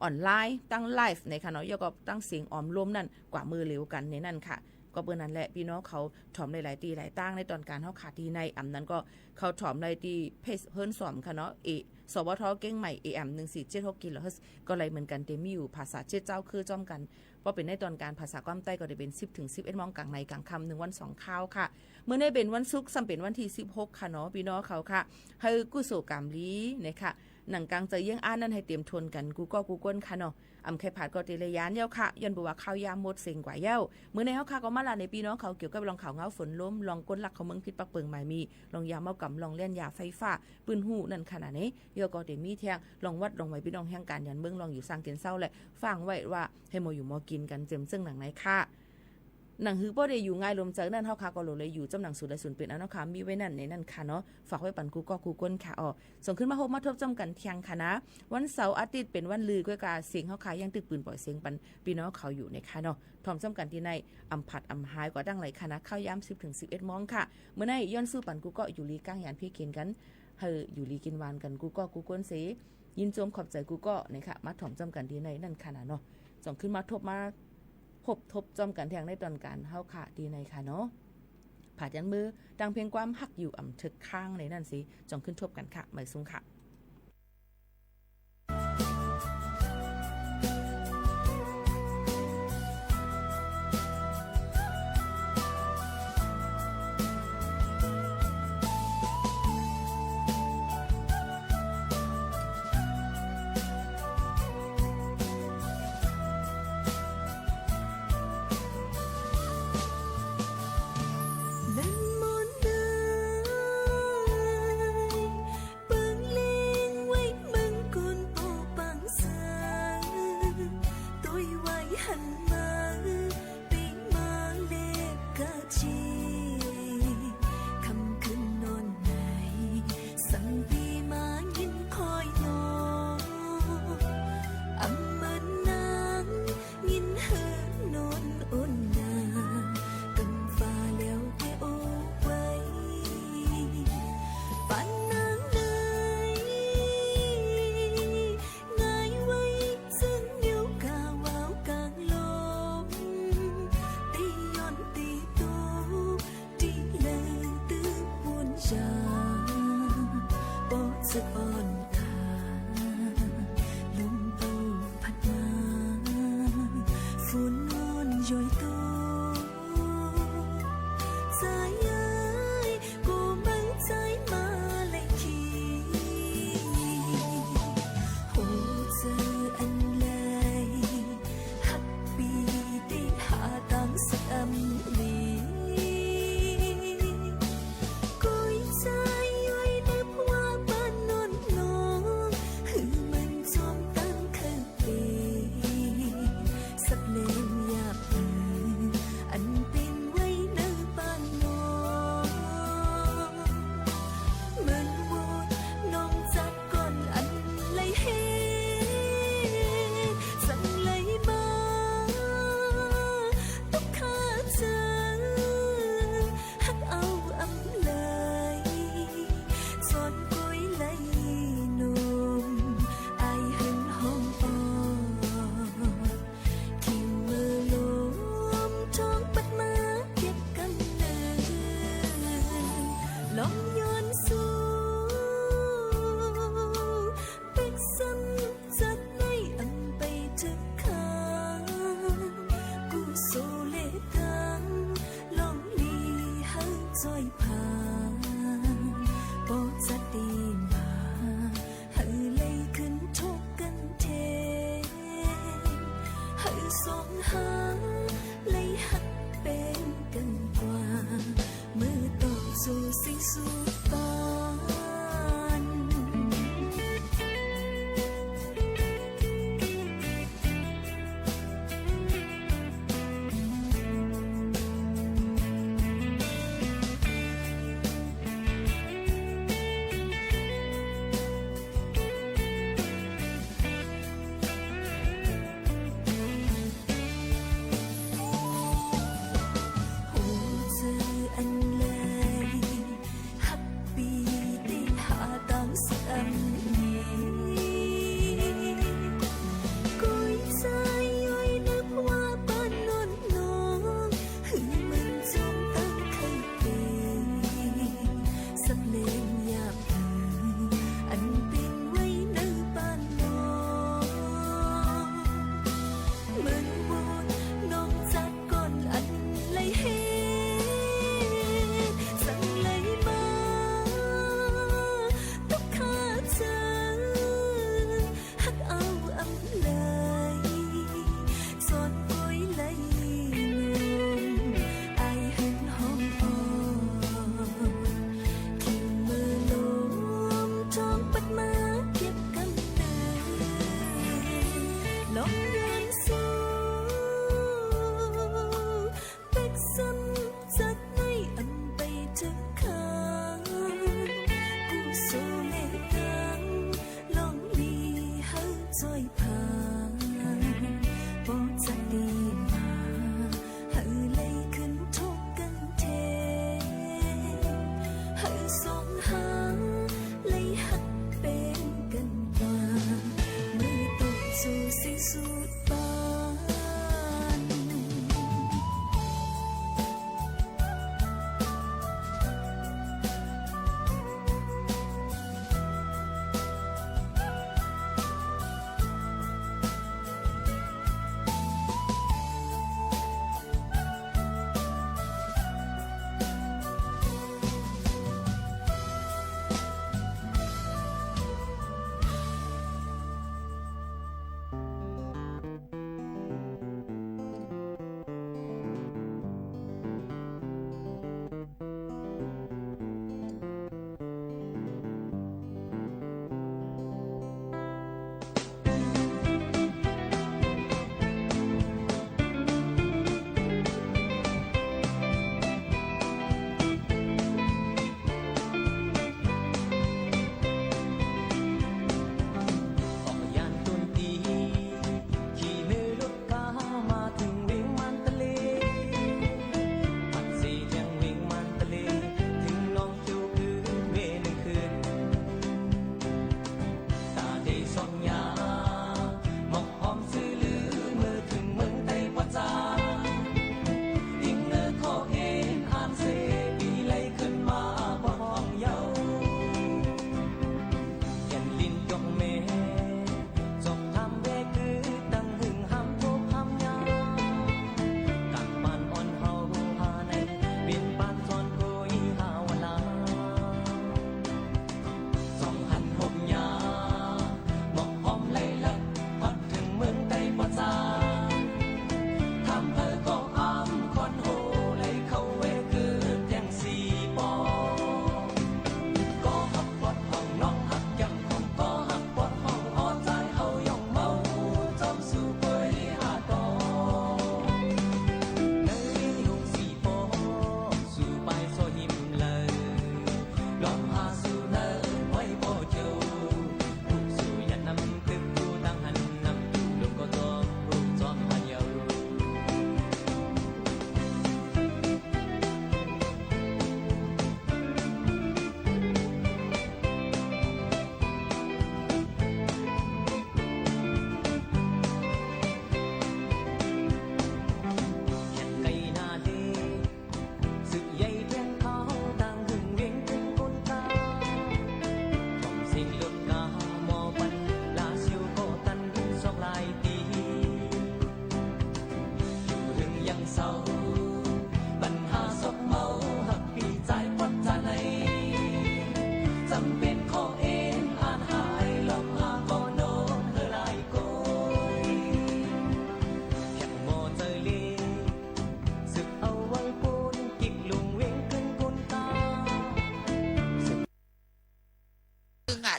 ออนไลน์ ตังไลฟ์เนี่ยค่ะเนาะ แล้วก็ตังเสียงออมโลมนั่นกว่าเมื่อเหลียวกั๋นในนั้นค่ะ ก็เปื้อนั้นแหละ ปี้น้องเขาถ่อมหลายๆ ตี้หลายตางในตอนกลางเขาค่ะ ตี้ในอำนั้นก็เขาถ่อมได้ตี้เพจเฮิรนสอมค่ะเนาะ เอ สวท เกียงใหม่ เอเอ็ม หนึ่งสี่เจ็ดหกกิโลเฮิรตซ์ ก็ได้เหมือนกั๋น เตมีอยู่ภาษาเจ็ดเจ้าคือจ้อมกั๋น เพราะเป๋นในตอนกลางภาษาความใต้ก็ได้เป๋นสิบถึงสิบเอ็ดโมงกลางในกลางค่ำ หนึ่งวันสองคาวค่ะ เมื่อในเป๋นวันศุกร์ ซ้ำเป๋นวันตี้สิบหกค่ะเนาะ ปี้น้องเขาค่ะ หื้อกู้โสกรรมดีเนี่ยค่ะ หนังก๋างใจ๋เยียงอ้านนั้น หื้อเตรียมทนกั๋นกู้ก้อกู้ก้นค่ะเนาะ อ่ำใค่ผาดก็เตรียมยานแล้วค่ะ ย้อนบ่ว่าข้าวยามหมดเส้นกว่าแล้ว มื้อนี้เฮาค่ะก็มาเล่าหื้อปี้น้องเขาเกี่ยวกับร่องข่าวเหงาฝนลม ร่องก้นลักเข้าเมืองผิดปักเปิงหมายมี ร่องยาเมากำ ร่องเล่นยาไฟฟ้า ปื้นฮู้นั่นค่ะนาเน่ แล้วก็เตรียมมีแท่งร่องวัดร่องไหว้ปี้น้องแฮงก๋านยานเมือง ร่องอยู่สร้างกิ๋นเซ้าและฟังไว้ว่าหื้อหมู่อยู่หมู่กิ๋นกั๋นเจ๋มเซิ่งหนังไหนค่ะ หนังหื้อป้อได้อยู่ง่ายลมใจ๋นั้น เฮาค่ะก็หลงไหลอยู่จ้ำหนังสูตรและสูตรเป๋นอันเฮาค่ะมีไว้นั้นในนั้นค่ะเนาะ ฝากไว้ปั๋นกู้ก้อกู้ก้นค่ะ อ้อ ส่งขึ้นมาพบมาทบจ้ำกั๋นแท่งค่ะนา วันเสาร์อาทิตย์เป๋นวันลือ ก้วยกาเสียงเฮาค่ะยังตึกปืนป่อยเสียงปันปี้น้องเขาอยู่ในค่ะเนาะ ถ่อมจ้ำกั๋นตี้ใน อ่ำผัดอ่ำหายกว่าดั้งไหลค่ะนา ข้าวยามสิบเถิงสิบเอ็ดโมงค่ะ มื้อนี้ย้อนสู้ปั๋นกู้ก้ออยู่ลีก้างหยานเพียเขียนกั๋น หื้ออยู่ลีกิ๋นหวานกั๋นกู้ก้อกู้ก้นเส ยินจมขอบใจ๋กู้ก้อในค่ะ มาถ่อมจ้ำกั๋นตี้ในนั้นค่ะนาเนาะ ส่งขึ้นมาทบมา พบทบจ้ำกั๋นแท่งในต๋อนก๋านเฮาค่ะตี้ในค่ะเนาะ ผาดยันมือ ดังเพลงความฮักอยู่อ่ำเถิกข้างในนั้นสิ จ่องขึ้นทบกั๋นค่ะ หมายสูงค่ะ လၢၼ်မွၼ်းၼႆႉ ပိူင်လဵင်ဝႆႉမိူင်းၵူၼ်း ပေႃးပၢင်သႂ် တူၺ်းဝႆႉႁၼ်မႃး ပဵၼ်မႃးလဵပ်ႈၵႃႈၸီႉ ၶမ်ႈၶိုၼ်းၼွၼ်းၼႆႉ သင်ပီႈမႃးငိၼ်းၶွႆႈၼေႃႈ ဢမ်ႇမိူၼ်ၼင်ႇ ငိၼ်းႁိူဝ်ႈၼူၼ်းဢူၼ်ႈၼႃႇ ၵမ်ႈၽႃႈလႅဝ်တႄႉဢူဝ်းဝႆႈ ပၢၼ်ၼၢင်းၼႆႉ ငၢႆႈဝႆႉၸိူင်ႉမဵဝ်းၵႃႈဝၢဝ်ၵၢင်လူမ်း တေယွၼ်းတေတူဝ်း တီႈလႂ်တိုၵ်ႉဝူၼ်ႉယၢင်ႇ ပေႃးၸိူဝ်းဢွၼ်ႇတႃႇ လူမ်းပူၼ်ႉၽတ်းမႃး ၾူၼ်ၼူၼ်းယွႆႈတူဝ်း ၸၢႆးဢိူၺ်း ၵူဝ်မႂ်းၸၢႆးမႃးလႆႈၶီ ႁူဝ်ၸႂ်ဢၼ်လႆႈ ႁၵ်ႉပီႈတေႁႃတၢင်းသၢၵ်ႈဢမ်ႇလီ ၵူၺ်းၸၢႆးယွႆႈၼႂ်းၽဝပၢၼ်ၼွၼ်းၼွၼ်း ႁိုဝ်မၼ်းၸွမ်းတၢင်းၶႂ်ႈပဵၼ် သပ်းလႅင်းယၢပ်ႇၽိုတ်ႇ ဢၼ်ပဵၼ်ဝႆႉၼႂ်းပၢင်ၼွၼ်း မိူၼ်ဝူတ်ႈၼွင်ၸၢတ်ႈၵွၼ်ႇဢၼ်လႆႈႁဵတ်း သင်လႆႈမႃး တုၵ်ႉၶၸႂ် ႁၵ်ႉဢဝ်ဢမ်ႇလႆႈ ၸွၼ်ၵူၺ်းလႆႈၼုမ်ႇ ဢၢႆႁိုၼ်ႈႁွမ်ဢွၼ်ႇ ၶိင်ႇမိူဝ်ႈလူမ်း ထွင်ႇပတ်းမႃးၶႅပ်းၵမ်းၼိုင်ႈ လွင်ႈယွၼ်းသူး ပဵၵ်ႉသမ်ႉ ၸၢတ်ႈၼႆႉ ဢမ်ႇပႆႇထိုၵ်ႈၶၢမ်ႇ ၵုသူဝ်ႇလႄႈတၢင်း လွင်ႈလီ ႁႂ်ႈၸွႆႈၽၢၼ် ပေႃးၸၢတ်ႈတေမႃး ႁႂ်ႈလႆႈၶိုၼ်းထူပ်းၵၼ်ထႅင်ႈ ႁႂ်ႈသွင်ႁၢင်ႈ လႆႈႁၵ်ႉပဵင်းၵၼ်ၵႂႃႇ မိူဝ်းတေႃႇၸူဝ်ႈသဵင်ႈသူးပၢၼ်။ ႁူဝ်ၸႂ်ဢၼ်လႆႈ ႁၵ်ႉပီႈ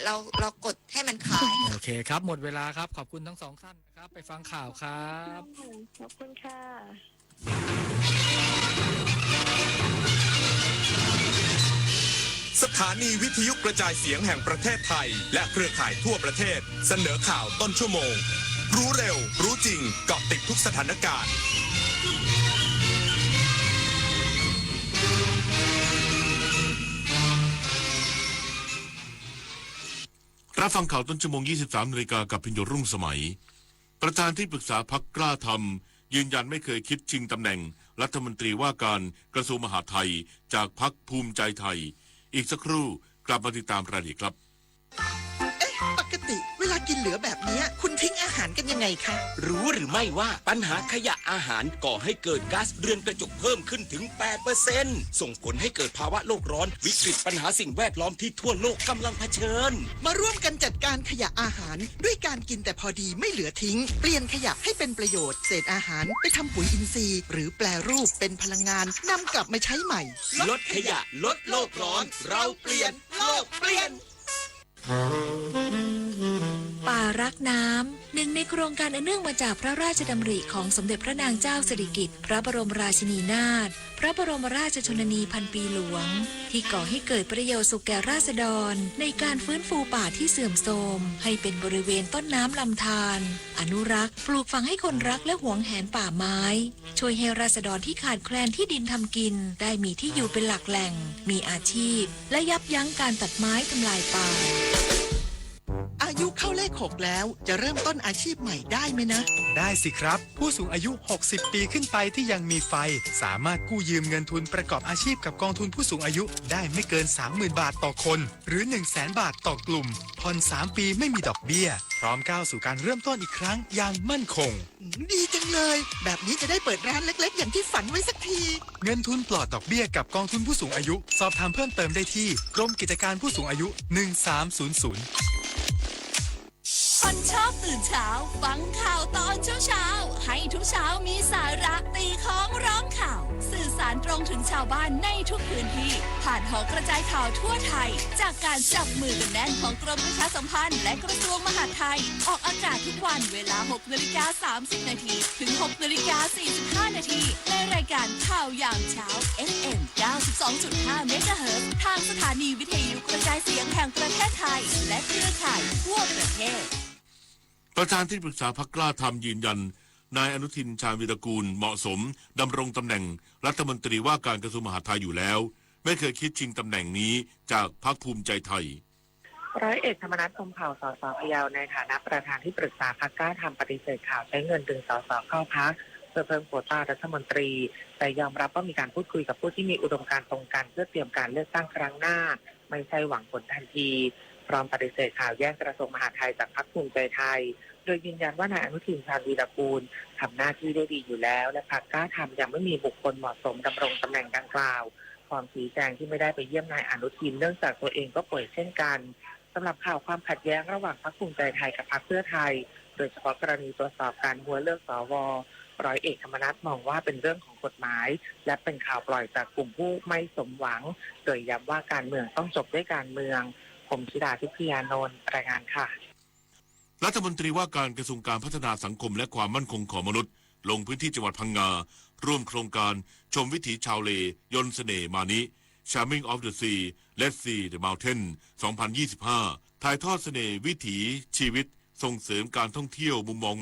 เรา เรากดให้มันขาย โอเคครับ หมดเวลาครับ ขอบคุณทั้งสองท่านนะครับ ไปฟังข่าวครับ ขอบคุณค่ะ สถานีวิทยุกระจายเสียงแห่งประเทศไทย และเครือข่ายทั่วประเทศ เสนอข่าวต้นชั่วโมง รู้เร็ว รู้จริง เกาะติดทุกสถานการณ์ รับฟังข่าวต้นชั่วโมง ยี่สิบสามนาฬิกา กับพิญโยรุ่งสมัย ประธานที่ปรึกษาพรรคกล้าทำ ยืนยันไม่เคยคิดชิงตำแหน่งรัฐมนตรีว่าการกระทรวงมหาดไทย จากพรรคภูมิใจไทย อีกสักครู่กลับมาติดตามรายละเอียดครับ เอ๊ะ ปกติเวลากินเหลือแบบเนี้ย คุณทิ้งอาหารกันยังไงคะ รู้หรือไม่ว่าปัญหาขยะอาหารก่อให้เกิดก๊าซเรือนกระจกเพิ่มขึ้นถึง แปดเปอร์เซ็นต์ ส่งผลให้เกิดภาวะโลกร้อน วิกฤตปัญหาสิ่งแวดล้อมที่ทั่วโลกกำลังเผชิญ มาร่วมกันจัดการขยะอาหาร ด้วยการกินแต่พอดีไม่เหลือทิ้ง เปลี่ยนขยะให้เป็นประโยชน์ เศษอาหารไปทำปุ๋ยอินทรีย์ หรือแปรรูปเป็นพลังงาน นำกลับมาใช้ใหม่ ลดขยะ ลดโลกร้อน เราเปลี่ยน โลกเปลี่ยน ป่ารักน้ำ หนึ่งในโครงการอันเนื่องมาจากพระราชดำริของสมเด็จพระนางเจ้าสิริกิติ์ พระบรมราชินีนาถ พระบรมราชชนนีพันปีหลวง ที่ก่อให้เกิดประโยชน์สุขแก่ราษฎร ในการฟื้นฟูป่าที่เสื่อมโทรม ให้เป็นบริเวณต้นน้ำลำธาร อนุรักษ์ ปลูกฝังให้คนรักและหวงแหนป่าไม้ ช่วยให้ราษฎรที่ขาดแคลนที่ดินทำกิน ได้มีที่อยู่เป็นหลักแหล่ง มีอาชีพ และยับยั้งการตัดไม้ทำลายป่า อายุเข้าเลขหกแล้ว จะเริ่มต้นอาชีพใหม่ได้ไหมนะ ได้สิครับ ผู้สูงอายุ หกสิบปีขึ้นไปที่ยังมีไฟ สามารถกู้ยืมเงินทุนประกอบอาชีพกับกองทุนผู้สูงอายุได้ไม่เกิน สามหมื่นบาทต่อคน หรือ หนึ่งแสนบาทต่อกลุ่ม ผ่อนสามปีไม่มีดอกเบี้ย พร้อมก้าวสู่การเริ่มต้นอีกครั้งอย่างมั่นคง อืม ดีจังเลย แบบนี้จะได้เปิดร้านเล็กๆ อย่างที่ฝันไว้สักที เงินทุนปลอดดอกเบี้ยกับกองทุนผู้สูงอายุ สอบถามเพิ่มเติมได้ที่กรมกิจการผู้สูงอายุ หนึ่งสามศูนย์ศูนย์ คนชอบตื่นเช้า ฟังข่าวตอนเช้าๆ ให้ทุกเช้ามีสาระ ตีค้องร้องข่าว สื่อสารตรงถึงชาวบ้านในทุกพื้นที่ ผ่านหอกระจายข่าวทั่วไทย จากการจับมือกันแน่นของกรมประชาสัมพันธ์ และกระทรวงมหาดไทย ออกอากาศทุกวันเวลา หกนาฬิกาสามสิบนาที ถึง หกนาฬิกาสี่สิบห้านาที ในรายการข่าวยามเช้า เอฟเอ็ม เก้าสิบสองจุดห้าเมกะเฮิรตซ์ ทางสถานีวิทยุกระจายเสียงแห่งประเทศไทย และเครือข่ายทั่วประเทศ ประธานที่ปรึกษาพรรคกล้าทำยืนยัน นายอนุทิน ชาญวีรกูล เหมาะสมดำรงตำแหน่งรัฐมนตรีว่าการกระทรวงมหาดไทยอยู่แล้ว ไม่เคยคิดชิงตำแหน่งนี้จากพรรคภูมิใจไทย ร้อยเอกธรรมนัส พรหมเผ่า สส พะเยา ในฐานะประธานที่ปรึกษาพรรคกล้าทำ ปฏิเสธข่าวใช้เงินดึง สส เข้าพรรคเพื่อเพิ่มโควต้ารัฐมนตรี แต่ยอมรับว่ามีการพูดคุยกับผู้ที่มีอุดมการณ์ตรงกันเพื่อเตรียมการเลือกตั้งครั้งหน้า ไม่ใช่หวังผลทันที พร้อมปฏิเสธข่าวแย่งกระทรวงมหาดไทยจากพรรคภูมิใจไทย โดยยืนยันว่านายอนุทิน ชาญวีรกูล ทำหน้าที่ได้ดีอยู่แล้ว และพรรคกล้าทำยังไม่มีบุคคลเหมาะสมดำรงตำแหน่งดังกล่าว พร้อมชี้แจงที่ไม่ได้ไปเยี่ยมนายอนุทิน เนื่องจากตัวเองก็ป่วยเช่นกัน สำหรับข่าวความขัดแย้งระหว่างพรรคภูมิใจไทยกับพรรคเพื่อไทย โดยเฉพาะกรณีตรวจสอบการหัวเลือก สว ร้อยเอกธรรมนัสมองว่าเป็นเรื่องของกฎหมาย และเป็นข่าวปล่อยจากกลุ่มผู้ไม่สมหวัง โดยย้ำว่าการเมืองต้องจบด้วยการเมือง ผมธิดา ทิพยานนท์ รายงานค่ะ รัฐมนตรีว่าการกระทรวงการพัฒนาสังคมและความมั่นคงของมนุษย์ ลงพื้นที่จังหวัดพังงา ร่วมโครงการชมวิถีชาวเล ยนต์เสน่ห์มานิ Charming of the Sea Let's See the Mountain สองพันยี่สิบห้า ถ่ายทอดเสน่ห์วิถีชีวิต ส่งเสริมการท่องเที่ยวมุมมองใหม่